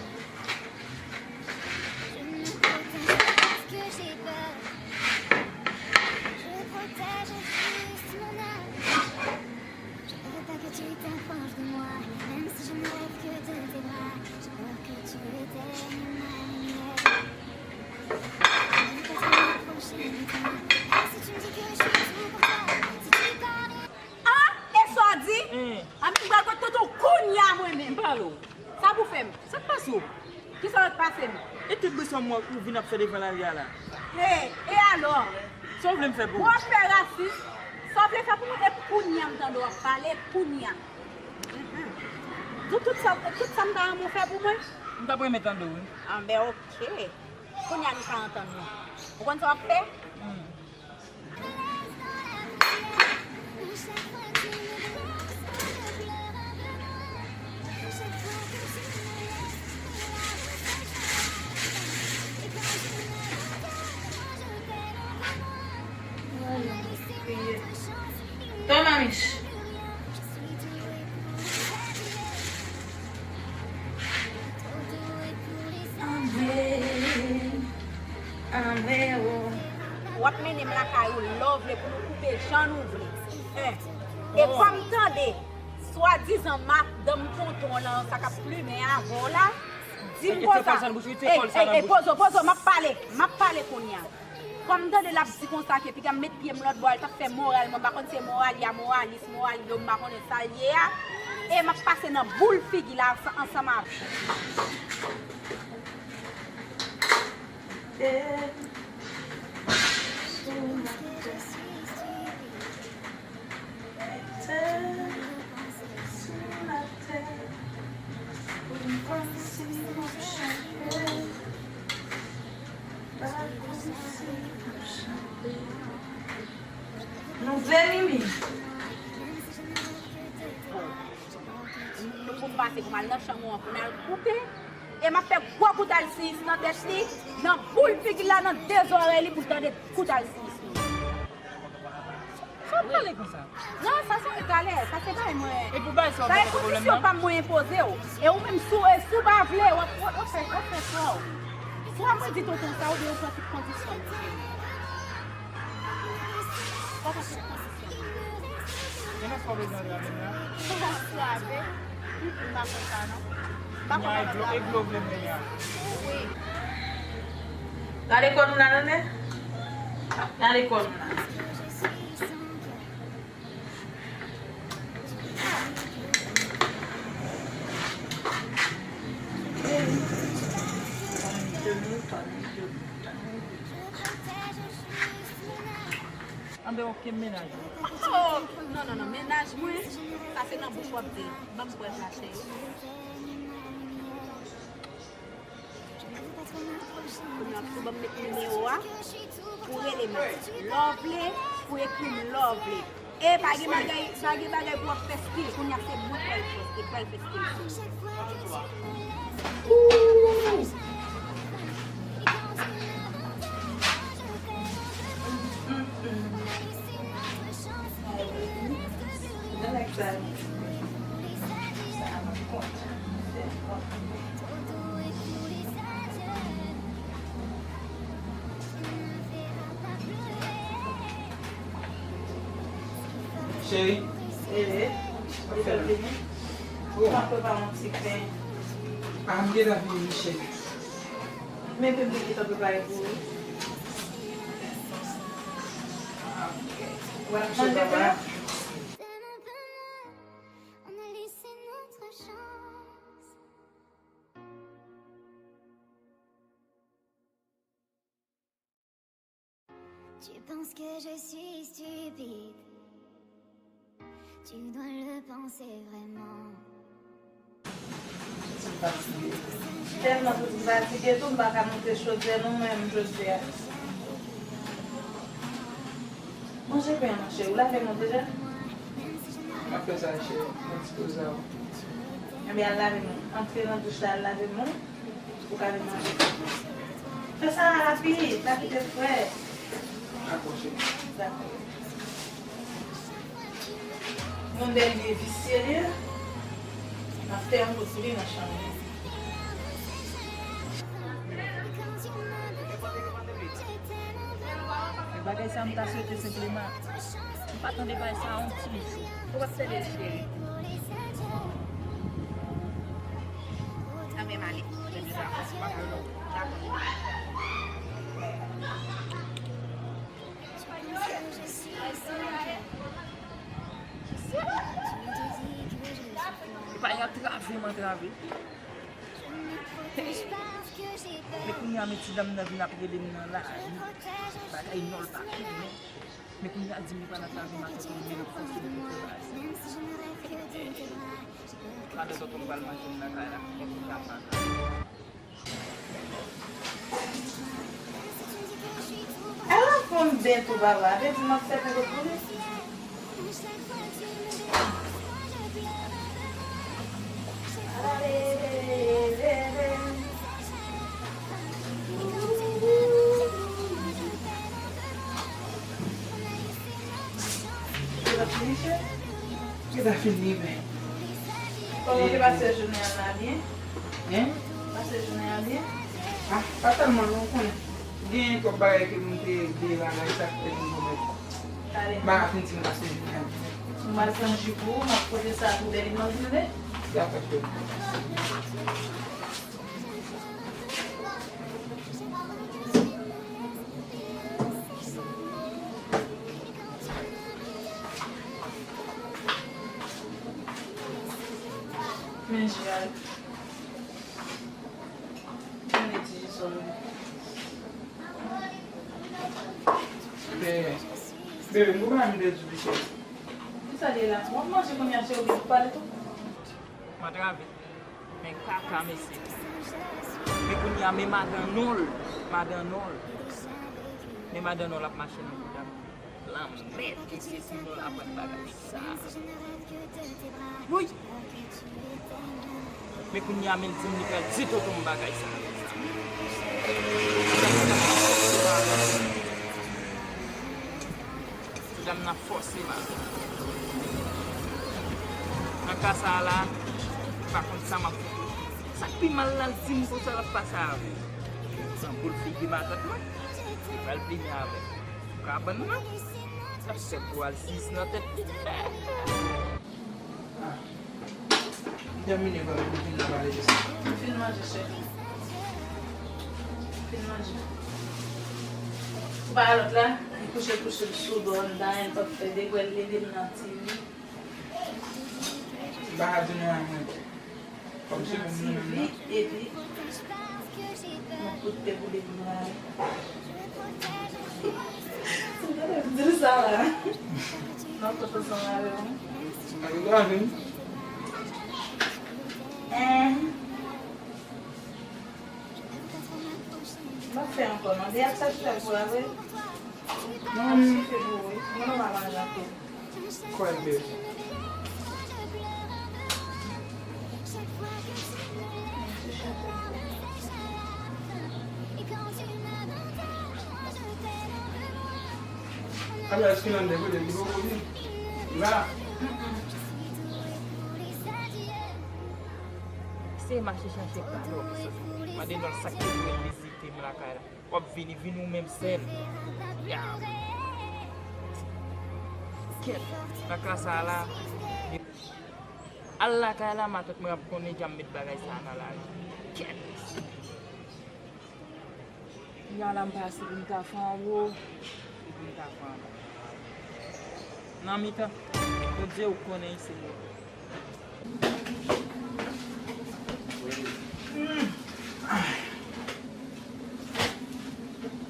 Je ne protège pas parce que j'ai peur. Je protège juste mon âme. Je ne veux pas que tu t'approches de moi, même si je ne rêve que de tes bras. J'ai peur que tu éteignes ma lumière. Je ne veux pas trop m'approcher de toi, même si tu me dis que je suis tout pour toi. Si tu connais Ah, e sa w di? Anben m pral kot tonton kounya mwen menm. M pale w. Sa pou fè m? Sa k pase w? Kisa w t pase m? E tout bri sa m wè ou vin ap fè devan lari a la? Hey, e alò? Sa w vle m fè pou ou? W ap fè rasis. Sa w vle fè pou mwen? E kounya m tande w ap pale, kounya. Mhm. Di tout sa, tout sa m ta renmen w fè pou mwen. M t ap renmen tande w, wi. Anben, oke. Kounya nou ka antann nou. Ou konn sa w ap fè? Hmm. Toma, Mich. Anmwe. Anmwe, o. W ap mennen m lakay ou lè w vle pou nou koupe jan nou vle. Eh. E kòm tande, swadizan madanm tonton w lan, sa k ap plimen avè w la, di m konsa. Ey, ey, ey, poze w, poze w, m ap pale, m ap pale kounya. Kòm m tande l ap di konsa ke piga m met pye m lòt bò a, l t ap fè moral mwen, m pa konn se moral ya, moralis, moral yo, m pa konnen sa l ye a. E m ap pase nan boul figi l ansanm avè l. Tè sou latè. Tè sou latè. Mimi. Pou m pase pou m al nan chanm ou an pou n al koupe. E m ap fè gwo kout al siyis nan tèt li, nan boul figi l la, nan de zòrèy li pou l tande kout al siyis li. Sa w pale konsa? Non, sa se yon talè, sa se bagay mwen. E pou bagay sa w pale pwoblèm nan? Sa e kondisyon pa m mwen enpoze w. E ou menm si w, e si w pa vle, w ap, w ap, w ap fè, w ap fè fò w. Swa mwen di tonton sa oubyen ou pran tout kondisyon m. Ou pran tout kondisyon m. Kilès fò w bezwen antre avè m la? Antre avè m? M pa konn sa non. M pa konn antre avè m. Wi. Gade kò nou la, tande? Gade kò nou la. Andeyò ke mennaj ou? Oh, non, non, non, mennaj mwen, sa se nan bouch w ap di l. Ban m kwè sa, cheri. Kounye a, pou ban m met nimewo a, pou rele m. Lè w vle, pou ekri m lè w vle. E pa gen bagay, pa gen bagay pou w ap fè stil. Kounye a, se mwen k pral fè, k pral fè stil sou ou. Cheri. Ee. Ou fè la. Ou pa prepare yon ti pen? Ah, m gentan vini, cheri. Men pen m te gentan prepare pou ou. W ap manje pen? Tu penses que je suis stupide. Tu dois le penser vraiment. Tèlman soti fatige tou, m pa ka monte chodyè non menm jodi a. Manje pen an, manje. Ou lave men w deja? M ap fè sa, cheri. Mwen dispoze a w. Enben, al lave men w. Antre nan douch la, al lave men w. Ou ka vin manje. Fè sa rapid, pa kite frè. Dakò, cheri. Dakò. Yon bèl vye visye li ye. M ap fè yon kout sou li nan chanm li. Bagay sa m ta swete senpleman. M pa tande bagay sa yon ti jou. Ou p ap tande l, cheri. Anben, m ale. Dakò. Epa, y ap antrave m antrave. Men kounye a, men ti dam nan vin ap rele m nan lari. Bagay nòl pa fini. Men kounye a, di m li pral antrave m atò ke li mele fòs li pou travay. Pandan tonton m pral manje m nan kay la, m konn sa m pa ka. Ala fon ben tou papa, vle di m ap fè pou lòt pou li. Ki ta fini, men. Kòman w te pase jounen an la byen? Hein? Pase jounen an byen? Ah, pa tèlman non, ou konnen. Gen twòp bagay ke m te regle la, sa k fè m gwo mèt. Talè. M pa ka fin di m pase jounen an byen. M al pran ji pou ou, m ap pote sa pou Bèlin nan vin vle. Dakò, cheri. Men Jal. Men ti Jisòl. Bebe, bebe, m pou pa mete di pichèt. Kisa li ye la? W ap manje kounye a, cheri, oubyen pou pale tou? M antrave. Men kaka, mesye. Men kounye a, men madan non l. Madan non l. Men madan non l ap mache nan bouda m. Lanmèd, e se si nou aprann bagay sa. Woy! Men kounye a, men l di m li pral di tonton m bagay sa. Medam nan fòse m avè l. Nan ka sa a la, m pa konn sa m ap fè. Sa k pi mal la, l di m konsa l ap pase avè l. San boul figi matant mwen, li pral vini avè l. Kabann nan, l ap fè pou al sis nan tèt li. Ah. M tèmine, vwala, m vin la pale de sa. M fin manje, cheri. M fin manje. Ou pa wè lòt la, li kouche, kouche l sou do, anndan, li p ap fè de gwèl, leve m nan ti li. M pa ka di nou anyen. Kòmsi pou mwen menm nan. Epi, yon kout tè pou dekouraje. Di l sa la. Non, tonton Sam avè w. Dekouraje m. Hein? M ap fè ankò non. Li ap satisfè pou la vre. Non, m sifi pou ou wi. Mwen, nou pa manje ankò. Kwè m byen. Abel, èske nan de kote li poko vini? Li pa la? Se mache chache kado. Mande non sa ki vle vizite m lakay la. W ap vini, vin ou menm sèl. Ya. Kèt, nan ka sa a la. Al lakay la, matant mwen ap konnen jan m met bagay sa a nan lari. Kèt. Kounya la m pase pou m ta fè anwo, pou m ta fè anwo. Nan mitan, Bondye ou konnen, Senyè.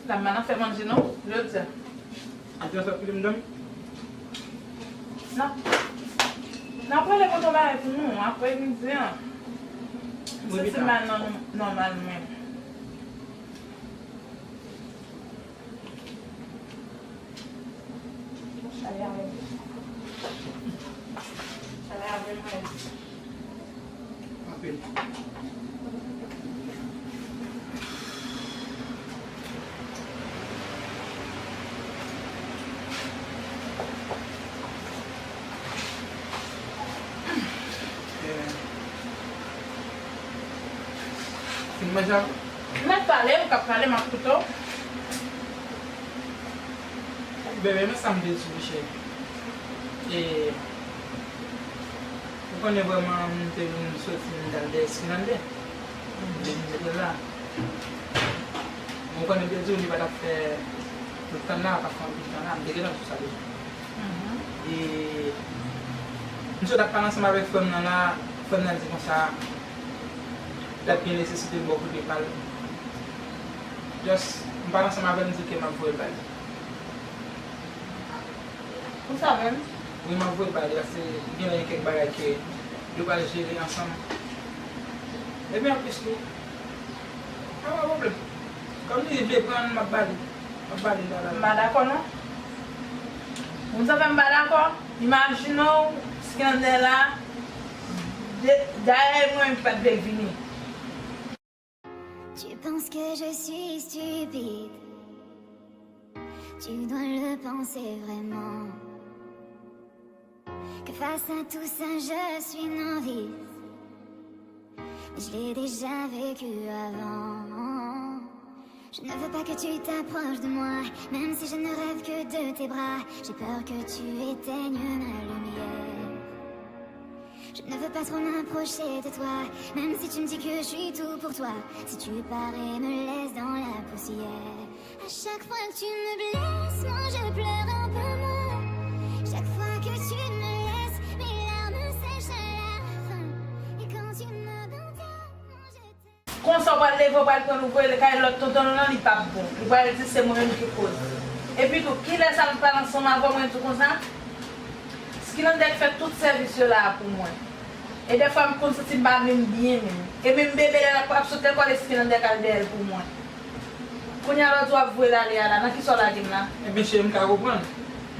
Dam nan fè manje non, jodi a. Atè sa kite m dòmi. N ap, n ap rele kontan bagay pou nou, aprè midi an. M santi m pa nòm-, nòmal mwen. Chalè a rèd. Chalè a vrèman rèd. Anpil. Fin manje a? Mèt pale, ou k ap pale, m ap koute w. Bebe, men sa m te di w, cheri. E, ou konnen vrèman, m te vin soti, m t al dèyè Skinande. M te vin mete la. Ou konnen, m te di w, li pa t ap fè tout tan la, pa fè anpil tan la, m te gentan di w sa deja. E, m sot ap pale ansanm avèk frè m nan la, frè m nan di konsa, l ap gen nesesite m bò kote pa l. Just, m pale ansanm avè l, m di ke m ap voye l ba li. Konsa menm? Wi, m ap voye l ba li, paske gen lè gen kèk bagay ke yo pral jere ansanm. Epi anplis tou, pa gen pwoblèm. Kòm li vle pran l, m ap ba li. M ap ba li la, la. M pa dakò non. Ou konn sa fè m pa dakò? Imajine w, Skinande la, de-, dayè mwen ki pa t vle vini. Tu penses que je suis stupide? Tu dois le penser vraiment. Que face à tout ça, je suis novice. Mais je l'ai déjà vécu avant. Je ne veux pas que tu t'approches de moi, même si je ne rêve que de tes bras. J'ai peur que tu éteignes ma lumière. Je ne veux pas trop m'approcher de toi, même si tu me dis que je suis tout pour toi. Si tu pars et me laisses dans la poussière. À chaque fois que tu me blesses, moi je pleure un peu moins. Chaque fois que tu me laisses, mes larmes sèchent à la fin. Et quand tu m'abandonnes, moi je t'aime. Konsa w pral leve, w pral pran l, ou voye l kay lòt tonton l lan, li p ap bon. Li pral di se mwen menm ki koz. Epi tou, kilès al pale ansanm avè w, mwen di w konsa? Skinande k fè tout sèvis yo la a pou mwen. E dèfwa m konn santi m pa menm byen menm. E menm bebe lè l ap, ap sot lekòl, e Skinande k al dèyè l pou mwen. Kounye a lè w di w ap voye l ale a la, nan kisa w lage m la? Ebyen cheri, m ka konprann.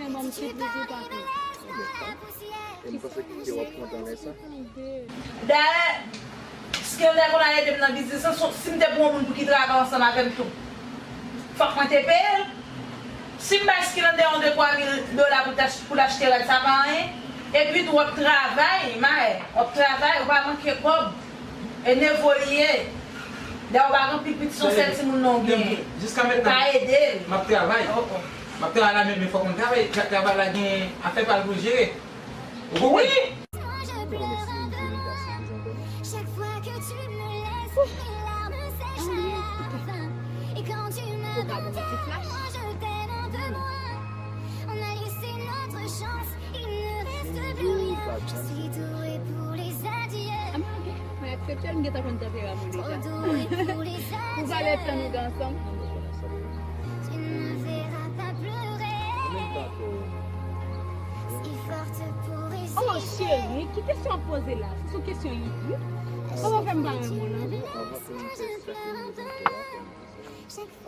renmen ban m ti plis, li pa fè. E m panse ke w ap kontan lè sa. Dayè, Skilner konn al ede m nan biznis lan, si m te pran yon moun pou ki travay ansanm avè m tou, fòk mwen te peye l. Si m bay Skilner yon de twa mil dola pou l ach-, pou l achte rad, sa pa anyen. Epi tou, w ap travay, Maè, w ap travay, ou pa manke kòb. E nevo li ye. Dayè, ou pa gen anpil pitit, se yon sèl timoun non w genyen. Ou ka ede l. M ap travay. M ap travay la, men, men fòk mwen travay. Tra-, travay la gen afè pa l pou l jere. Ou konprann? Wi. Moi je pleure un peu moins. Chaque fois que tu me laisses, mes larmes sèchent à la fin. Et quand tu m'abandonnes, moi je t'aime un peu moins. On a laissé notre chance, il ne reste plus rien. Je suis douée pour les adieux. Mwen aksepte l, m gentan konn tanperaman w deja. Pou valè tan nou gen ansanm. Tu ne me verras pas pleurer. Si forte pour résister. Oh, cheri, ki kesyon w ap poze la? Se yon kesyon idyo. Ou pa fè m pa renmen w, non.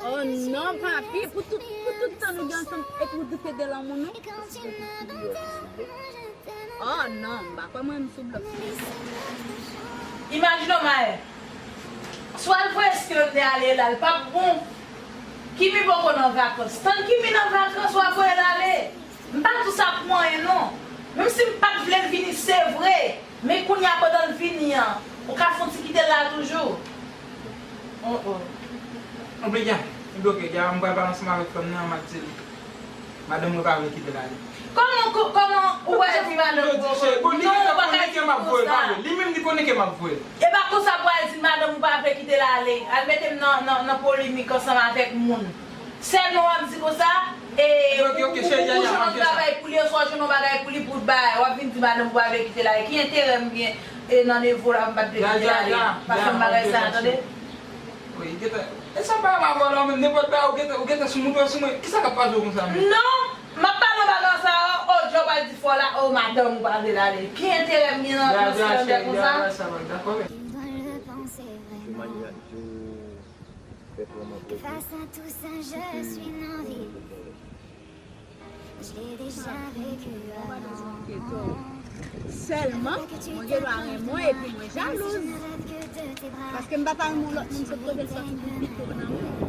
Oh non, papi, pou tout, pou tout tan nou gen ansanm, epi w doute de lanmou nou? Oh non, m pa kwè mwen menm sou blòf. Imajine w, Maè. Si w al voye Skilner ale la, l p ap bon. Kimi poko nan vakans. Tann Kimi nan vakans, w a voye l ale. M pa di w sa pou anyen, non. Menm si m pa t vle l vini, se vre. Men kounye a, pandan l vini an, ou ka fè yon ti kite l la toujou. Oh, oh. Oblija, m bloke, dja m pral pale ansanm avèk fanm nan, m ap di l. Madanm mwen pa vle kite l ale. Kòman, kò-, kòman ou wè di madanm ou? Bon, li gentan konnen ke m ap voye l ale. Li menm li konnen ke m ap voye l. E pa konsa pou al di madanm ou pa vle kite l ale. Al mete m nan, nan, nan polemik ansanm avèk moun. Sèlman w ap di konsa? E, ok, ok, ou, cheri, ou jwenn yon travay pou li, oswa ou jwenn yon bagay pou li pou w bay, w ap vin di madanm ou pa vle kite l ale. Ki enterè m gen, e, nan nevo la, m pa t vle kite l ale? Pa fè m bagay sa, tande? Wi, gentan. E sa pa avè w la menm, nenpòt bagay ou gentan, ou gentan sou moun, ou sou mwen. Kisa k ap pase w konsa menm? Non, m ap pale w bagay sa, o, o, jan w pral di fò la, o, madanm ou pa vle l ale. Ki enterè m gen nan, nan sou yon nèg konsa? Dakò, men. Face à tout ça, je suis navrée. Je l'ai déjà vécu avant. Sèlman, mwen gen dwa renmen w epi mwen jalouz. Paske m pa ta renmen yon lòt moun sot kote l sòti pou l kite w nan men m.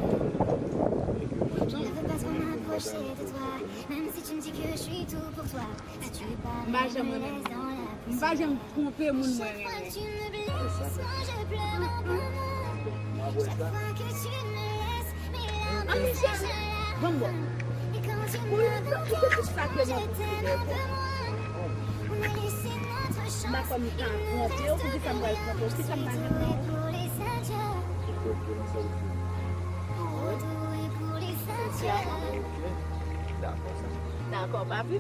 Je ne veux pas trop m'approcher de toi, même si tu me dis que je suis tout pour toi. Si tu pars et me laisses dans la poussière. M pa janm twonpe moun mwen renmen. Chaque fois que tu me blesses, moi je pleure un peu moins. Chaque fois que tu me laisses, mes larmes sèchent à la fin. Et quand tu m'abandonnes, moi je t'aime un peu moins. On a laissé notre chance, il ne reste plus rien. Trop doux pour les adultes. Trop doux pour les adultes. Dakò, papi.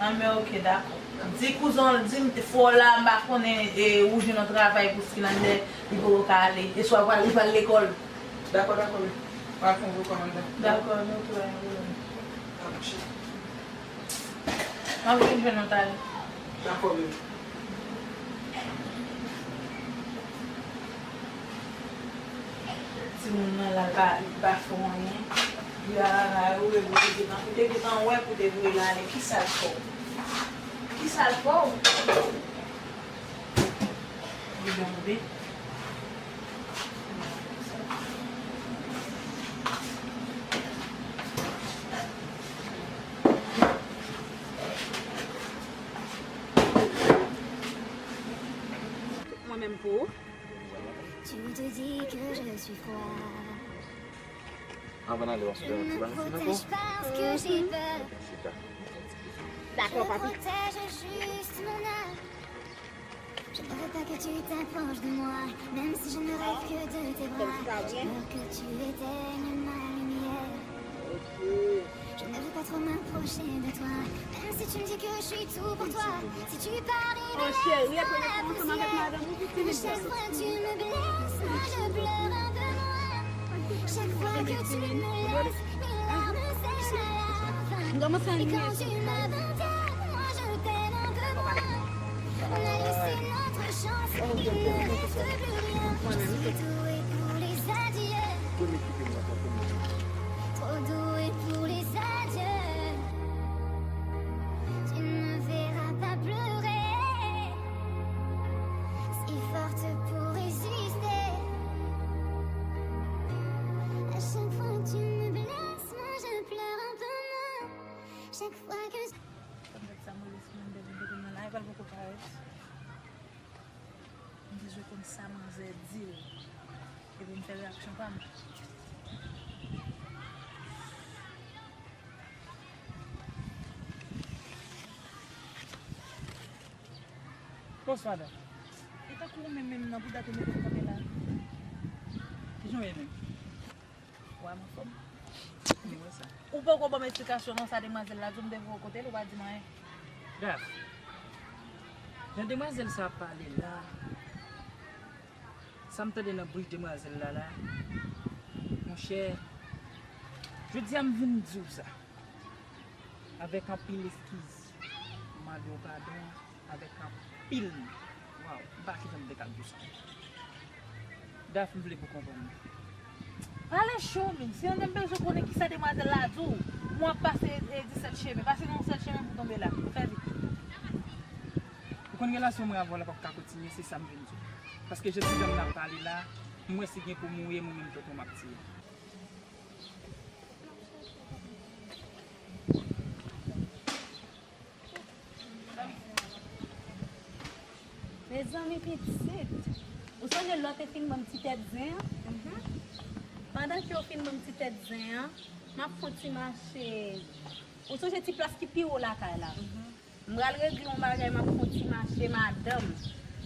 Anben, ok, dakò. Di kouzen w, di m fò la, m pa konnen, e, ou jwenn yon travay pou Skilande, li poko ka ale. E swa pral, li pral lekòl. Dakò, dakò, wi. Pral fè yon vokal anndan. Dakò, nou tou, pa gen pwoblèm. Dakò, cheri. M ap vin jwenn ou talè. Dakò, baby. Timoun nan la, li pa, li pa fè anyen. Li a la, ou te gentan, ou te gentan wè pou te voye l ale. Kisa l fè w? Kisa l fè w? Li janbe. Mwen menm pou ou. Tu te dis que je suis froid. Anvan n ale, w ap fè yon ti bagay ankò. Chita. Dakò, papi. Je ne veux pas que tu t'approches de moi, même si je ne rêve que de tes bras. J'ai peur que tu éteignes ma lumière. Je ne veux pas trop m'approcher de toi, même si tu me dis que je suis tout pour toi. Si tu pars et me laisses dans la poussière, à chaque fois que tu me blesses, moi je pleure un peu moins. Chaque fois que tu me laisses, mes larmes sèchent à la fin. Et quand tu m'abandonnes, moi je t'aime un peu moins. On a laissé notre chance, il ne reste plus rien. Je suis douée pour les adieux. Trop douée pour les adieux. Tu ne me verras pas pleurer. Si forte pour résister. À chaque fois que tu me blesses, moi je pleure un peu moins. Chaque fois que... Sa m fè sa, m rele Skilande vin kote m nan la, e pa l poko parèt. M bezwen konn sa manzè di l. Epi m fè reyaksyon pa m. Bonswa, dam. E tankou ou menm, menm nan pou dat ou mete m kanpe la. Kijan w ye menm? Ou wè m anfòm? M wè sa. Ou poko ban m esplikasyon non, sa demwazèl la di w, m te voye w kote l, ou pa di m anyen. Daf, jan demwazèl sa ap pale la, sa m tande nan bouch demwazèl la la, monchè, jodi a m vin di w sa avèk anpil eskiz, m mande w padon. Avèk anpil. Waw, m pa ki jan m te ka di w sa. Daf, m vle pou w konprann mwen. Pale cho, men. Si yon nèg bezwen konnen kisa demwazèl la di w, mwen ap pase, e, disèt chemen. Pase nan yon sèl chemen pou w tonbe la. Fè vit. Ou konn relasyon mwen avè w la p ap ka kontinye, se sa m vin di w. Paske jan ti dam nan ap pale la, m wè si gen pou mouri, mwen menm tonton m ap tiye. Mezanmi pitit, ou sonje lè w te fin ban m ti tèt zen an? Mhm. Pandan ke w fin ban m ti tèt zen an, m ap fè yon ti mache. Ou sonje ti plas ki pi wo lakay la? Mhm. M pral regle yon bagay, m ap fè yon ti mache, madanm.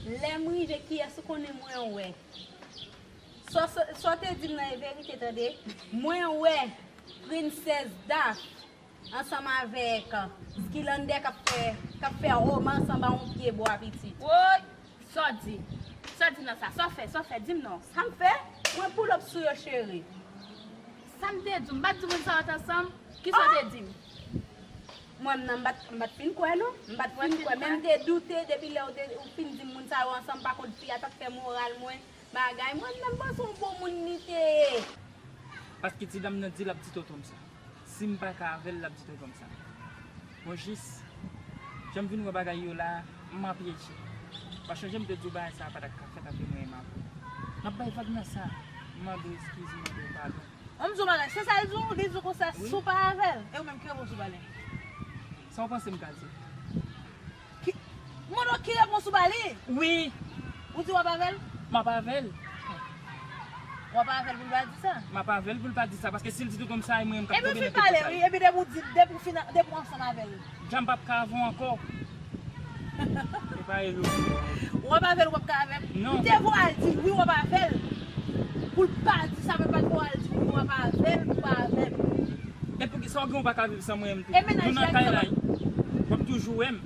Lè m rive, kiyès ou konnen mwen wè? Sa w te di m nan e verite, tande. Mwen wè Princess Daph ansanm avèk Skilander k ap fè, k ap fè romans anba yon pye bwa, pitit. Woy! Sa w di? Sa w di nan sa? Sa w fè? Sa w fè? Di m non. Sa m fè? Mwen pull up sou yo, cheri. Sa m te di w? M pa t di w moun sa yo t ansanm? Kisa w te di m? Mwen menm nan, m pa t, m pa t fin kwè, non. M pa t fin kwè. Men m te doute depi lè w te, ou fin di m moun sa yo ansanm, pa kont fi a t ap fè moral mwen. Bagay, mwen menm panse yon bon moun li te ye. Paske ti dam nan di l ap di tonton m sa. Si m pa ka avè l, l ap di tonton m sa. Mwen jis, jan m vin wè bagay yo la, m apyeje. Paske jan m te di w bagay sa a pa t ap ka fèt antre mwen menm avè w. M ap bay vag nan sa. M mande w eskiz, m mande w padon. An m di w bagay, se sa l di w, li di w konsa si w pa avè l, e ou menm ki repons ou ba li? Sa w panse m ka di? Ki, m mande w ki repons ou ba li? Wi. Ou di w ap avè l? M ap avè l. W ap avè l pou l pa di sa? M ap avè l pou l pa di sa, paske si l di tonton m sa, e mwen menm k ap tonbe nan pi kòkay. Epi w fin pale, wi, epi depi w di, depi w fin, depi w ansanm avè l. Jan m p ap ka avè w ankò. E pa erè w. W ap avè l, w ap ka avè m? Non. M te vo al di l wi, w ap avè l. Pou l pa di sa, men pa t vo al di wi, w ap avè l, pou pa avè m. E poukisa w gen w pa ka viv san mwen menm tou? Nou nan kay la, w ap toujou wè m.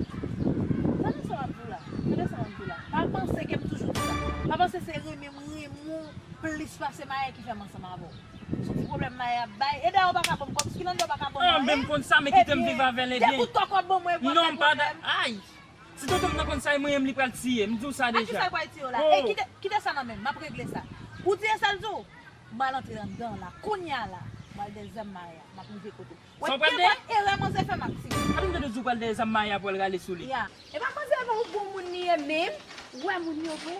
Tande sa m ap di w la. Tande sa m ap di w la. Pa panse ke m toujou di sa. Pa panse se renmen m renmen w plis pase Maya ki fè m ansanm avè w. Se yon ti pwoblèm Maya ap bay. E dayè w pa ka ban m kòb, Skilander w pa ka ban m anyen. An, men m konn sa, men kite m viv avè l, ebyen. Epi, de kout kòb w ban mwen, w ap fè pwoblèm. Non, pa da-, ay! Si tonton m nan konn sa, e mwen menm li pral tiye. M di w sa deja. A kisa l pral tiye w la? E kite, kite sa nan men m, m ap regle sa. Ou tande sa l di w? M pral antre anndan la. Kounye a la, m pral dèzèm Maya, m ap rive kote w. Sa w pral dèyè? Wè ki erè manzè fè m ak ti moun. Apre m tande w di w pral dèyè zam Maya pou al rale sou li. Ya. E pa manzè pa yon bon moun li ye menm. Ou wè moun yo vre?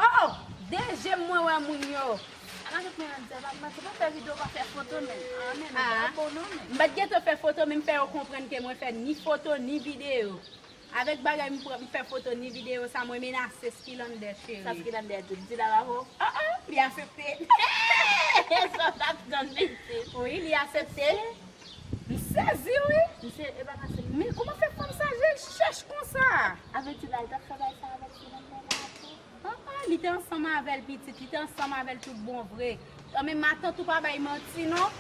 Oh, oh! De je m mwen wè moun yo. Ala tout moun ap di, pa manti, pa fè videyo, pa fè foto, men. Ah, men, men, pa bon non, men. M pa t gentan fè foto, men m fè yo konprann ke mwen fè ni foto, ni videyo. Avèk bagay m pran, m fè foto ni videyo sa, mwen menase Skilander, cheri. Sa Skilander di, di l a bravo? Ah, ah, li asepte. Sa w t ap tann, pitit? Wi, li asepte. M sezi, wi. Misye, e pa fasil. Men kòman fè fanm sa jwe chèch konsa? Avè di la, l t ap fè bagay sa avèk Skilander la tou. Ah, ah, li te ansanm avè l, pitit, li te ansanm avè l tout bon vre. Kanmenm, matant ou pa bay manti, non.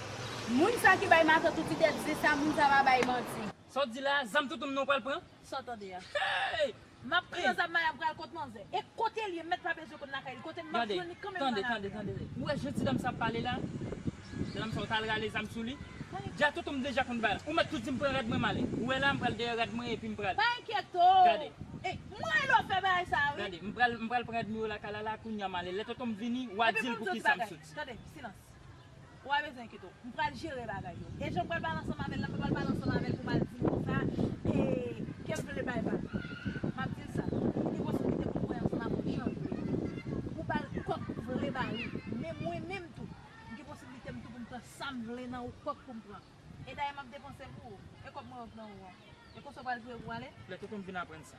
Moun sa ki bay matant ou ti tèt zen sa, moun sa pa bay manti. Sa w di la, zam tonton m nan w pral pran? Sa w tande a? Hey! M ap pran zam Maya, m pral kot manzè. E kote l ye, mèt pa bezwen konn lakay li. Kote m ap jwenn li kanmenm m pral avè l. Tande, tande, tande. Ou wè jan ti dam sa ap pale la? Ti dam sa, ou t al rale zam sou li? Di a tonton m deja konn bagay la. Ou mèt tou di m pran rad mwen m ale. Ou wè la, m pral dèyè rad mwen epi m pral. Pa enkyete w. Gade. E, m rele w fè bagay sa, wi. Gade, m pral, m pral pran admi w lakay la, la, kounye a m ale. Lè tonton m vini, w a di l pou kisa m soti. Tande, silans. Ou pa bezwen enkyete w. M pral jere bagay yo. E jan m pral pale ansanm avè l la, m pral pale ansanm avè l pou m al di l konsa, e, ke m vle bay vag. M ap di l sa. Li posiblite pou l voye ansanm avè w jan l vle. Pou ba l kòk ou vle ba li. Men mwen menm tou, m gen posiblite m tou pou m pran sa m vle nan ou kòk pou m pran. E dayè m ap depanse pou ou. E kòb mwen yo k nan ou an. E konsa w pral jwe pou w ale? Lè tonton m vin aprann sa.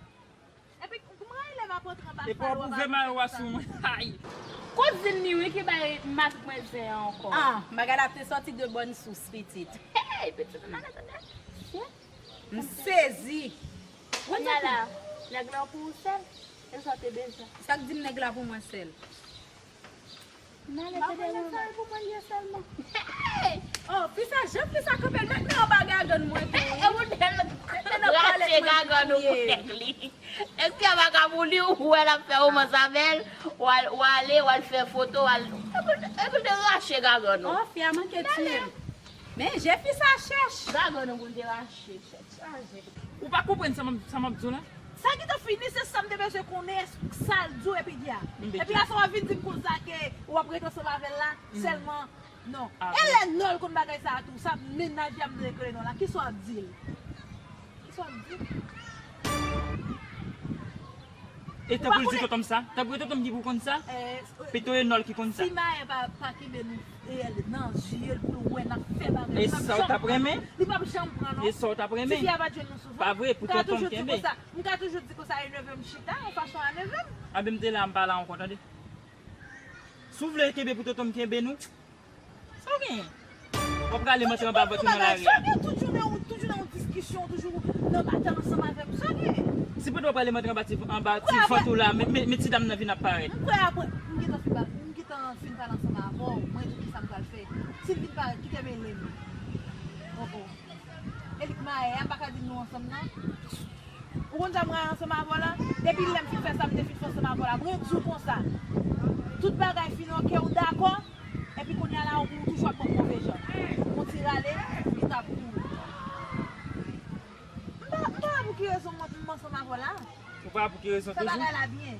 Epi, kouman e lè m ap antre anba sa, w ap ap fè sa? Epi w ap ouvè mayo a sou mwen. Ay! Kouzin li wi ki bay matmwazèl an ankò. Ah, bagay la te sòti de bòn sous, pitit. Hey, pitit, m ale tande. M sezi. Kounye a la, nèg la pou ou sèl. E sa w te bezwen? Sa k di m nèg la pou mwen sèl? M ale tande mwen. Sa e pou mwen l ye sèlman. Oh, fi sa, jan fi sa kanpe l met nan anba gagann mwen tou. E ou te rache gagann ou pou nèg li. Nèg fi a pa ka pou li, ou wè l ap fè womans avè l, w al, w ale, w al fè foto, w al, epi l te rache gagann ou. Oh, fi a manke tiye m. Men je fi sa chèch. Gagann ou pou l te rache, chèch. Ou pa konprann sa m ap, sa m ap di w la? Sa ki te fini, se sa m te bezwen konnen, sa l di w epi di a. Epi la sa w ap vin di m konsa ke w ap rete ansanm avè l la, sèlman, non. E lè non l konn bagay sa a tou, sa mennaj li a m vle rele non la, kisa w ap di l? Kisa w ap di l? E tankou l di tonton m sa? Tankou e tonton m ki pou konn sa? Pito e non l ki konn sa. Si Maya pa, pa kenbe nou reyèl nan zye l pou l wè n ap fè bagay. E sa w t ap renmen? Li p ap janm pran non. E sa w t ap renmen? Tifi a pa t jwenn nou souvan. Pa vre, pou tonton m kenbe. M ka toujou di konsa, m ka toujou di konsa e neve m chita, yon fason a neve m. Anben m te la, m pa la ankò, tande. Si w vle kenbe pou tonton m kenbe nou, sa w genyen? W ap rale m antre anba vant ou nan lari a. Sa w gen? Toujou nan yon, toujou nan yon diskisyon, toujou nan batay ansanm avè m. Sa w gen? Si pandan w ap rale m antre anba ti, anba ti vant ou la, men, men, men ti dam nan vin ap parèt. M kwè apre, m gentan fin ba, m Gentan fin pale ansanm avè w, mwen di w kisa m pral fè. Si l vin parèt, kite mele m. Oh, oh. E li k maye a, m pa ka di nou ansanm nan. Ou konn sa m rayi ansanm avè w la? Depi lè m fin fè sa m te fin fè ansanm avè w la, mwen di w konsa. Tout bagay fin oke, ou dakò? Epi kounye a la, ou toujou ap ban m move jan. Yon ti rale, li t ap tou. M pa, m pa wè pou ki rezon mwen, m ansanm avè w la. Ou pa pou ki rezon toujou? Fè bagay la byen.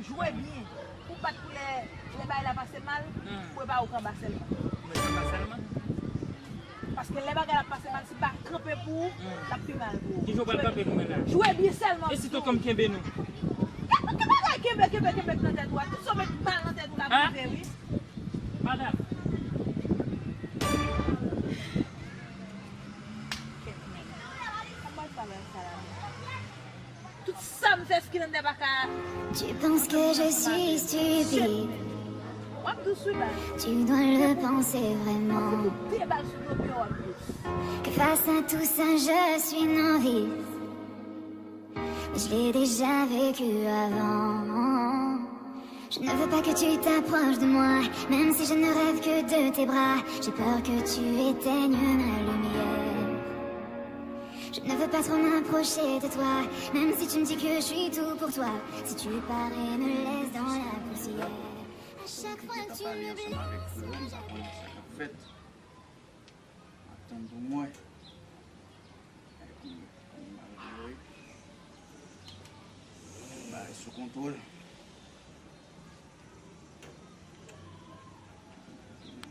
Jwe byen. Ou bat pou lè, lè bagay la pase mal, hmm, pou e pa ou k anba sèlman. Mwen k anba sèlman? Paske lè bagay la pase mal, si pa kanpe pou ou, hmm, l ap pi mal pou ou. Ki jan w pral kanpe pou mwen la? Jwe byen sèlman. E si tou kan m kenbe nou? Ki, ki bagay kenbe, kenbe, kenbe nan tèt ou a? Tout sa w met mal nan tèt ou la, hein? Prive, wi. Madanm. Kèt nèg. Kòman sa va, sa la? Tout sa m fè, Skilande pa ka. Tu penses que je suis stupide? W ap dous, wi, ba. Tu dois le penser vraiment. Tout de bal sou do pye w ap dous. Que face à tout ça, je suis novice. Mais je l'ai déjà vécu avant. Je ne veux pas que tu t'approches de moi, même si je ne rêve que de tes bras. J'ai peur que tu éteignes ma lumière. Je ne veux pas trop m'approcher de toi, même si tu me dis que je suis tout pour toi. Si tu pars et me laisses dans la poussière, à chaque fois que tu me blesses, je Fèt. Atann pou mwen. Ay, kòman, kòman bagay yo ye? Bagay sou kontwòl.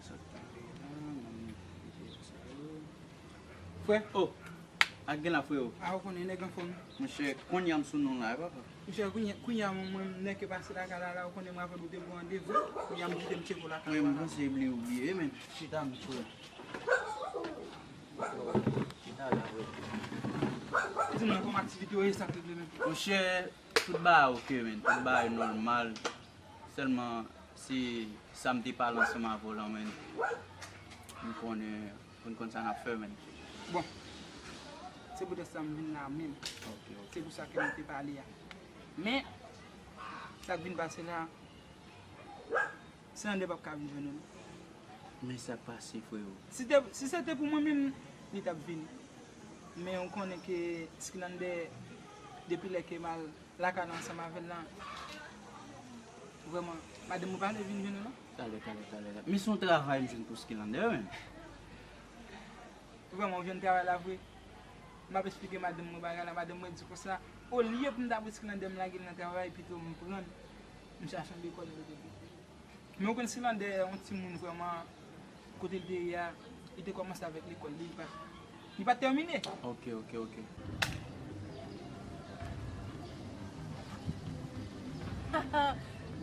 Sa k pale la, nan videyo sa yo. Frè, oh, ak gen la, freo. A, ou konnen nèg anfòm. Monchè, kounye a m sou non la, papa. Monchè, kounye, kounye a mwen, mwen, m nèke pase lakay la, la, ou konnen mwen avè l, ou te pran randevou. Kounye a m kite m tcheke w lakay la. Mwen, m panse li obliye, men. Chita, m frè. Chita la, frè. Di mwen, kòman aktivite yo ye, sa k regle menm? Monchè, tout bagay oke, men. Tout bagay nòmal. Sèlman, se sa m te pale ansanm avè w lan, men. M konnen, pou n konn sa n ap fè, men. Bon. Se poutèt sa m vin la menm. Ok, ok. Se pou sa ke nou te pale a. Men, sa k vin pase la, Skilande p ap ka vin jwenn ou, non. Men sa k pase, freo? Si te, si se te pou mwen menm, li t ap vin. Men ou konnen ke Skilande, depi lè ke m al lakay la ansanm avè l lan, vrèman, madanm mwen pa vle vin jwenn ou, non. Talè, talè, talè, talè. Men se yon travay m jwenn pou Skilande, wi, menm. Vrèman, ou jwenn travay la vre? M ap esplike madanm mwen bagay la. Madanm mwen di konsa, olye pou m ta pran Skilande m lage l nan travay, pito m pran l, m chache yon lekòl m mete l. Men ou konn Skilande, yon timoun vrèman, kote l te ye a, li te kòmanse avèk lekòl li, li pa, li pa t tèmine. Ok, ok, ok.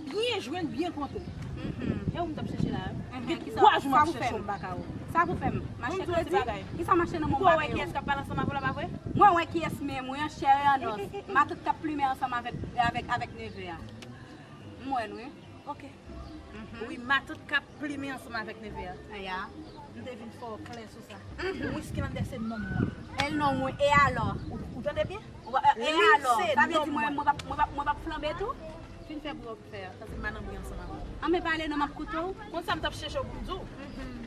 Byen jwenn, byen konte. Mhm. E ou m t ap chèche la, wi. Mhm. Gen twa jou m ap chèche w, m pa ka wè w. Sa pou fè m? M a chèche ti bagay. Kisa m achte nan men w? Ou pa wè kiyès k ap pale ansanm avè w la, pa vre? Mwen wè kiyès men mwen an, chè e an os. Matant k ap plimen ansanm avèk, avèk, avèk neve a. M wè l, wi. Ok. Mhm. Wi, matant k ap plimen ansanm avèk neve a. Ya. M te vin fè w klè sou sa. Mhm. Wi, Skilande se nonm mwen. E l nonm ou, e alò? Ou, ou tande byen? Ou, e alò? Sa vle di mwen, mwen p ap, mwen p ap, mwen p ap flanbe tou? Fin fè bri w ap fè a, paske m pa nan bri ansanm avè w. An, men pale non, m ap koute w. Konn sa m t ap chèche w pou m di w. Mhm.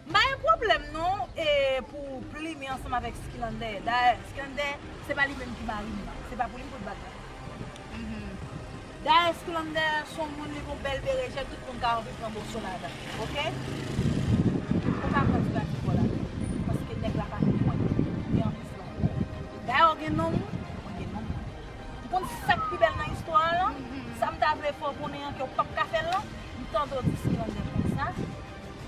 M pa gen pwoblèm non, e pou plimen ansanm avèk Skilande. Dayè, Skilande, se pa li menm ki mari m nan. Se pa pou li m pot bag la. Mhm. Dayè, Skilande se yon moun, li gon bèl berejèn, tout moun ka anvi pran moso ladan. Oke? Ou ka pran ti pati kò la. Paske nèg la pa pou mwen. Li anvi Skilande. Dayè, ou gen nonm ou, mwen gen nonm mwen. Ou konn sa k pi bèl nan istwa a lan? Mhm. Sa m ta vle fè w konnen an, ke w p ap ka fè l lan, m tande w di Skilande konsa.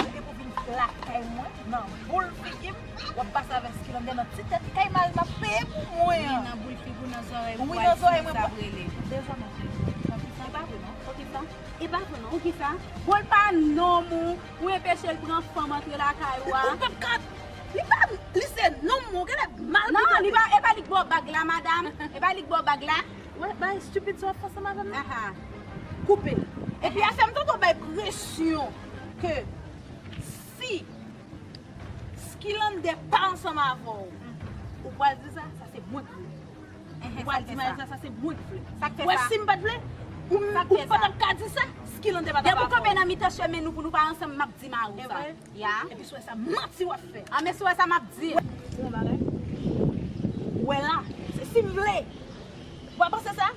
Ou gen pou vin lakay mwen, nan boul figi m, w ap pase avèk Skilande nan ti tèt kay mari m ap peye pou mwen an. Wi, nan boul figi w, nan zòrèy w, wi, nan zòrèy mwen, sa ap rele. Dezòmè, nan ki sa? E pa vre non. Poukisa? E pa vre non. Poukisa? Bon, l pa nonm ou, ou enpeche l pran fanm antre lakay ou a. Ou p ap ka, li pa, li se nonm mwen, ou genlè mal. Non, li pa, e pa li k ba w bag la, madanm. E pa li k ba w bag la. Wè, bay estipid sa w ap fè ansanm avè m nan. Aha. Koupe l. Epi afè m tande w bay presyon ke si Skilande pa ansanm avè w, ou pral di sa, sa se mwen k vle. Ou pral di Maïsa, sa se mwen k vle. Sa k fè sa? Ou wè si m pa t vle, ou, ou pa t ap ka di sa. Kilè n te pa ta... Depi w kanpe nan mitan chemen nou pou nou pa ansanm, m ap di mari w sa. Ya. Epi si w wè sa, manti w ap fè. An, men si w wè sa, m ap di. Ou wè la, se si m vle. W ap panse sa?